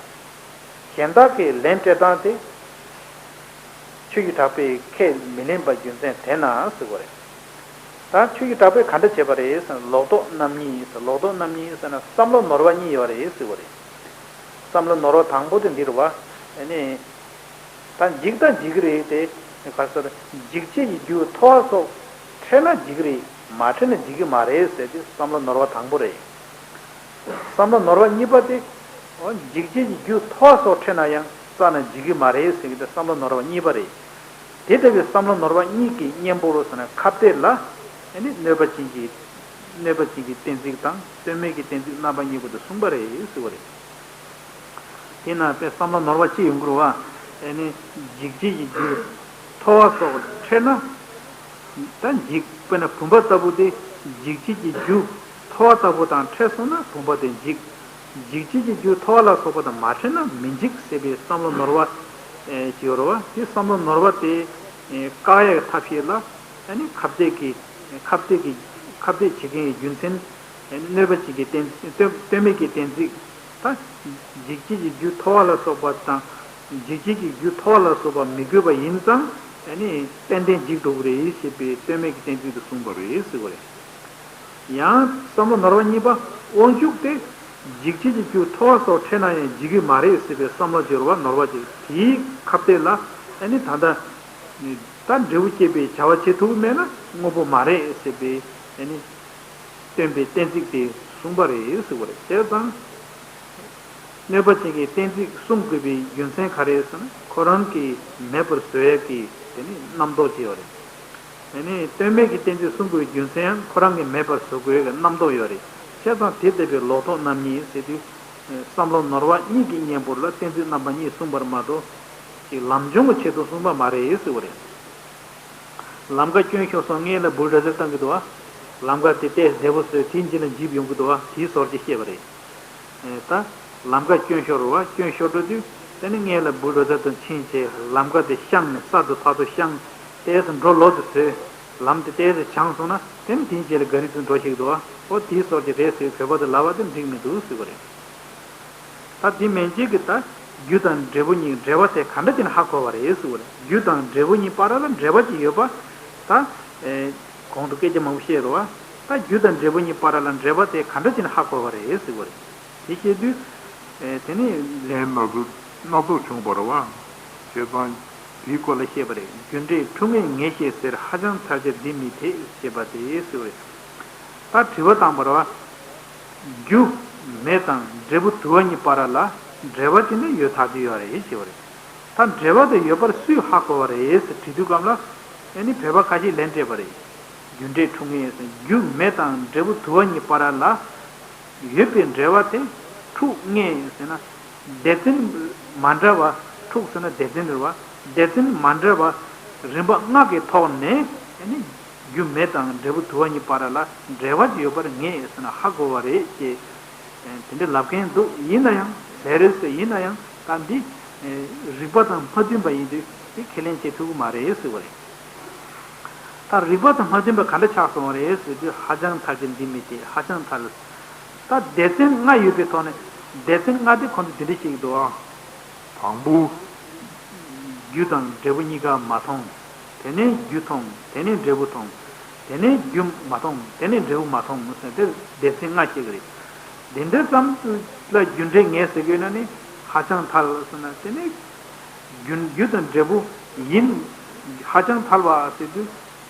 གཞན་དག་གི་ལན་སྤྲད་སྟངས་དེ། ཆོས་ཀྱི་གྲགས་པས་ཁས་མི་ལེན་པ་རྒྱུ་མཚན་དེས་ན་ཟེར་བ་རེད། ད་ཆོས་ཀྱི་གྲགས་པས་ག་འདྲ་བྱས་པ་རེད་ཟེར་ན། ལོག་རྟོག་རྣམ་གཉིས་ཟེར། ལོག་རྟོག་རྣམ་གཉིས་ཟེར་ན་བསམ་བློ་ནོར་བ་གཉིས་ཡོད་རེད་ཟེར་བ་རེད། བསམ་བློ་ནོར་བ་དང་པོ་དེ་འདི་རེད་བ། ཨ་ནི། ད་འཇིག་ད་འཇིག་གི་རེད་དེ། ག་རེ་ཟེར། འཇིག་བྱེད་ཀྱི་རྒྱུ་ཐོབ་པ་སོགས་འཕྲད་ན་འཇིག་གི་རེད། མ་འཕྲད་ན་འཇིག་གི་མ་རེད་ཟེར་དུས་བསམ་བློ་ནོར་བ་དང་པོ་རེད། བསམ་བློ་ནོར་བ་གཉིས་པ་དེ། འོ། འཇིག་བྱེད་ཀྱི་རྒྱུ་ཐོབ་པ་སོགས་འཕྲད་ན་ཡང་རྩ་ནས་འཇིག་གི་མ་རེད་ཟེར་གྱི་དེ་བསམ་བློ་ནོར་བ་གཉིས་པ་རེད། དེ་ལྟ་བུའི་བསམ་བློ་ནོར་བ་གཉིས་ཀྱི་གཉེན་པོ་རུ་ཟེར་ན་ཁ་གཏད་ལ། ཨ་ནི་གནོད་པ་ཅན་གྱི། གནོད་པ་ཅན་གྱི་གཏན་ཚིགས་དང་རྟོད་མེད་ཀྱི་གཏན་ཚིགས་རྣམ་པ་གཉིས་པོ་དེ་གསུངས་པ་རེད་ཟེར་བ་རེད། དེས་ན་དཔེ་བསམ་བློ་ནོར་བ་ཅི་ཡོང་གི་རེད་བ། ཨ་ནི་འཇིག་བྱེད་ཀྱི་རྒྱུ་ཐོབ་པ་སོགས་འཕྲད་ན། ད་འཇིག་དཔེར་ན་བུམ་པ་ལྟ་བུ་དེ། འཇིག་བྱེད་ཀྱི་རྒྱུ་ཐོབ་པ་ལྟ་བུ་དང་འཕྲད་སོང་ན་བུམ་པ་དེ་འཇིག་འཇིག་བྱེད་ཀྱི་རྒྱུ་ཐོབ་པ་ལ་སོགས་པ་དང་མ་འཕྲད་ན་མི་འཇིག་ཟེར་བའི་བསམ་བློ་ནོར་བ་ཅིག་ཡོད་རེད་བ། དེ་བསམ་བློ་ནོར་བ་དེ་བཀག་ཡག་ཐབས་ཤེས་ལ། ཨ་ནི་ཁ་གཏད་ཀྱི། ཁ་གཏད་ཀྱི། ཁ་གཏད་བྱེད་མཁན་གྱི་རྒྱུ་མཚན། གནོད་པ་ཅན་གྱི་གཏན། རྟོད་མེད་ཀྱི་གཏན་ཚིགས། ད་འཇིག་བྱེད་ཀྱི་རྒྱུ་ཐོབ་པ་ལ་སོགས་པ་དང་། འཇིག་བྱེད་ཀྱི་རྒྱུ་ཐོབ་པ་ལ་སོགས་པ་མི་དགོས་པ་ཡིན་ཙང་། ཨ་ནི་ཏན་ཏན་འཇིག་འགྲོ་གི་རེད་ཞེས་པའི་རྟོད་མེད་ཀྱི་གཏན་ཚིགས་དེ་གསུངས་པ་རེད་ཟེར་བ་རེད། ཡང་བསམ་བློ་ནོར་བ་གཉིས་པ། དབང་ཕྱུག་དེ་འཇིག་བྱེད་ཀྱི་རྒྱུ་ཐོབ་པ་སོགས་འཕྲད་ན་ཡང་འཇིག་གི་མ་རེད་ཟེར་བའི་བསམ་བློ་སྦྱོར་བ་ནོར་བ་ཅིག་དེའི་ཁ་གཏད་ལ། ཨ་ནི་ད་ལྟ། ད་འབྲས་བུ་སྐྱེད་པའི་བྱ་བ་བྱེད་ཐུབ་ཀྱི་མེད་ན་དངོས་པོ་མ་རེད་ཟེར་བའི། ཨ་ནི། སྟོན་པའི་གཏན་ཚིགས་དེ་གསུངས་པ་རེད་ཟེར་བ་རེད། བྱས་ཙང་། གནོད་པ་ཅན་གྱི་གཏན་ཚིགས་གསུང་དགོས་པའི་རྒྱུ་མཚན་ག་རེ་ཟེར་ན། ཁོ་རང་གིས་མེད་པར་བཟོ་ཡག་གི་དེ་ནི་རྣམ་རྟོག་ཅིག་ཡོད་རེད། དེ་ནི་རྟོད་མེད་ཀྱི་གཏན་ཚིགས་གསུང་དགོས་པའི་རྒྱུ་མཚན་ཡང་ཁོ་རང་གིས་མེད་པར་བཟོ་དགོས་ཀྱི་རྣམ་རྟོག་ཡོད་རེད། བྱས་ཙང་དེ་ལྟ་བུའི་ལོག་རྟོག་རྣམ་གཉིས་ཟེར་དུས། བསམ་བློ་ནོར་བ་གཉིས་ཀྱི་གཉེན་པོ་ལ་གཏན་ཚིགས་རྣམ་པ་གཉིས་གསུངས་པར་མ་གཏོགས། ཅིག་ལམ་བྱུང་གི་ཆེད་དུ་གསུངས་པ་མ་རེད་ཟེར་བ་རེད། ལམ་ཁ་སྐྱོན་ཤོར་སོང་། སྔོན་ལ་འབུ་འདྲ་ཟེར་བཏང་གི་འདུག་བ། ལམ་ཁ་དེ་ཏོག་ཙམ་བདེ་པོ་བཟོས། དེའི་རྗེས་ལ་འཇིབ་ཡོང་གི་འདུག་བ། དེའི་བཟོ་འདྲ་བཤད་པ་རེད། ཨེ། ད་ལམ་ཁ་སྐྱོན་ཤོར་བ། སྐྱོན་ཤོར་འགྲོ་དུས་དེ་ནི་སྔོན་ལ་འབུ་འདྲ་ཟེར་དུ་ཕྱིན་བྱས་ལམ་ཁ་དེ་བཤངས་ནས་གསར་དུ་ཕར་ཚུར་བཤངས། ཏོག་ཙམ་འགྲོ་ལོག་ཏུ་བཟོས། ལམ་དེ་ཏོག་ཙམ་བྱང་སོང་ན་དེ་ནི་དེའི་རྗེས་ལ་ག་རེ་དུ་འགྲོ་ཞིག་འདུག་བ། ཨོ། དེའི་བཟོ་འདྲ་རེད་ཟེར་བོད་པ་དེ་ལབ་པ་དེ་འགྲིག་མི་འདུག་ཟེར་བ་རེད། ད་དེ་མན་ཆད་ཀྱི་ད་རྒྱུ་དང་འབྲས་བུ་གཉིས་འབྲེལ་བ་དེ་ག་འདྲ་བྱས་ནས་ཧ་གོ་བ་རེད་ཟེར་བ་རེད། རྒྱུ་དང་འབྲས་བུ་གཉིས་བར་ལ་འབྲེལ་བ་ཅིག་ཡོད་པ། ད། ཨེ། གོང་དུ་སྐད་ཆ་མང་པོ་བཤད་རེད་བ། ད་རྒྱུ་དང་འབྲས་བུ་གཉིས་བར་ལ་འབྲེལ་བ་དེ་ག་འདྲ་བྱས་ནས་ཧ་གོ་བ་རེད་ཟེར་བ་རེད། དེ་བཤད་དུས། ཨེ། དེ་ནི། ལན་སྣ་ཚོགས་སྣ་ཚོགས་བྱུང་བ་རེད་བ། བྱས་ཙང་དེའི་སྐོར་ལ་བཤད་པ་རེད། རྒྱུ་འབྲས་འཁྲུལ་ངེས་ངེས་ཤེས་ཟེར། ཧ་ཅང་ཐལ་ཆ་འདི་མི་འཐད་ཅེས་པ་དེ་ཟེར་བ་རེད། ད་དྲི་བ་བཏང་བ་རེད་བ། རྒྱུ་མེ་དང་འབྲས་བུ་དུ་བ་གཉིས་བར་ལ་འབྲེལ་བ་དེ་ནི་ཡོད་ཐག་ཆོད་ཡོད་རེད་ཞེས་པ་རེད། ད་འབྲེལ་བ་དེ་ཡོད་པར་སུས་ཧ་གོ་བ་རེད་ཟེར་དྲིས་དུས་སྐབས་ལ། ཨ་ནི་བོད་པ་ཁ་ཤས་ལན་སྤྲད་པ་རེད། རྒྱུ་འབྲས་འཁྲུལ་ངེས་ཟེར། རྒྱུ་མེ་དང་འབྲས་བུ་དུ་བ་གཉིས་བར་ལ་ཡོད་པའི་འབྲེལ་བ་དེ་འཁྲུལ་ངེས་ཟེར་ན། སྡེ་ཚན་མ་འདྲ་བ། འཁྲུལ་ཟེར་ན་སྡེ་ཚན་རེད་བ། སྡེ་ཚན་མ་འདྲ་བ་རིམ་པ་ལྔ་གི་ཐོག་ནས། ཨ་ནི་རྒྱུ་མེ་དང་འབྲས་བུ་དུ་བ་གཉིས་བར་ལ་འབྲེལ་བ་ཅིག་ཡོད་པར་ངེས་ཟེར་ན་ཧ་གོ་བ་རེད་ཅེས། དེ་འདྲ་ལབ་མཁན་འདུག་ཡིན་ན་ཡང་ཟེར་རེད་ཟེར། ཡིན་ན་ཡང་ད་འདི། རིགས་པ་དང་མ་མཐུན་པ་ཡིན་དུས་དེ་ཁས་ལེན་བྱེད་ཐུབ་ཀྱི་མ་རེད་ཟེར་བ་རེད། ད་རིགས་པ་དང་མ་མཐུན་པ་ག་འདྲ་ཆགས་སོང་བ་རེད་ཟེར་དུས་ཧ་ཅང་ཐལ་གྱི་འདི་མི་དེ་ཧ་ཅང་ཐལ། ད་སྡེ་ཚན་ལྔ་ཡོད་པའི་ཐོག་ནས་སྡེ་ཚན་ལྔ་དེ་ཁོང་ཚོ་འདི་འདྲ་བཤད་ཀྱི་འདུག་ཨ། དང་པོ། རྒྱུ་དང་འབྲས་བུ་གཉིས་ཀ་མ་མཐོང་། དེ་ནས་རྒྱུ་མཐོང་། དེ་ནས་འབྲས་བུ་མཐོང་། དེ་ནས་རྒྱུ་མ་མཐོང་། དེ་ནས་འབྲས་བུ་མ་མཐོང་ཟེར་དེ་སྡེ་ཚན་ལྔ་བཤད་ཀྱི་རེད། འདི་འདྲ་ཙམ་ལ་རྒྱུ་འབྲས་ངེས་ཟེར་གྱི་ཡོད་ན་ནི་ཧ་ཅང་ཐལ་ཟེར་ན་དེ་ནི་རྒྱུ་རྒྱུ་དང་འབྲས་བུ་ཡིན། ཧ་ཅང་ཐལ་བ་ཟེར་དུས།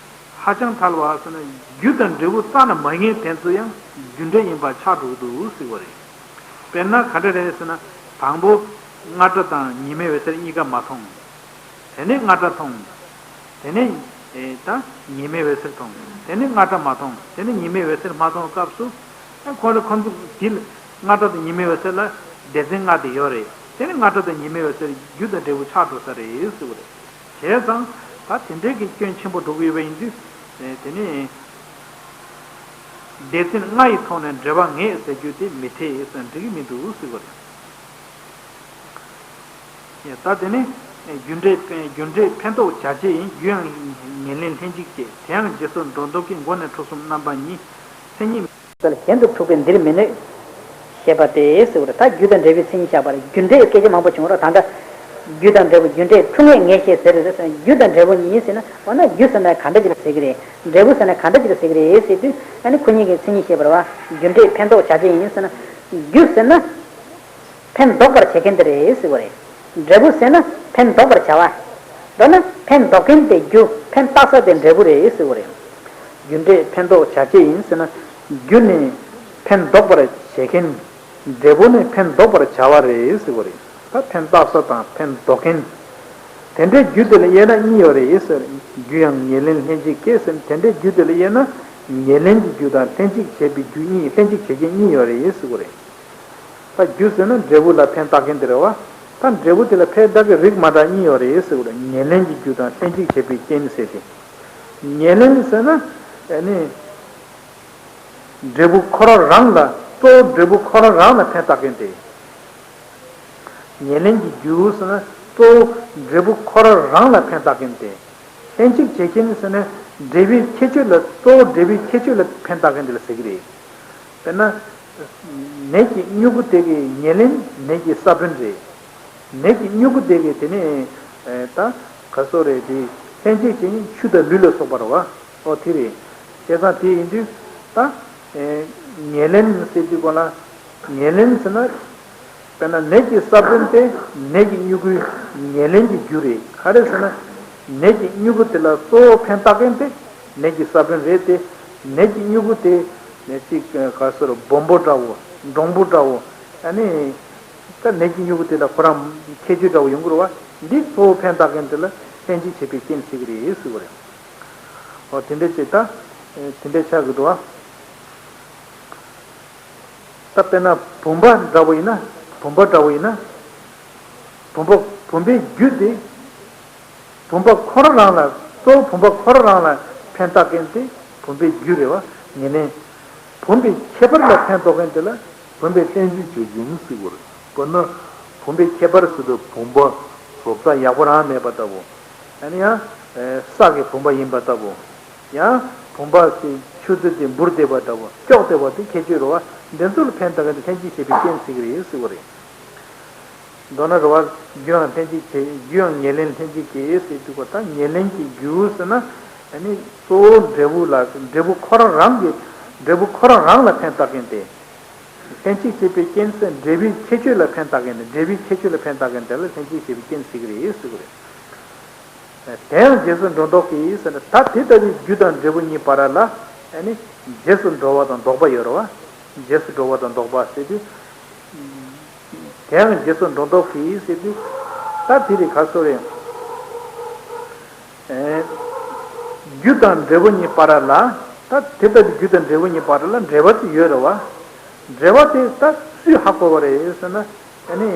ཧ་ཅང་ཐལ་བ་ཟེར་ན་རྒྱུ་དང་འབྲས་བུ་རྩ་ནས་མ་ངེས་དེ་ཚོ་ཡང་རྒྱུ་འབྲས་ཡིན་པ་ཆགས་འགྲོ་གི་འདུག་ཟེར་བ་རེད། དཔེར་ན་ག་འདྲ་རེད་ཟེར་ན། དང་པོ་རྔ་སྒྲ་དང་ཉི་མའི་འོད་ཟེར་གཉིས་ཀ་མ་མཐོང་། དེ་ནས་རྔ་སྒྲ་མཐོང་། དེ་ནས་ཨེ་ད་ཉི་མའི་འོད་ཟེར་མཐོང་། དེ་ནས་རྔ་སྒྲ་མ་མཐོང་། དེ་ནས་ཉི་མའི་འོད་ཟེར་མ་མཐོང་སྐབས་སུ། ཨེ་ཁོ་ལ་ཁོ་ཚོ་དེ་ལ་རྔ་སྒྲ་དང་ཉི་མའི་འོད་ཟེར་ལ་སྡེ་ཚན་ལྔ་དེ་ཡོད་རེད། དེ་ནས་རྔ་སྒྲ་དང་ཉི་མའི་འོད་ཟེར་རྒྱུ་དང་འབྲས་བུ་ཆགས་འགྲོ་ས་རེད་ཟེར་བ་རེད། བྱས་ཙང་ད་དེ་འདྲའི་གི་སྐྱོན་ཆེན་པོ་འགྲོ་གི་ཡོད་པ་ཡིན་དུས། ཨེ་དེ་ནས་སྡེ་ཚན་ལྔ་ཡི་ཐོག་ནས་འབྲེལ་བ་ངེས་ཟེར་རྒྱུ་དེ་མི་འཐད་ཟེར་འགྲིག་གི་མི་འདུག་ཟེར་བ་རེད། ད་དེ་ནི་རྒྱུ་འབྲས་རྒྱུ་འབྲས་ཕན་འདོགས་བྱ་བྱེད་ཡིན། རྒྱུ་ཡང་ཉེར་ལེན་ལྷན་ཅིག་བྱེད། དེ་ཡང་རྗེས་སུ་འགྲོ་ལྡོག་གི་སྒོ་ནས་འཁྲུལ་གསུམ་རྣམ་པ་གཉིས། མཚན་ཉིད་གཞན་དུ་འཁྲུལ་པས་འདིར་མི་གནོད། ཞེས་པ་སྟེ་ཟེར་བ་རེད། ད་རྒྱུ་དང་འབྲས་བུའི་མཚན་ཉིད་བཞག་པ་རེད། རྒྱུ་འབྲས་སྐད་ཆ་མང་པོ་བྱུང་རོགས། ད་ལྟ་རྒྱུ་དང་འབྲས་བུ་རྒྱུ་འབྲས་འཁྲུལ་ངེས་ངེས་ཤེས་ཟེར་རེད། རྒྱུ་དང་འབྲས་བུ་གཉིས་ཟེར་ན་འོ་ན་རྒྱུ་ཟེར་ན་ག་འདྲ་ཅིག་ལ་ཟེར་གི་རེད། འབྲས་བུ་ཟེར་ན་ག་འདྲ་ཅིག་ལ་ཟེར་གི་རེད་ཟེར་དུས་ཨ་ནི་ཁོ་གཉིས་ཀྱི་མཚན་ཉིད་བཤད་པ་རེད་བ། རྒྱུ་འབྲས་ཕན་འདོགས་བྱ་བྱེད་ཡིན་ཟེར་ན། རྒྱུ་ཟེར་ན། ཕན་འདོགས་པར་བྱེད་མཁན་དེ་རེད་ཟེར་བ་རེད། འབྲས་བུ་ཟེར་ན་ཕན་འདོགས་པར་བྱ་བ། མདོར་ན་ཕན་འདོགས་མཁན་དེ་རྒྱུ། ཕན་བཏགས་ས་དེ་འབྲས་བུ་རེད་ཟེར་བ་རེད། རྒྱུ་འབྲས་ཕན་འདོགས་བྱ་བྱེད་ཡིན་ཟེར་ན། རྒྱུ་ནི་ཕན་འདོགས་པར་བྱེད་མཁན། འབྲས་བུ་ནི་ཕན་འདོགས་པར་བྱ་བ་རེད་ཟེར་བ་རེད། ད་ཕན་བཏགས་ས་དང་ཕན་འདོགས་མཁན། དེ་འདྲའི་རྒྱུ་དེ་ལ་དབྱེ་ན་གཉིས་ཡོད་རེད་ཟེར། རྒྱུ་ཡང་ཉེར་ལེན་ལྷན་ཅིག་སྐྱེས་ཟེར། དེ་འདྲའི་རྒྱུ་དེ་ལ་དབྱེ་ན། ཉེར་ལེན་གྱི་རྒྱུ་དང་ལྷན་ཅིག་བྱེད་པའི་རྒྱུ་གཉིས། ལྷན་ཅིག་བྱེད་མཁན་གཉིས་ཡོད་རེད་ཟེར་བ་རེད། ད་རྒྱུ་ཟེར་ན་འབྲས་བུ་ལ་ཕན་བཏགས་མཁན་དེ་རེད་བ། ད་འབྲས་བུ་དེ་ལ་ཕན་བཏགས་ཀྱི་རིགས་མ་འདྲ་གཉིས་ཡོད་རེད་ཟེར་བ་རེད། ཉེར་ལེན་གྱི་རྒྱུ་དང་ལྷན་ཅིག་བྱེད་པའི་རྐྱེན་ཟེར་ཏེ། ཉེར་ལེན་ཟེར་ན། ཨ་ནི། འབྲས་བུ་ཁོ་རང་རང་ལ། གཙོ་བོ་འབྲས་བུ་ཁོ་རང་རང་ལ་ཕན་བཏགས་མཁན་དེ། ཉེར་ལེན་གྱི་རྒྱུ་ཟེར་ན་གཙོ་བོ་འབྲས་བུ་ཁོ་རང་རང་ལ་ཕན་བཏགས་མཁན་དེ། ལྷན་ཅིག་བྱེད་མཁན་ཟེར་ན་འབྲས་བུའི་ཁྱད་ཆོས་ལ། གཙོ་བོ་འབྲས་བུའི་ཁྱད་ཆོས་ལ་ཕན་བཏགས་མཁན་དེ་ལ་ཟེར་གྱི་རེད། དཔེར་ན། ནས་ཀྱི་མྱུ་གུ་དེ་གི་ཉེར་ལེན་ནས་ཀྱི་ས་བོན་རེད། ནས་ཀྱི་མྱུ་གུ་དེ་གི་དེ་ནས་ད་ག་སོགས་རེད་དེ། ལྷན་ཅིག་བྱེད་མཁན་ཆུ་དང་ལུད་ལ་སོགས་པ་རེད་བ། ཨོ་དེ་རེད། བྱས་ཙང་དེ་ཡིན་དུས་ད། ཉེར་ལེན་ཟེར་དུས་གོ་ལ། ཉེར་ལེན་ཟེར་ན། དཔེར་ན་ནས་ཀྱི་ས་བོན་དེ་ནས་ཀྱི་མྱུ་གུའི་ཉེར་ལེན་གྱི་རྒྱུ་རེད། ག་རེ་ཟེར་ན། ནས་ཀྱི་མྱུ་གུ་དེ་ལ་གཙོ་བོ་ཕན་བཏགས་མཁན་དེ་ནས་ཀྱི་ས་བོན་རེད་དེ། ནས་ཀྱི་མྱུ་གུ་དེ་ནས་ཅིག་ག་སོགས་སྦོམ་པོ་འདྲ་བོ། འབྲོང་པོ་འདྲ་བོ། ཨ་ནི། ད་ནས་ཀྱི་མྱུ་གུ་དེ་ལ་ཁོ་རང་ཁྱད་ཆོས་འདྲ་བོ་ཡོང་གི་རེད་བ། འདི་གཙོ་བོ་ཕན་བཏགས་མཁན་དེ་ལ་ལྷན་ཅིག་བྱེད་པའི་རྐྱེན་ཟེར་གི་རེད་ཟེར་བ་རེད། ཨོ་དེ་འདྲ་ཅིག་ད། དེ་འདྲ་ཆགས་ཀྱི་འདུག་བ། ད་དཔེར་ན་བུམ་པ་འདྲ་བོ་ཡིན་ན། བུམ་པ་འདྲ་བོ་ཡིན་ན། བུམ་པ་བུམ་པའི་རྒྱུ་དེ། བུམ་པ་ཁོ་རང་རང་ལ། གཙོ་བོ་བུམ་པ་ཁོ་རང་རང་ལ་ཕན་བཏགས་མཁན་དེ་བུམ་པའི་རྒྱུ་རེད་བ། ཡིན་ནའི། བུམ་པའི་ཁྱད་པར་ལ་ཕན་འདོགས་མཁན་དེ་ལ་བུམ་པའི་ལྷན་ཅིག་བྱེད་རྐྱེན་ཟེར་གྱི་རེད། དཔེར་ན། བུམ་པའི་ཁྱད་པར་ཟེར་དུས་བུམ་པ་བཟོ་ལྟ་ཡག་པོ་རང་མེད་པ་ལྟ་བུ། ཨ་ནི་ཡང་། ས་གི་བུམ་པ་ཡིན་པ་ལྟ་བུ། ཡང་། བུམ་པ་དེ་ཆུ་ཚོད་དེ་འབུར་བསྡད་པ་འདྲ་བོ། ཀྱོག་བསྡད་པ་དེ་ཁྱད་ཆོས་རེད་བ། འདི་ཚོ་ལ་ཕན་བཏགས་མཁན་དེ་ལྷན་ཅིག་བྱེད་པའི་རྐྱེན་ཟེར་གྱི་རེད་ཟེར་བ་རེད། མདོར་ན་རེད་བ། རྒྱུ་ཡང་ལྷན་ཅིག་བྱེད། རྒྱུ་ཡང་ཉེར་ལེན་ལྷན་ཅིག་སྐྱེས་ཟེར་དུས་གོ། ད་ཉེར་ལེན་གྱི་རྒྱུ་ཟེར་ན། ཨ་ནི་གཙོ་བོ་འབྲས་བུ་ལ། འབྲས་བུ་ཁོ་རང་རང་གི། འབྲས་བུ་ཁོ་རང་རང་ལ་ཕན་བཏགས་མཁན་དེ། ལྷན་ཅིག་བྱེད་པའི་རྐྱེན་ཟེར་འབྲས་བུའི་ཁྱད་ཆོས་ལ་ཕན་བཏགས་མཁན་དེ། འབྲས་བུའི་ཁྱད་ཆོས་ལ་ཕན་བཏགས་མཁན་དེ་ལ་ལྷན་ཅིག་བྱེད་པའི་རྐྱེན་ཟེར་གྱི་རེད་ཟེར་གྱི་རེད། དེ་ཡང་རྗེས་སུ་འགྲོ་ལྡོག་གིས་ཟེར་ན། ད་དེ་ལྟ་བུའི་རྒྱུ་དང་འབྲས་བུ་གཉིས་བར་ལ། ཨ་ནི་རྗེས་སུ་འགྲོ་བ་དང་ལྡོག་པ་ཡོད་རེད་བ། རྗེས་སུ་འགྲོ་བ་དང་ལྡོག་པ་ཟེར་དུས། དེ་ཡང་རྗེས་སུ་འགྲོ་ལྡོག་གིས་ཟེར་དུས། ད་དེ་རིགས་ག་སོ་རེད། ཨེ། རྒྱུ་དང་འབྲས་བུ་གཉིས་བར་ལ། ད་དེ་ལྟ་བུའི་རྒྱུ་དང་འབྲས་བུ་གཉིས་བར་ལ་འབྲེལ་བ་ཅིག་ཡོད་རེད་བ། འབྲེལ་བ་དེ་ད་སུས་ཧ་གོ་བ་རེད་ཟེར་ན། ཨ་ནི།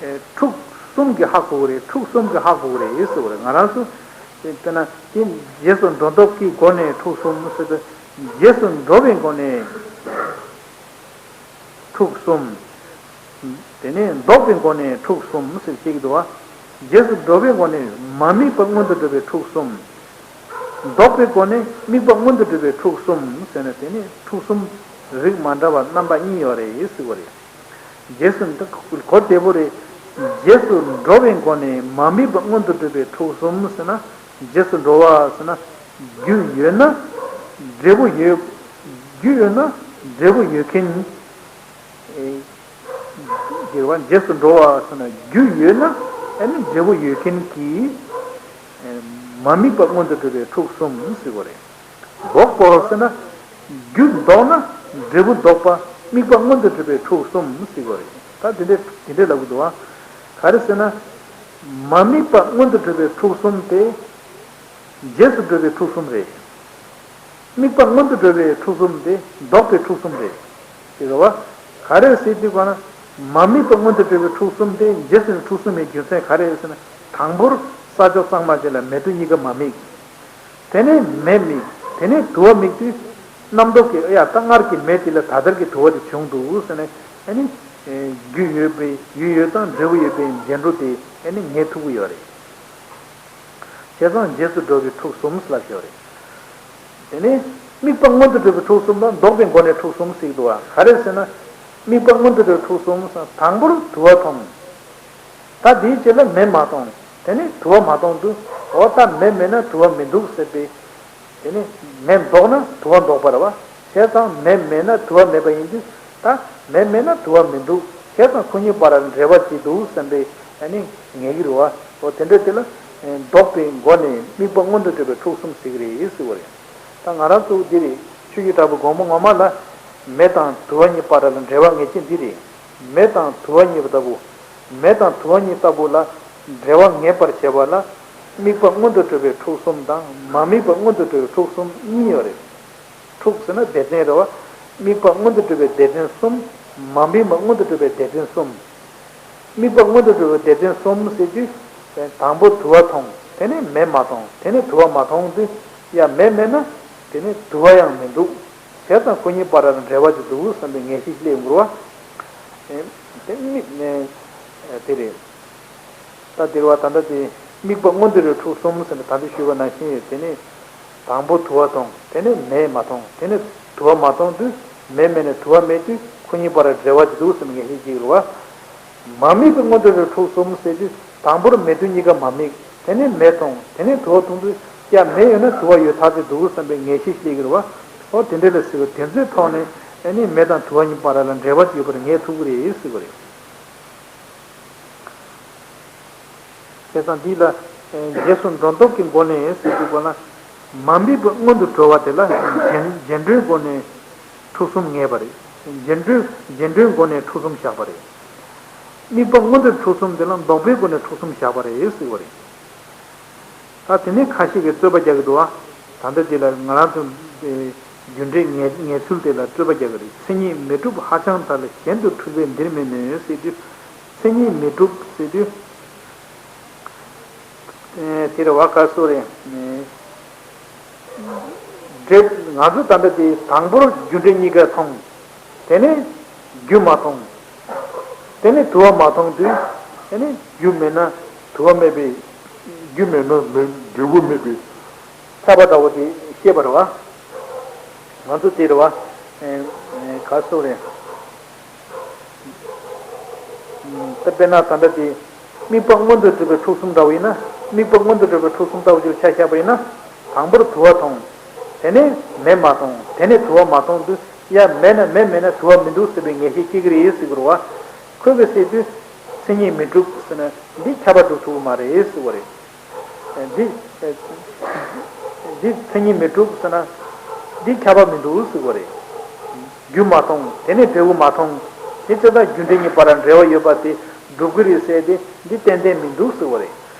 ཨེ། ཕྲུགས་གསུམ་གྱིས་ཧ་གོ་གི་རེད། ཕྲུགས་གསུམ་གྱིས་ཧ་གོ་གི་རེད་ཟེར་བ་རེད། ང་རང་ཚོ། དཔེར་ན་དེ་རྗེས་སུ་འགྲོ་ལྡོག་གི་སྒོ་ནས་ཕྲུགས་གསུམ་ཟེར་དུས། རྗེས་སུ་འགྲོ་བའི་སྒོ་ནས་ཕྲུགས་གསུམ། དེ་ནས་ལྡོག་པའི་སྒོ་ནས་ཕྲུགས་གསུམ་ཟེར་བཤད་ཀྱི་འདུག་བ། རྗེས་སུ་འགྲོ་བའི་སྒོ་ནས་མ་དམིགས་པ་མངོན་དུ་གྲུབ་པའི་ཕྲུགས་གསུམ། ལྡོག་པའི་སྒོ་ནས་དམིགས་པ་མངོན་དུ་གྲུབ་པའི་ཕྲུགས་གསུམ་ཟེར་ན། དེ་ནི་ཕྲུགས་གསུམ་རིགས་མ་འདྲ་བ་རྣམ་པ་གཉིས་ཡོད་རེད་ཟེར་བ་རེད། རྗེས་སུ་འགྲོ་གོ་བདེ་པོ་རེད། རྗེས་སུ་འགྲོ་བའི་སྒོ་ནས་མ་དམིགས་པ་མངོན་དུ་གྲུབ་པའི་ཕྲུགས་གསུམ་ཟེར་ན། རྗེས་སུ་འགྲོ་བ་ཟེར་ན། རྒྱུ་ཡོད་ན་འབྲས་བུ་ཡོད། རྒྱུ་ཡོད་ན་འབྲས་བུ་ཡོད་མཁན། ཨེ། འགྱུར་བ་རྗེས་སུ་འགྲོ་བ་ཟེར་ན། རྒྱུ་ཡོད་ན་ཨ་ནི་འབྲས་བུ་ཡོད་མཁན་གྱི། ཨེ། མ་དམིགས་པ་མངོན་དུ་གྲུབ་པའི་ཕྲུགས་གསུམ་ཟེར་བ་རེད། ལྡོག་པ་ཟེར་ན། རྒྱུ་ལྡོག་ན་འབྲས་བུ་ལྡོག་པ། དམིགས་པ་མངོན་དུ་གྲུབ་པའི་ཕྲུགས་གསུམ་ཟེར་བ་རེད། ད་དེ་འདྲའི་དེ་འདྲའི་ལབ་ཀྱི་འདུག་བ། ག་རེ་ཟེར་ན། མ་དམིགས་པ་མངོན་དུ་གྲུབ་པའི་ཕྲུགས་གསུམ་དེ། རྗེས་སུ་འགྲོ་བའི་ཕྲུགས་གསུམ་རེད། དམིགས་པ་མངོན་དུ་འགྲོ་བའི་ཕྲུགས་གསུམ་དེ་ལྡོག་པའི་ཕྲུགས་གསུམ་རེད། དེ་རེད་བ། ག་རེ་ཟེར་དུས་ག་ན། མ་དམིགས་པ་མངོན་དུ་འགྲོ་བའི་ཕྲུགས་གསུམ་དེ་རྗེས་སུ་ཕྲུགས་གསུམ་ཡིན་རྒྱུ་མཚན་ག་རེ་རེད་ཟེར་ན། དང་པོར་ས་ཕྱོགས་གཙང་མ་ཅན་ལ་མེ་དུ་གཉིས་ཀ་མ་དམིགས། དེ་ནས་མེ་དམིགས། དེ་ནས་དུ་བ་དམིགས་དུས། རྣམ་རྟོག་གིས་ཡ་ད་སྔར་གྱི་མེ་དེ་ལ་ད་ལྟར་གྱི་དུ་བ་དེ་བྱུང་འདུག་ཟེར་ནས། ཨ་ནི། རྒྱུ་ཡོད་པའི་རྒྱུ་ཡོད་དང་འབྲས་བུ་ཡོད་པའི་རྗེས་འགྲོ་དེ་ཨ་ནི་ངེས་ཐུབ་ཀྱི་ཡོད་རེད། བྱས་ཙང་རྗེས་སུ་འགྲོ་བའི་ཕྲུགས་གསུམ་ལབ་ཀྱི་ཡོད་རེད། དེ་ནས་དམིགས་པ་མངོན་དུ་གྲུབ་པའི་ཕྲུགས་གསུམ་དང་ལྡོག་པའི་སྒོ་ནས་ཕྲུགས་གསུམ་ཟེར་གྱི་འདུག་བ། ག་རེ་ཟེར་ན། དམིགས་པ་མངོན་དུ་གྲུབ་པའི་ཕྲུགས་གསུམ་ཟེར། དང་པོར་དུ་བ་མཐོང་། ད་དེའི་རྗེས་ལ་མེ་མ་མཐོང་། དེ་ནས་དུ་བ་མ་མཐོང་དུས། འོ་ད་མེ་མེད་ན་དུ་བ་མི་འདུག་ཟེར་བའི། དེ་ནས་མེ་ལྡོག་ན་དུ་བ་ལྡོག་པ་རེད་བ། བྱས་ཙང་མེ་མེད་ན་དུ་བ་མེད་པ་ཡིན་དུས། ད་མེ་མེད་ན་དུ་བ་མི་འདུག། བྱས་ཙང་ཁོ་གཉིས་བར་འབྲེལ་བ་ཅིག་འདུག་བསམ་པའི་ཨ་ནི་ངེས་ཀྱི་རེད་བ། འོ་དེ་འདྲ་དེ་ལ་ལྡོག་པའི་སྒོ་ནས་དམིགས་པ་མངོན་དུ་གྲུབ་པའི་ཕྲུགས་གསུམ་ཟེར་གྱི་རེད་ཟེར་བ་རེད། ད་ང་རང་ཚོ་འདི་རེད། ཆོས་ཀྱི་བྲག་ཕུག་དགོངས་པ་ངོ་མ་ལ། མེ་དང་དུ་བ་གཉིས་བར་ལ་འབྲེལ་བ་ངེས་ཅན་འདི་རེད། མེ་དང་དུ་བ་གཉིས་ལྟ་བུ། མེ་དང་དུ་བ་གཉིས་ལྟ་བུ་ལ་འབྲེལ་བ་ངེས་པར་བྱེད་པ་ལ། དམིགས་པ་མངོན་དུ་གྲུབ་པའི་ཕྲུགས་གསུམ་དང་མ་དམིགས་པ་མངོན་དུ་གྲུབ་པའི་ཕྲུགས་གསུམ་གཉིས་ཡོད་རེད། ཕྲུགས་ཟེར་ན་སྡེ་ཚན་རེད་བ། དམིགས་པ་མངོན་དུ་གྲུབ་པའི་སྡེ་ཚན་གསུམ། མ་དམིགས་པ་མངོན་དུ་གྲུབ་པའི་སྡེ་ཚན་གསུམ། དམིགས་པ་མངོན་དུ་གྲུབ་པའི་སྡེ་ཚན་གསུམ་ཟེར་དུས། དང་པོ་དུ་བ་མཐོང་། དེ་ནས་མེ་མ་མཐོང་། དེ་ནས་དུ་བ་མ་མཐོང་དུས། ཡ་མེ་མེད་ན། དེ་ནས་དུ་བ་ཡང་མི་འདུག། བྱས་ཙང་ཁོ་གཉིས་བར་ལ་འབྲེལ་བ་ཅིག་འདུག་བསམ་པའི་ངེས་ཤེས་ཤིག་སླེབས་ཡོང་གི་རེད་བ། དེ་དམིགས་ནས་དེ་རེད། ད་དེ་རེད་བ། ད་ལྟ་དེ་དམིགས་པ་མངོན་དུ་གྲུབ་ཕྲུགས་གསུམ་ཟེར་ནས་ད་ལྟ་ཞུས་པ་ནང་བཞིན་ཡོད། དེ་ནས་དང་པོ་དུ་བ་མཐོང་། དེ་ནས་མེ་མ་མཐོང་། དེ་ནས་དུ་བ་མ་མཐོང་དུས། མེ་མེད་ནས་དུ་བ་མེད་དུས་ཁོ་གཉིས་བར་འབྲེལ་བ་ཅིག་འདུག་ཟེར་ནས་ངེས་ཤེས་སྐྱེ་གི་རེད་བ། མ་དམིགས་པའི་མངོན་དུ་གྲུབ་ཕྲུགས་གསུམ་ཟེར་དུས། དང་པོར་མེ་དུ་གཉིས་ཀ་མ་དམིགས། དེ་ནས་མེ་མཐོང་། དེ་ནས་དུ་བ་མཐོང་དུས། ཡ་མེ་ཡོད་ན་དུ་བ་ཡོད་ཐག་ཆོད་འདུག་བསམ་པའི་ངེས་ཤེས་སྐྱེ་གི་རེད་བ། འོ་དེ་འདྲ་ལ་ཟེར་བ། དེ་ཚོའི་ཐོག་ནས་ཨ་ནི་མེ་དང་དུ་བ་གཉིས་བར་ལ་འབྲེལ་བ་ཅིག་ཡོད་པར་ངེས་ཐུབ་ཀྱི་རེད་ཟེར་བ་རེད། བྱས་ཙང་འདི་ལ། ཨེ། རྗེས་སུ་འགྲོ་ལྡོག་གི་སྒོ་ནས་ཟེར་དུས་སྒོ་ན། མ་དམིགས་པ་མངོན་དུ་གྲུབ་པ་དེ་ལ་རྗེས་རྗེས་འགྲོའི་སྒོ་ནས་ཕྲུགས་གསུམ་ངེས་པ་རེད། རྗེས་འགྲོའི་རྗེས་འགྲོའི་སྒོ་ནས་ཕྲུགས་གསུམ་བཞག་པ་རེད། དམིགས་པ་མངོན་དུ་ཕྲུགས་གསུམ་དེ་ལ་ལྡོག་པའི་སྒོ་ནས་ཕྲུགས་གསུམ་བཞག་པ་རེད་ཟེར་བ་རེད། ད་དེ་ནས་ཁ་ཤས་ཀྱིས་རྩོད་པ་རྒྱག་གི་འདུག་བ། ད་ལྟ་དེ་ལ་ང་རང་ཚོ་རྒྱུ་འབྲས་ངེས་ངེས་ཚུལ་དེ་ལ་རྩོད་པ་རྒྱག་གི་རེད། མཚན་ཉིད་མི་འགྲུབ་ཧ་ཅང་ཐལ། གཞན་དུ་འཁྲུལ་པས་འདིར་མི་གནོད་ཟེར་དུས། མཚན་ཉིད་མི་འགྲུབ་ཟེར་དུས། ཨེ། དེ་རེད་བ། ག་སོ་རེད། འབྲས། ང་ཚོ་ད་ལྟ་དེ་དང་པོར་རྒྱུ་འབྲས་གཉིས་ཀ་མཐོང་། དེ་ནས་རྒྱུ་མ་མཐོང་། དེ་ནས་དུ་བ་མ་མཐོང་དུས། དེ་ནས་རྒྱུ་མེད་ན་དུ་བ་མེད་པའི། རྒྱུ་མེད་ན་མེད་འབྲས་བུ་མེད་པའི་ཁྱབ་པ་ལྟ་བུ་དེ་བཤད་པ་རེད་བ། ང་ཚོ་དེ་རེད་བ། ཨེ། ཨེ། ག་སོ་རེད། ད་དཔེར་ན་ད་ལྟ་དེ། དམིགས་པ་མངོན་དུ་གྲུབ་པའི་ཕྲུགས་གསུམ་འདྲ་བོ་ཡིན་ན། དམིགས་པ་མངོན་དུ་གྲུབ་པའི་ཕྲུགས་གསུམ་ལྟ་བུ་ཅིག་ཆ་བཞག་པ་ཡིན་ན། དང་པོར་དུ་བ་མཐོང་། དེ་ནས་མེ་མ་མཐོང་། དེ་ནས་དུ་བ་མ་མཐོང་དུས། ཡ་མེ་ན་མེ་མེད་ན་དུ་བ་མི་འདུག་ཟེར་བའི་ངེས་ཤེས་སྐྱེ་གི་རེད་ཟེར་གི་རེད་བ། ཁོས་གི་ཟེར་དུས། མཚན་ཉིད་མི་འགྲུབ་ཟེར་ན་འདི་ཁྱབ་པ་འགྲུབ་ཐུབ་ཀྱི་མ་རེད་ཟེར་བ་རེད། འདི། འདི་མཚན་ཉིད་མི་འགྲུབ་ཟེར་ན། འདི་ཁྱབ་པ་མི་འདུག་ཟེར་བ་རེད། རྒྱུ་མ་མཐོང་། དེ་ནས་འབྲས་བུ་མ་མཐོང་། དེ་ཚེ་ད་རྒྱུ་འབྲས་གཉིས་བར་ལ་འབྲེལ་བ་ཡོད་པ་དེ་འགྲུབ་ཀྱི་རེད་ཟེར་ཏེ། འདི་ཏན་ཏན་མི་འདུག་ཟེར་བ་རེད།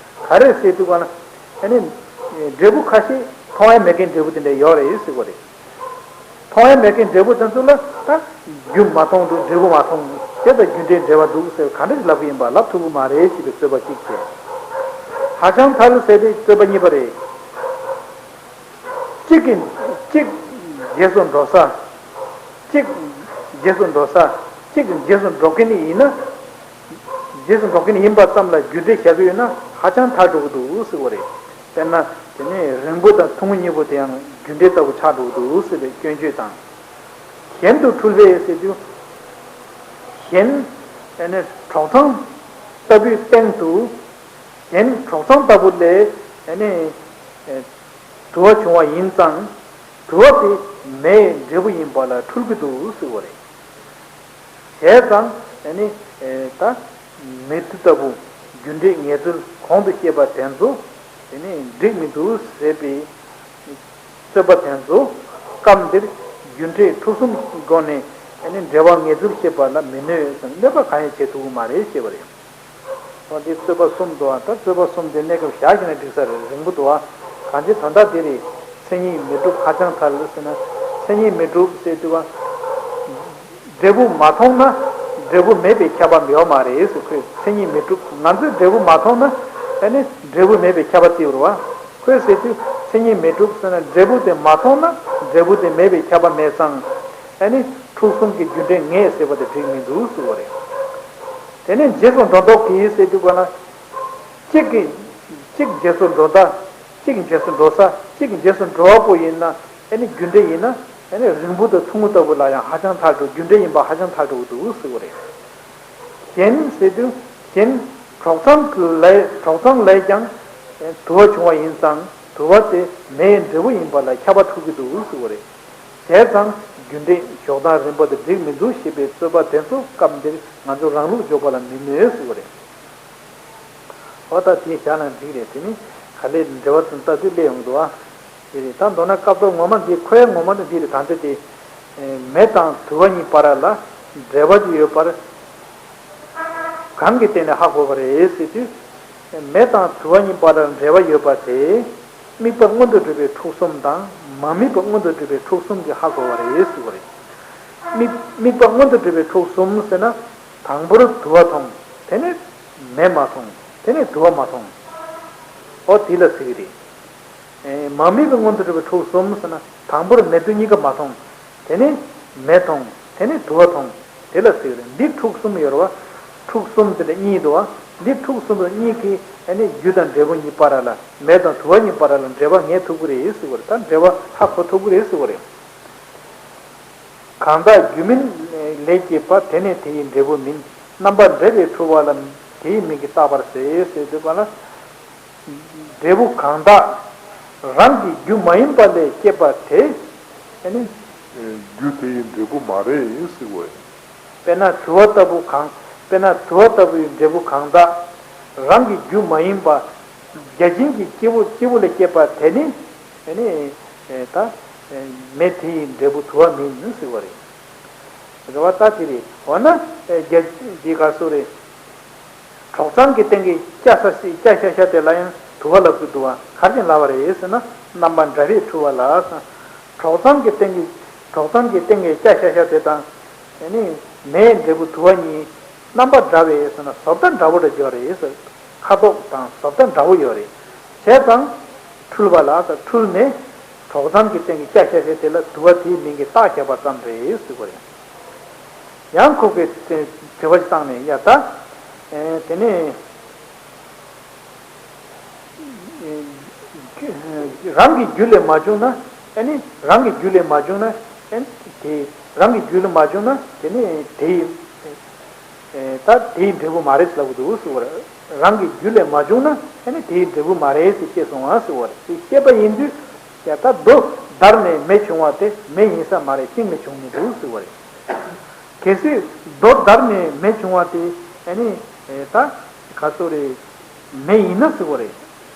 ག་རེ་ཟེར་དུས་ག་ན། ཨ་ནི། འབྲས་བུ་ཁ་ཤས་མཐོང་ཡ་མེད་མཁན་འབྲས་བུ་དེ་འདྲ་ཡོད་རེད་ཟེར་བ་རེད། མཐོང་ཡ་མེད་མཁན་འབྲས་བུ་དེ་ཚོ་ལ་ད་རྒྱུ་མ་མཐོང་འདུག། འབྲས་བུ་མ་མཐོང་། དེ་དང་རྒྱུ་འབྲས་འབྲེལ་བ་འདུག་ཟེར་ག་འདྲ་ཞིག་ལབ་ཀྱི་ཡིན་པ་ལབ་ཐུབ་ཀྱི་མ་རེད་ཅེས་པའི་རྩོད་པ་གཅིག་བྱས། ཧ་ཅང་ཐལ་ཟེར་ཏེ་རྩོད་པ་གཉིས་པ་རེད། གཅིག་གིས་གཅིག་རྗེས་སུ་འགྲོ་ས། གཅིག་རྗེས་སུ་འགྲོ་ས། གཅིག་རྗེས་སུ་འགྲོ་མཁན་ཡིན་ན། རྗེས་སུ་འགྲོ་མཁན་ཡིན་པ་ཙམ་ལ་རྒྱུ་འབྲས་བཞག་གི་ཡོད་ན་ཧ་ཅང་ཐལ་འགྲོ་གི་འདུག་ཟེར་བ་རེད། དཔེར་ན་དེ་ནས་རིང་པོ་དང་ཐུང་ངུ་གཉིས་པོ་དེ་ཡང་རྒྱུ་འབྲས་ལྟ་བུ་ཆགས་འགྲོ་གི་འདུག་ཟེར་བའི་སྐྱོན་བརྗོད་དང་། གཞན་དུ་འཁྲུལ་པས་ཟེར་དུས། གཞན་ཨ་ནི་གྲོག་ཚང་ལྟ་བུའི་སྟེང་དུ། གཞན་གྲོག་ཚང་ལྟ་བུ་ལས་ཨ་ནི། དུ་བ་བྱུང་བ་ཡིན་ཙང་། དུ་བ་དེ་མེའི་འབྲས་བུ་ཡིན་པ་ལ་འཁྲུལ་གྱི་འདུག་ཟེར་བ་རེད། བྱས་ཙང་ཨ་ནི་ད་མེ་དུ་ལྟ་བུ་རྒྱུ་འབྲས་ངེས་ཚུལ་གོང་དུ་བཤད་པ་དེ་ཚོ་ཨ་ནི་འགྲིག་མི་འདུག་ཟེར་བའི་རྩོད་པ་དེ་ཚོ་སྐབས་འདིར་རྒྱུ་འབྲས་འཁྲུལ་གསུམ་གྱི་སྒོ་ནས་ཨ་ནི་འབྲེལ་བ་ངེས་ཚུལ་བཤད་པ་ལ་མི་གནོད་ཟེར་གནོད་པ་གང་ཡང་བྱེད་ཐུབ་ཀྱི་མ་རེད་ཅེས་པ་རེད། འོ་འདི་རྩོད་པ་གསུམ་འདུག་ཨ། ད་རྩོད་པ་གསུམ་དེ་གནས་སྐབས་བཞག་བྱས་ན་འགྲིག་ས་རེད། རིང་པོ་འདུག་ཨ། གང་ཅི་དོན་དག་འདི་རེད། མཚན་ཉིད་མི་འགྲུབ་ཧ་ཅང་ཐལ་ཟེར་ན། མཚན་ཉིད་མི་འགྲུབ་ཟེར་དུས་ཨ། འབྲས་བུ་མ་མཐོང་ན་འབྲས་བུ་མེད་པའི་ཁྱབ་པ་ཡོད་མ་རེད་ཟེར། ཁོས་མཚན་ཉིད་མི་འགྲུབ། ང་ཚོས་འབྲས་བུ་མ་མཐོང་ན་ཨ་ནི་འབྲས་བུ་མེད་པའི་ཁྱབ་པ་བརྩི་བ་རེད་བ། ཁོས་ཟེར་དུས་མཚན་ཉིད་མི་འགྲུབ་ཟེར་ན་འབྲས་བུ་དེ་མ་མཐོང་ན་འབྲས་བུ་དེ་མེད་པའི་ཁྱབ་པ་མེད་ཙང་ཨ་ནི་འཁྲུལ་གསུམ་གྱི་རྒྱུ་འབྲས་ངེས་ཟེར་བ་དེ་འགྲིག་མི་འདུག་ཟེར་བ་རེད། དེ་ནས་རྗེས་སུ་འགྲོ་ལྡོག་གིས་ཟེར་དུས་ག་ལ། གཅིག་གིས་གཅིག་རྗེས་སུ་འགྲོ་ལྡོག་གཅིག་རྗེས་སུ་འགྲོ་ས་གཅིག་རྗེས་སུ་འགྲོ་བ་པོ་ཡིན་ན་ཨ་ནི་རྒྱུ་འབྲས་ཡིན་ན་ཨ་ནི་རིང་པོ་དང་ཐུང་ངུ་ལྟ་བུ་ལ་ཡང་ཧ་ཅང་ཐལ་འགྲོ། རྒྱུ་འབྲས་ཡིན་པ་ཧ་ཅང་ཐལ་འགྲོ་གི་འདུག་ཟེར་བ་རེད། གཞན་ཟེར་དུས་གཞན་གྲོག་ཚང་གི་ལས་གྲོག་ཚང་ལས་ཀྱང་དུ་བ་བྱུང་བ་ཡིན་ཙང་དུ་བ་དེ་མེའི་འབྲས་བུ་ཡིན་པ་ལ་ཁྱབ་པ་ཐུབ་ཀྱི་འདུག་ཟེར་བ་རེད། བྱས་ཙང་རྒྱུ་འབྲས་འཇོག་སྟངས་རིམ་པ་དེ་འགྲིག་མི་འདུག་ཞེས་པའི་རྩོད་པ་དེ་ཚོ་སྐབས་འདིར་ང་ཚོ་རང་ལུགས་འཇོག་པ་ལ་མི་གནོད་ཟེར་བ་རེད། འོ་ད་དེ་བཞག་ན་འགྲིག་རེད། དེ་ནི་ག་ལེར་འབྲེལ་བ་དེ་ལྟ་དུས་སླེབས་ཡོང་འདུག་ཨ། དེ་རེད། ད་མདོར་ན་སྐབས་ཐོག་ངོ་མ་འདི་ཁོའི་ངོ་མ་ནི་འདི་རེད། ད་འདི་དེ་མེ་དང་དུ་བ་གཉིས་བར་ལ་འབྲེལ་བ་ཅིག་ཡོད་པར་གང་གི་སྟེང་ནས་ཧ་གོ་བ་རེད་ཟེར་དུས། མེ་དང་དུ་བ་གཉིས་བར་ལ་འབྲེལ་བ་ཡོད་པ་དེ་དམིགས་པ་མངོན་དུ་གྲུབ་པའི་འཁྲུལ་གསུམ་དང་མ་དམིགས་པ་མངོན་དུ་གྲུབ་པའི་འཁྲུལ་གསུམ་གྱིས་ཧ་གོ་བ་རེད་ཟེར་བ་རེད། དམིགས་དམིགས་པ་མངོན་དུ་གྲུབ་པའི་འཁྲུལ་གསུམ་ཟེར་ན། དང་པོར་དུ་བ་མཐོང་། དེ་ནས་མེ་མ་མཐོང་། དེ་ནས་དུ་བ་མ་མཐོང་། འོ་དེ་ལ་ཟེར་གྱི་རེད། ཨེ། མ་དམིགས་པའི་མངོན་དུ་གྲུབ་པའི་འཁྲུལ་གསུམ་ཟེར་ན། དང་པོར་མེ་དུ་གཉིས་ཀ་མ་མཐོང་། དེ་ནས་མེ་མཐོང་། དེ་ནས་དུ་བ་མཐོང་། དེ་ལ་ཟེར་གྱི་རེད། འདི་འཁྲུལ་གསུམ་ཡོད་རེད་བ། འཁྲུལ་གསུམ་དེ་འདྲ་གཉིས་འདུག་བ། འདི་འཁྲུལ་གསུམ་དེ་གཉིས་ཀྱིས་ཨ་ནི་རྒྱུ་དང་འབྲས་བུ་གཉིས་བར་ལ་མེ་དང་དུ་བ་གཉིས་བར་ལ་འབྲེལ་བ་ངེས་ཐུབ་ཀྱི་རེད་ཟེར་བ་རེད། ད་འབྲེལ་བ་ཧ་གོ་ཐུབ་ཀྱི་རེད་ཟེར་བ་རེད། གང་དག་རྒྱུ་མིན་ལས་སྐྱེས་པ། དེ་ནི་དེ་ཡི་འབྲས་བུ་མིན། རྣམ་པ་འདྲ་བས་འཁྲུལ་བ་ལ། དེ་ཡི་མིང་གིས་བཏགས་པར་ཟད། ཟེར་དུས་ག་ལ། འབྲས་བུ་གང་དག་རང་གི་རྒྱུ་མ་ཡིན་པ་ལས་སྐྱེས་པ་དེ་ཨ་ནི། རྒྱུ་དེ་ཡི་འབྲས་བུ་མ་རེད་ཟེར་བས། དཔེར་ན་དུ་བ་ལྟ་བུ་གང་། དཔེར་ན་དུ་བ་ལྟ་བུའི་འབྲས་བུ་གང་དག་རང་གི་རྒྱུ་མ་ཡིན་པ། བརྒྱ་བྱིན་གྱི་སྐྱེས་བུ་སྐྱེས་བུ་ལས་སྐྱེས་པ་དེ་ནི། ཨ་ནི། ད། མེ་དེ་ཡི་འབྲས་བུ་དུ་བ་མིན་ཟེར་བ་རེད། རེད་བ། ད་དེ་རེད། འོ་ན། རྒྱ་འདི་ག་སུ་རེད། གྲོག་ཚང་གི་སྟེང་གི་སྐྱ་ས་སི་སྐྱ་ཤ་ཤ་དེ་ལ་ཡང་དུ་བ་ལབ་ཀྱི་འདུག་བ། ག་རེ་བྱས་ལབ་པ་རེད་ཟེར་ན། རྣམ་པ་འདྲ་བས་འཁྲུལ་བ་ལ། གྲོག་ཚང་གི་སྟེང་གི་གྲོག་ཚང་གི་སྟེང་གི་སྐྱ་ཤ་ཤ་དེ་དང་། ཨ་ནི། མེའི་འབྲས་བུ་དུ་བ་གཉིས་རྣམ་པ་འདྲ་བས་ཟེར་ན་བཟོ་ལྟ་འདྲ་བོ་འདྲ་ཡོད་རེད་ཟེར། ཁ་དོག་དང་བཟོ་ལྟ་འདྲ་བོ་ཡོད་རེད། བྱས་ཙང་། འཁྲུལ་བ་ལ་ད་འཁྲུལ་ནས། གྲོག་ཚང་གི་སྟེང་གི་སྐྱ་ཤ་ཤ་དེ་ལ་དུ་བ་དེའི་མིང་གིས་བཏགས་བཞག་པ་ཙམ་རེད་ཟེར་བ་རེད། ཡང་ཁོ་གིས་དེ་དྲི་བ་ཞིག་བཏང་ནས་ཡ་ད། ཨེ། དེ་ནས། རང་གི་རྒྱུ་ལས་མ་བྱུང་ན། ཨ་ནི་རང་གི་རྒྱུ་ལས་མ་བྱུང་ན། ཨ་ནི་དེ་རང་གི་རྒྱུ་ལས་མ་བྱུང་ན་དེ་ནི་དེ་ཡི། ཨེ། ད་དེའི་འབྲས་བུ་མ་རེད་ལབ་ཀྱི་འདུག་ཟེར་བ་རེད། རང་གི་རྒྱུ་ལས་མ་བྱུང་ན་ཨ་ནི་དེའི་འབྲས་བུ་མ་རེད་ཟེར་སྐྱེས་སོང་བ་ཟེར་བ་རེད། དེ་སྐྱེས་པ་ཡིན་དུས་ཡ་ད་རྡོ་བརྡར་ནས་མེ་བྱུང་བ་དེ་མེ་ཡིན་ས་མ་རེད། ཤིང་ལས་བྱུང་མི་འདུག་ཟེར་བ་རེད། གལ་སྲིད་རྡོ་བརྡར་ནས་མེ་བྱུང་བ་དེ་ཨ་ནི་ད་ག་ཚོད་རེད། མེ་ཡིན་ན་ཟེར་བ་རེད།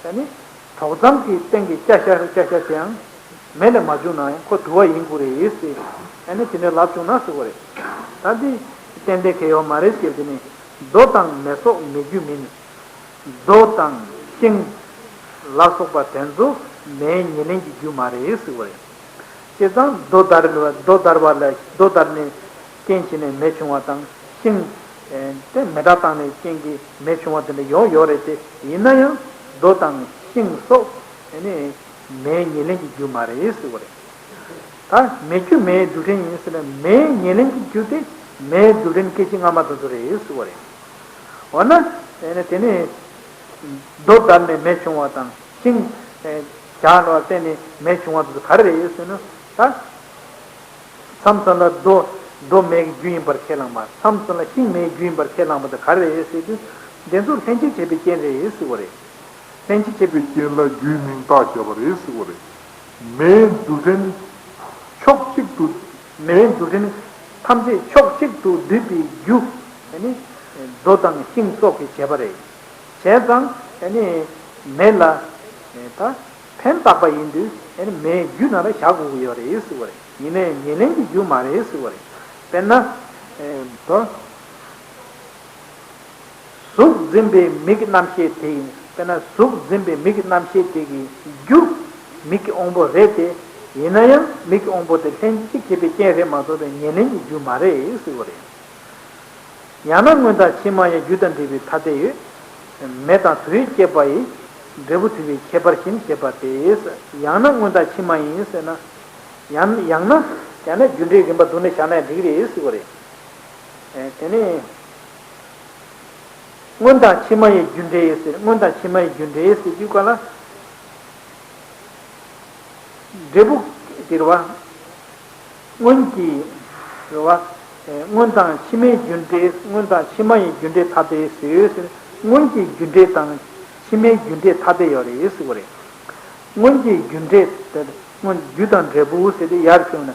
ཨ་ནི་གྲོག་ཚང་གི་སྟེང་གི་སྐྱ་ཤ་སྐྱ་ཤ་དེའང་མེ་ལས་མ་བྱུང་ན་ཡང་ཁོ་དུ་བ་ཡིན་དགོས་རེད་ཟེར། ཨ་ནི་དེ་འདྲ་ལབ་བྱུང་ན་ཟེར་བ་རེད། ད་འདི་ཏན་ཏན་གལ་ཡོད་མ་རེད་ཟེར། དེ་ནི་རྡོ་དང་མེ་སོགས་མེའི་རྒྱུ་མིན། རྡོ་དང་ཤིང་ལ་སོགས་པ་དེ་ཚོ་མེའི་ཉེར་ལེན་གྱི་རྒྱུ་མ་རེད་ཟེར་བ་རེད། བྱས་ཙང་རྡོ་བརྡར་རྡོ་བརྡར་བ་ལ་རྡོ་བརྡར་ནས་རྐྱེན་བྱས་ནས་མེ་བྱུང་བ་དང་ཤིང་། ཨེ། དེ་མེ་སྲེག་བཏང་ནས་རྐྱེན་གྱིས་མེ་བྱུང་བ་དེ་འདྲ་ཡོང་ཡོད་རེད་དེ། ཡིན་ན་ཡང་རྡོ་དང་ཤིང་སོགས་ཨེ་ནི་མེའི་ཉེར་ལེན་གྱི་རྒྱུ་མ་རེད་ཟེར་བ་རེད། ད་མེ་རྒྱུ་མེའི་རྡུལ་ཕྲན་ཡིན་ཟེར་ན་མེའི་ཉེར་ལེན་གྱི་རྒྱུ་དེ་མེའི་རྡུལ་ཕྲན་སྐད་ཅིག་སྔ་མ་དེ་ཚོ་རེད་ཟེར་བ་རེད། འོ་ན། དེ་ནི་དེ་ནི་རྡོ་བརྡར་ནས་མེ་བྱུང་བ་དང་ཤིང་བྱ་ལ་བརྟེན་ནས་མེ་བྱུང་བ་དེ་ག་རེ་རེད་ཟེར་ན། ད་མཚམས་མཚམས་ལ་རྡོ་རྡོ་མེ་གི་རྒྱུ་ཡིན་པར་ཁས་བླངས་པ། མཚམས་མཚམས་ལ་ཤིང་མེའི་རྒྱུ་ཡིན་པར་ཁས་བླངས་པ་དེ་ག་རེ་རེད་ཟེར་དུས། དེ་ཚོ་ལྷན་ཅིག་བྱས་པའི་རྐྱེན་རེད་ཟེར་བ་རེད། ལྷན་ཅིག་བྱས་པའི་རྐྱེན་ལ་རྒྱུའི་མིང་བཏགས་བྱས་པ་རེད་ཟེར་བ་རེད། མེའི་རྡུལ་ཕྲན་ཕྱོགས་གཅིག་ཏུ། མེའི་རྡུལ་ཕྲན་ཐམས་ཅད་ཕྱོགས་གཅིག་ཏུ་འདུས་པའི་རྒྱུ། དེ་ནི་རྡོ་དང་ཤིང་སོགས་ཀྱིས་བྱས་པ་རེད། བྱས་ཙང་དེ་ནི་མེ་ལ་ད་ཕན་བཏགས་པ་ཡིན་དུས། དེ་ནི་མེའི་རྒྱུ་ནང་ལ་བཞག་དགོས་ཀྱི་ཡོད་རེད་ཟེར་བ་རེད། ཡིན་ནའི་ཉེར་ལེན་གྱི་རྒྱུ་མ་རེད་ཟེར་བ་རེད། དཔེར་ན་ད། གཟུགས་འཛིན་པའི་མིག་གི་རྣམ་ཤེས་དེ་ཡིན། དཔེར་ན་གཟུགས་འཛིན་པའི་མིག་གི་རྣམ་ཤེས་དེ་གི་རྒྱུ་མིག་གི་དབང་པོ་རེད་དེ། ཡིན་ན་ཡང་མིག་གི་དབང་པོ་དེ་ལྷན་ཅིག་བྱས་པའི་རྐྱེན་རེད་མ་གཏོགས་པའི་ཉེར་ལེན་གྱི་རྒྱུ་མ་རེད་ཟེར་བ་རེད། ཡང་ན་སྔོན་དང་ཕྱི་མ་ཡི་རྒྱུ་དང་འབྲས་བུའི་ཐ་དད་ཡོད། མེ་དང་དུ་བས་བསྐྱེད་པ་ཡི་འབྲས་བུ་དུ་བའི་ཁྱད་པར་བཞིན་ཞེས་པ་སྟེ། ཡང་ན་སྔོན་དང་ཕྱི་མ་ཡིན་ཟེར་ན། ཡང་ཡང་ན་ཡང་ན་རྒྱུ་འབྲས་རིམ་པ་བསྡུར་ནས་བཞག་ན་ཡང་འགྲིག་གི་རེད་ཟེར་བ་རེད། དེ་ནས། སྔོན་དང་ཕྱི་མ་ཡི་རྒྱུ་འབྲས་ཟེར། སྔོན་དང་ཕྱི་མ་ཡི་རྒྱུ་འབྲས་ཟེར་དུས་ག་ལ། འབྲས་བུ་དེ་རེད་བ། སྔོན་གྱི་རེད་བ། སྔོན་དང་ཕྱི་མའི་རྒྱུ་འབྲས། སྔོན་དང་ཕྱི་མ་ཡི་རྒྱུ་འབྲས་ཐ་དད་ཟེར་ཟེར། སྔོན་གྱི་རྒྱུ་འབྲས་དང་ཕྱི་མའི་རྒྱུ་འབྲས་ཐ་དད་ཡོད་རེད་ཟེར་བ་རེད། སྔོན་གྱི་རྒྱུ་འབྲས་དེ་སྔོན་རྒྱུ་དང་འབྲས་བུ་ཟེར་དུས་ཡར་བྱུང་ན།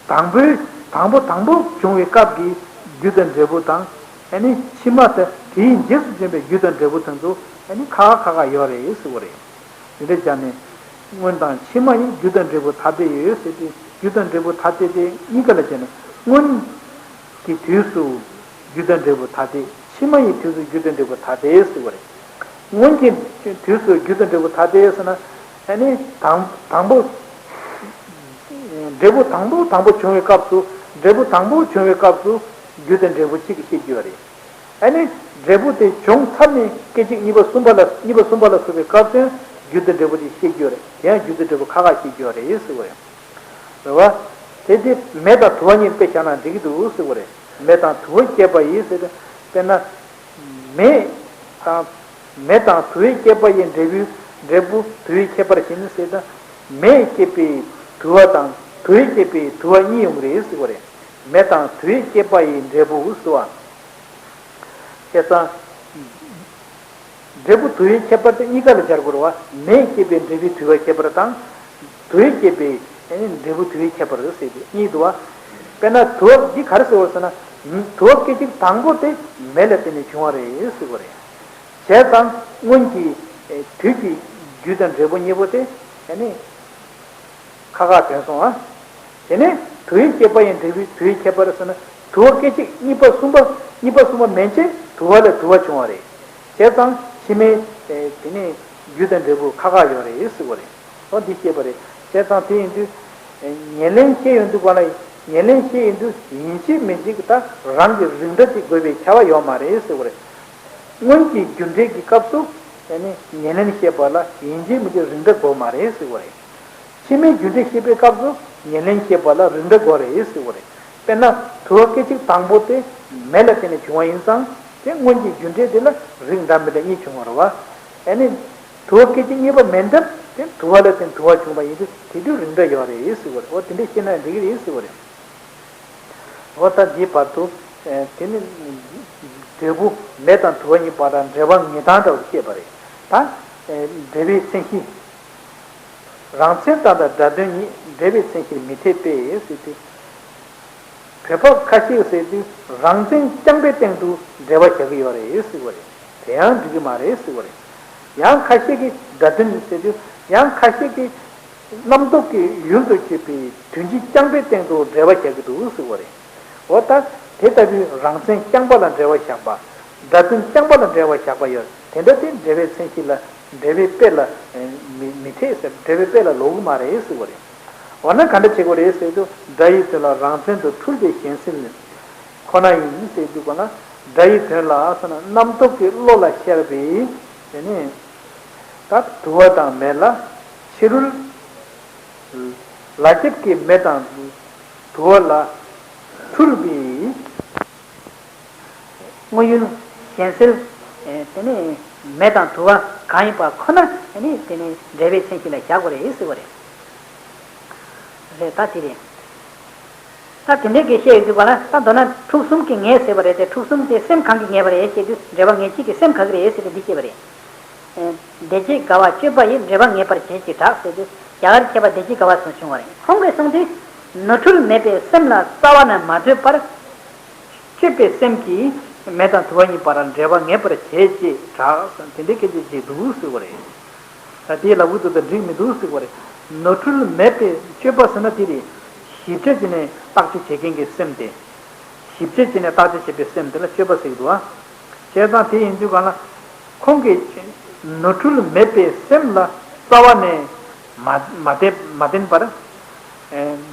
དང་པོའི་དང་པོ་དང་པོ་བྱུང་བའི་སྐབས་ཀྱི་རྒྱུ་དང་འབྲས་བུ་དང་། ཨ་ནི་ཕྱི་མ་དེ་དེའི་རྗེས་སུ་འབྱུང་བའི་རྒྱུ་དང་འབྲས་བུ་དེ་ཚོ་ཨ་ནི་ཁ་ཁ་ཁ་ཁ་ཡོད་རེད་ཟེར་བ་རེད། དེ་འདྲ་བྱས་ནས་སྔོན་དང་ཕྱི་མ་ཡི་རྒྱུ་དང་འབྲས་བུ་ཐ་དད་ཡོད་ཟེར་ཏེ། རྒྱུ་དང་འབྲས་བུ་ཐ་དད་དེ་གཉིས་ཀ་ལ་བྱས་ནས། སྔོན་གྱི་དུས་སུ་རྒྱུ་དང་འབྲས་བུ་ཐ་དད། ཕྱི་མ་ཡི་དུས་སུ་རྒྱུ་དང་འབྲས་བུ་ཐ་དད་ཟེར་བ་རེད། སྔོན་གྱི་དུས་སུ་རྒྱུ་དང་འབྲས་བུ་ཐ་དད་ཟེར་ན། ཨ་ནི་དང་དང་པོ། འབྲས་བུ་དང་པོ་དང་པོ་བྱུང་བའི་སྐབས་སུ། འབྲས་བུ་དང་པོ་བྱུང་བའི་སྐབས་སུ་རྒྱུ་དང་འབྲས་བུ་གཅིག་གིས་ཤེས་རྒྱུ་ཡོད་རེད། ཨ་ནི་འབྲས་བུ་དེ་བྱུང་ཚར་ནས་སྐད་ཅིག་གཉིས་པ་གསུམ་པ་ལ། གཉིས་པ་གསུམ་པ་ལ་སོགས་པའི་སྐབས་སུ་རྒྱུ་དང་འབྲས་བུ་དེ་ཤེས་རྒྱུ་ཡོད་རེད། དེ་ཡང་རྒྱུ་དང་འབྲས་བུ་ཁ་ཁ་ཤེས་རྒྱུ་ཡོད་རེད་ཟེར་བ་རེད། རེད་བ། དེ་དེ་མེ་དང་དུ་བ་གཉིས་དཔེ་བཞག་ན་འགྲིག་གི་འདུག་ཟེར་བ་རེད། མེ་དང་དུ་བ་བསྐྱེད་པ་ཡིས་ཟེར་ཏེ། དཔེར་ན། མེ་དང་། མེ་དང་དུ་བས་བསྐྱེད་པ་ཡི་འབྲས་བུ། འབྲས་བུ་དུ་བའི་ཁྱད་པར་བཞིན་ཟེར་ཏེ། མེས་བསྐྱེད་པའི་དུ་བ་དང་དུ་བས་བསྐྱེད་པའི་དུ་བ་གཉིས་ཡོང་གི་རེད་ཟེར་བ་རེད། མེ་དང་དུ་བས་བསྐྱེད་པ་ཡི་འབྲས་བུ་ཟེར་བ། བྱས་ཙང་། འབྲས་བུ་དུ་བའི་ཁྱད་པར་དེ་གཉིས་ཀ་ལ་སྦྱར་དགོས་རེད་བ། མེས་བསྐྱེད་པའི་འབྲས་བུའི་དུ་བའི་ཁྱད་པར་དང་། དུ་བས་བསྐྱེད་པའི་འབྲས་བུ་དུ་བའི་ཁྱད་པར་ཟེར་དེ་གཉིས་འདུག་བ། དཔེར་ན་དུ་བ་འདི་ག་རེ་ཟེར་བ་ཟེར་ན། དུ་བ་སྐད་ཅིག་དང་པོ་དེ་མེ་ལ་བརྟེན་ནས་བྱུང་བ་རེད་ཟེར་བ་རེད། བྱས་ཙང་སྔོན་གྱི་དུས་ཀྱི་རྒྱུ་དང་འབྲས་བུ་གཉིས་པོ་དེ་ནི་ཁ་ཁ་དྲན་སོང་ཨ། དེ་ནས་དུ་བས་བསྐྱེད་པ་ཡི་འབྲས་བུའི་དུ་བའི་ཁྱད་པར་ཟེར་ན། དུ་བ་སྐད་ཅིག་གཉིས་པ་གསུམ་པ། གཉིས་པ་གསུམ་པ་མན་ཆད་དུ་བ་ལས་དུ་བ་བྱུང་བ་རེད། བྱས་ཙང་ཕྱི་མའི་དེ་ནས་རྒྱུ་དང་འབྲས་བུ་ཁ་ཁ་ཡོད་རེད་ཟེར་བ་རེད། འོ་འདི་ཤེས་པ་རེད། བྱས་ཙང་དེ་ཡིན་དུས། ཉེར་ལེན་བཤད་ཡོང་དུས་ག་ལ། ཉེར་ལེན་བཤད་ཡོང་དུས་ཡིན་གཅིག་མིན་གཅིག་ད་རང་གི་རིགས་འདྲ་ཅིག་དགོས་པའི་ཁྱབ་པ་ཡོད་མ་རེད་ཟེར་བ་རེད། སྔོན་གྱི་རྒྱུ་འབྲས་ཀྱི་སྐབས་སུ་ཉེར་ལེན་བཤད་པ་ལ་ཡིན་གཅིག་མིན་གཅིག་རིགས་འདྲ་དགོས་མ་རེད་ཟེར་བ་རེད། ཕྱི་མའི་རྒྱུ་འབྲས་བཤད་པའི་སྐབས་སུ་ཉེར་ལེན་བཤད་པ་ལ་རིགས་འདྲ་དགོས་རེད་ཟེར་བ་རེད། དཔེར་ན་དུ་བ་སྐད་ཅིག་དང་པོ་དེ་མེ་ལ་བརྟེན་ནས་བྱུང་བ་ཡིན་ཙང་། དེ་སྔོན་གྱི་རྒྱུ་འབྲས་དེ་ལ་རིགས་འདྲ་མི་འདྲ་གཉིས་བྱུང་བ་རེད་བ། ཨ་ནི། དུ་བ་སྐད་ཅིག་གཉིས་པ་མིན་སྟབས་དེ་དུ་བ་ལ་བརྟེན་དུ་བ་བྱུང་བ་ཡིན་དུས་དེ་དུས་རིགས་འདྲ་ཡོད་རེད་ཟེར་བ་རེད། འོ་དེ་འདྲ་ཤེས་ན་འགྲིག་གི་རེད་ཟེར་བ་རེད། འོ་ད་འདིའི་བར་དུ། དེ་ནི། འབྲས་བུ་མེ་དང་དུ་བ་གཉིས་བར་ལ་འབྲེལ་བ་ངེས་སྟངས་འདྲ་བོ་བཤད་པ་རེད། ད། འབྲེལ་བའི་མཚན་གཞི། རང་མཚན་དང་དང་སྒྲ་དོན་གཉིས་འབྲེལ་བའི་མཚན་གཞིར་མི་འཐད་པས་ཟེར་ཏེ། བོད་པ་ཁ་ཤས་ཟེར་དུས་རང་མཚན་རྐྱང་པའི་སྟེང་དུ་འབྲེལ་བ་བཞག་གི་ཡོད་རེད་ཟེར་བ་རེད། དེ་ཡང་འགྲིག་གི་མ་རེད་ཟེར་བ་རེད། ཡང་ཁ་ཤས་ཀྱིས་སྒྲ་དོན་ཟེར་དུས་ཡང་ཁ་ཤས་ཀྱིས་རྣམ་རྟོག་གི་ཡུལ་དུ་གྱུར་པའི་དོན་སྤྱི་རྐྱང་པའི་སྟེང་དུ་འབྲེལ་བ་བཞག་གི་འདུག་ཟེར་བ་རེད། འོ་ད་དེ་ལྟ་བུའི་རང་མཚན་རྐྱང་པ་ལ་འབྲེལ་བ་བཞག་པ། སྒྲ་དོན་རྐྱང་པ་ལ་འབྲེལ་བ་བཞག་པ་ཡོད། དེ་འདྲ་དེ་འབྲེལ་བའི་མཚན་གཞི་ལ་འབྲེལ་བའི་དཔེ་ལ་མི་མི་འཐད་ཟེར། འབྲེལ་བའི་དཔེ་ལ་ལོག་གི་མ་རེད་ཟེར་བ་རེད། འོ་ན་ག་འདྲ་བྱེད་དགོས་རེད་ཟེར་དུས་སྒྲ་ཡི་དོན་ལ་རང་མཚན་དུ་འཁྲུལ་པའི་གཞན་སེལ་ཁོ་ན་ཡིན་ཟེར་དུས་ག་ན། སྒྲ་ཡི་དོན་ལ་ཟེར་ན་རྣམ་རྟོག་གི་བློ་ལ་ཤར་བའི་དེ་ནི། ད་དུ་བ་དང་མེ་ལ་ཕྱི་རོལ། ལ་ཁྱབ་ཀྱི་མེ་དང་དུ་བ་ལ་འཁྲུལ་པའི་དངོས་ཡུལ་ གཞན་སེལ། དེ་ནི་མེ་དང་དུ་བ་གང་ཡིན་པ་ཁོ་ན་ནི་དེ་ནི་འབྲེལ་བའི་མཚན་གཞི་ལ་བཞག་དགོས་རེད་ཟེར་བ་རེད། རེད་ད་དེ་རེད། ད་དེ་འདྲའི་གི་བཤད་ཡོད་དུས་ག་ལ་ད་མདོར་ན་ཕྲུགས་གསུམ་གྱིས་ངེས་ཟེར་བ་རེད་དེ། ཕྲུགས་གསུམ་དེ་སེམས་གང་གིས་ངེས་པ་རེད་ཞེས་དུས་འབྲེལ་བ་ངེས་བྱེད་ཀྱི་སེམས་ག་གི་རེད་ཟེར་ཏེ་འདི་བཤད་པ་རེད། དེ་རྗེས་དགའ་བ་སྤྱོད་པ་ཡིས་འབྲེལ་བ་ངེས་པར་བྱེད་ཅེས་གྲགས་ཟེར་དུས་རྒྱ་གར་མཁས་པ་དེ་རྗེས་དགའ་བ་གསུངས་བྱུང་བ་རེད། ཁོང་གིས་གསུངས་དུས་ནོར་འཁྲུལ་མེད་པའི་སེམས་ལ་རྩ་བ་ནས་མ་ལྟོས་པར། སྤྱོད་པའི་སེམས་ཀྱིས་མེ་དང་དུ་བ་གཉིས་བར་འབྲེལ་བ་ངེས་པར་བྱེད་ཅེས་གྲགས་དེ་འདྲའི་སྐད་ཆ་ཅིག་འདུག་ཟེར་བ་རེད། ད་དེའི་ལབ་གི་འདུག་ད་འགྲིག་མི་འདུག་ཟེར་བ་རེད། ནོར་འཁྲུལ་མེད་པའི་སྤྱོད་པ་ཟེར་ན་དེ་རེད། ཞིབ་ཕྲ་བྱས་ནས་བརྟག་དཔྱད་བྱེད་མཁན་གྱི་སེམས་དེ། ཞིབ་དཔྱད་བྱས་ནས་བརྟག་དཔྱད་བྱེད་པའི་སེམས་དེ་ལ་སྤྱོད་པ་ཟེར་གི་འདུག་ཨ། བྱས་ཙང་དེ་ཡིན་དུས་གང་ལ། ཁོང་གིས་ནོར་འཁྲུལ་མེད་པའི་སེམས་ལ་རྩ་བ་ནས་མ་མ་བརྟེན་མ་བརྟེན་པར།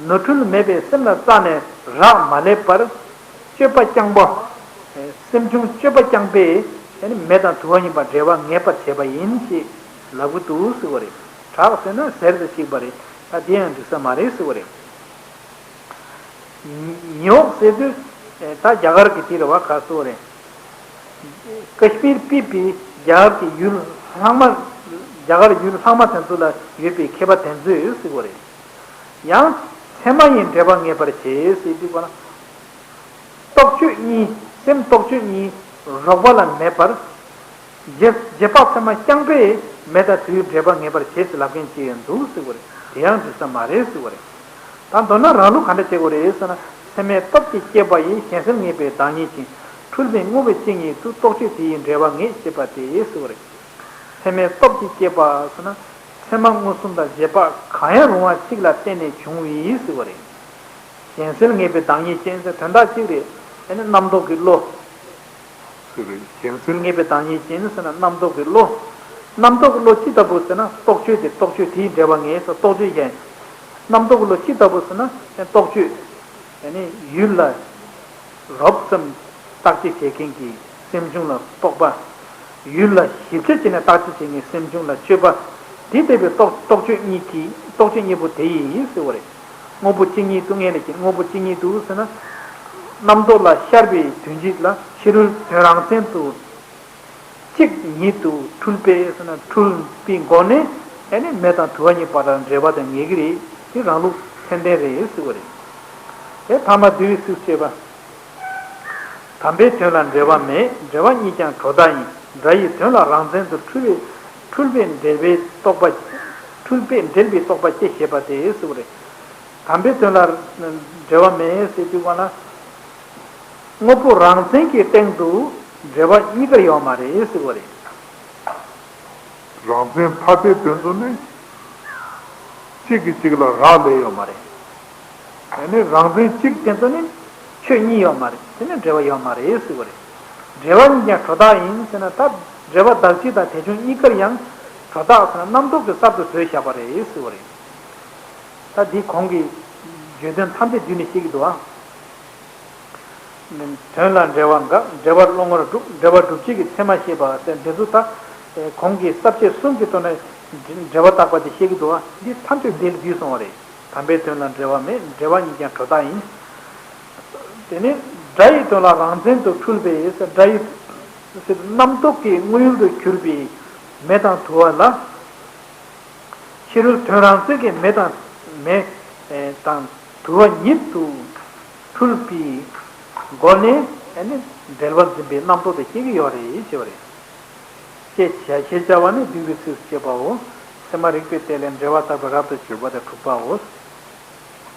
ནོར་འཁྲུལ་མེད་པའི་སེམས་ལ་རྩ་ནས་རག་མ་ལས་པར། སྤྱོད་པ་རྐྱང་པ། སེམས་བྱུང་སྤྱོད་པ་རྐྱང་པས་མེ་དང་དུ་བ་གཉིས་པ་འབྲེལ་བ་ངེས་པར་བྱེད་པ་ཡིན་ཞེས་ལབ་གི་འདུག་ཟེར་བ་རེད། གྲགས་ཟེར་ན་ཟེར་དུ་གཅིག་པ་རེད། ད་དེ་ཡང་འགྲིག་ས་མ་རེད་ཟེར་བ་རེད། ཉོག་ཟེར་དུས། ད་རྒྱ་གར་གྱི་དེ་རེད་བ་ག་སོ་རེད། ཀ་ཤི་མིར་ཕུད་པའི་རྒྱ་གར་གྱི་ཡུལ་ལྷག་མ། རྒྱ་གར་ཡུལ་ལྷག་མ་དེ་ཚོ་ལ་ཡོད་པའི་མཁས་པ་དེ་ཚོས་ཟེར་བ་རེད། ཡང་། མཚན་མ་ཡིས་འབྲེལ་བ་ངེས་པར་བྱེད་ཟེར་དུས་ག་ལ། རྟོག་དཔྱོད་གཉིས། སེམས་རྟོག་དཔྱོད་གཉིས་རོགས་པ་ལ་མེད་པར། རྗེས་རྗེས་དཔག་ཚད་མ་རྐྱང་པས་མེ་དང་དུ་བའི་འབྲེལ་པ་ངེས་པར་བྱེད་ཅེས་ལབ་མཁན་ཅིག་ཡང་འདུག་ཟེར་བ་རེད། དེ་ཡང་འགྲིག་ས་མ་རེད་ཟེར་བ་རེད། ད་མདོར་ན་རང་ལུགས་ག་འདྲ་བྱེད་དགོས་རེད་ཟེར་ན། མཚན་མའི་སྟོབས་ཀྱིས་བསྐྱེད་པ་ཡིས་གཞན་སེལ་ངེས་པའི་བདག་ཉིད་ཅན། འཁྲུལ་པའི་དངོས་པོའི་གཅིག་ཉིད་དུ་རྟོག་དཔྱོད་དེ་ཡིས་འབྲེལ་བ་ངེས་ཞེས་པ་སྟེ་ཟེར་བ་རེད། མཚན་མའི་སྟོབས་ཀྱིས་བསྐྱེད་པ་ཟེར་ན། མཚན་མ་མངོན་སུམ་དང་རྗེས་དཔག་གང་ཡང་རུང་བ་གཅིག་ལ་བརྟེན་ནས་བྱུང་བའི་ཟེར་བ་རེད། གཞན་སེལ་ངེས་པའི་བདག་ཉིད་ཅན་ཟེར་དོན་དག་གཅིག་རེད། ཨ་ནི་རྣམ་རྟོག་གི་བློ། ཟེར་རེད། གཞན་སེལ་ངེས་པའི་བདག་ཉིད་ཅན་ཟེར་ན་རྣམ་རྟོག་གི་བློ། རྣམ་རྟོག་གི་བློ་ཅི་ལྟ་བུ་ཟེར་ན་རྟོག་དཔྱོད་དེ་རྟོག་དཔྱོད་དེའི་འབྲེལ་བ་ངེས་སོ་རྟོག་དཔྱོད་གཞན། རྣམ་རྟོག་གི་བློ་ཅི་ལྟ་བུ་ཟེར་ན་རྟོག་དཔྱོད། ཨ་ནི་ཡུལ་ལ་རོབ་ཙམ་བརྟག་དཔྱད་བྱེད་མཁན་གྱི་སེམས་བྱུང་ལ་རྟོག་པ། ཡུལ་ལ་ཞིབ་དཔྱད་བྱས་ནས་བརྟག་དཔྱད་བྱེད་མཁན་སེམས་བྱུང་ལ་དཔྱོད་པ། དེ་ལྟ་བུའི་རྟོག་རྟོག་དཔྱོད་གཉིས་ཀྱི་རྟོག་དཔྱོད་གཉིས་པོ་དེ་ཡིས་ཟེར་བ་རེད། དངོས་པོ་གཅིག་ཉིད་དུ་ངེས་ལ་གཅིག་དངོས་པོ་གཅིག་ཉིད་དུ་ཟེར་ན། རྣམ་རྟོག་ལ་ཤར་བའི་དོན་སྤྱི་ལ་ཕྱི་རོལ་དོན་རང་མཚན་དུ། གཅིག་ཉིད་དུ་འཁྲུལ་པས་ཟེར་ན་འཁྲུལ་པའི་སྒོ་ནས་ཨ་ནི་མེ་དང་དུ་བ་གཉིས་བར་ལ་འབྲེལ་བ་དང་ངེས་ཀྱི་རེད། དེ་རང་ལུགས་མཚན་ལྡན་རེད་ཟེར་བ་རེད། དེ་ཐ་མ་བསྡུས་ཚིགས་བཅད་པ། དམ་པའི་དོན་ལ་འབྲེལ་བ་མེད། འབྲེལ་བ་གཉིས་ཀྱང་གྲོལ་རྟགས་ཡིན། སྒྲ་ཡི་དོན་ལ་རང་མཚན་དུ་འཁྲུལ་པའི་འཁྲུལ་པས་འབྲེལ་པའི་རྟོག་པ། འཁྲུལ་པས་འབྲེལ་པའི་རྟོག་པ་སྐྱེ་ཞེས་པ་སྟེ་ཟེར་བ་རེད། དམ་པའི་དོན་ལ་འབྲེལ་བ་མེད་ཟེར་དུས་ག་ལ། དངོས་པོ་རང་མཚན་གྱི་སྟེང་དུ་འབྲེལ་བ་གཉིས་ཀར་ཡོད་མ་རེད་ཟེར་བ་རེད། རང་མཚན་ཐ་དད་དོན་ཚོ་ནི་གཅིག་གིས་གཅིག་ལ་རག་ལས་ཡོད་མ་རེད། དེ་ནི་རང་མཚན་གཅིག་དེ་ཚོ་ནི་ཆོས་གཉིས་ཡོད་མ་རེད། དེ་ནི་འབྲེལ་བ་ཡོད་མ་རེད་ཟེར་བ་རེད། འབྲེལ་བ་གཉིས་ཀྱང་གྲོལ་རྟགས་ཡིན་ཟེར་ན་ད་འབྲེལ་བ་གདགས་གཞི་དང་དེ་བྱུང་གཉིས་ཀར་ཡང་གྲོལ་རྟགས་ཟེར་ན་རྣམ་རྟོག་གིས་གསར་དུ་བཟོས་བཞག་པ་རེད་ཟེར་བ་རེད། ད་འདི་གོང་གི་བརྗོད་དོན་ཐམས་ཅད་བསྡུས་ནས་བཤད་ཀྱི་འདུག་ཨ། དོན་ལ་འབྲེལ་བ་འགག་འབྲེལ་བར་བསླང་བར་སྒྲུབ། འབྲེལ་བ་སྒྲུབ་བྱེད་ཀྱི་མཚན་མ་ཤེས་པ་ཟེར་འདི་ཚོ་ད། གོང་གི་ས་བཅད་གསུམ་གྱི་ཐོག་ནས་འབྲེལ་བ་བརྟག་པ་དེ་བཤད་ཀྱི་འདུག་ཨ། འདི་ཐམས་ཅད་འདི་ལ་བསྡུས་སོང་བ་རེད། དམ་པའི་དོན་ལ་འབྲེལ་བ་མེད། འབྲེལ་བ་གཉིས་ཀྱང་གྲོལ་རྟགས་ཡིན། དེ་ནས་སྒྲ་ཡི་དོན་ལ་རང་མཚན་དུ་འཁྲུལ་པའི་སྒྲ་ཡི་རྣམ་རྟོག་གི་དངོས་ཡུལ་དུ་གྱུར་པའི་མེ་དང་དུ་བ་ལ། ཕྱི་རོལ་དོན་རང་མཚན་གྱི་མེ་དང་མེ་དང་དུ་བ་ཉིད་དུ་འཁྲུལ་པའི་སྒོ་ནས་ཨ་ནི་འབྲེལ་བར་འཛིན་པའི་རྣམ་རྟོག་དེ་སྐྱེ་གི་ཡོད་རེད་ཞེས་པ་རེད། ཅེས་བྱ་ཞེས་བྱ་བ་ནི་བསྡུས་པའི་ཚིགས་སུ་བཅད་པའོ། ཚད་མ་རིགས་པའི་གཏེར་ལས་འབྲེལ་བ་བརྟག་པའི་རབ་ཏུ་གྱུར་པ་དང་དྲུག་པའོ།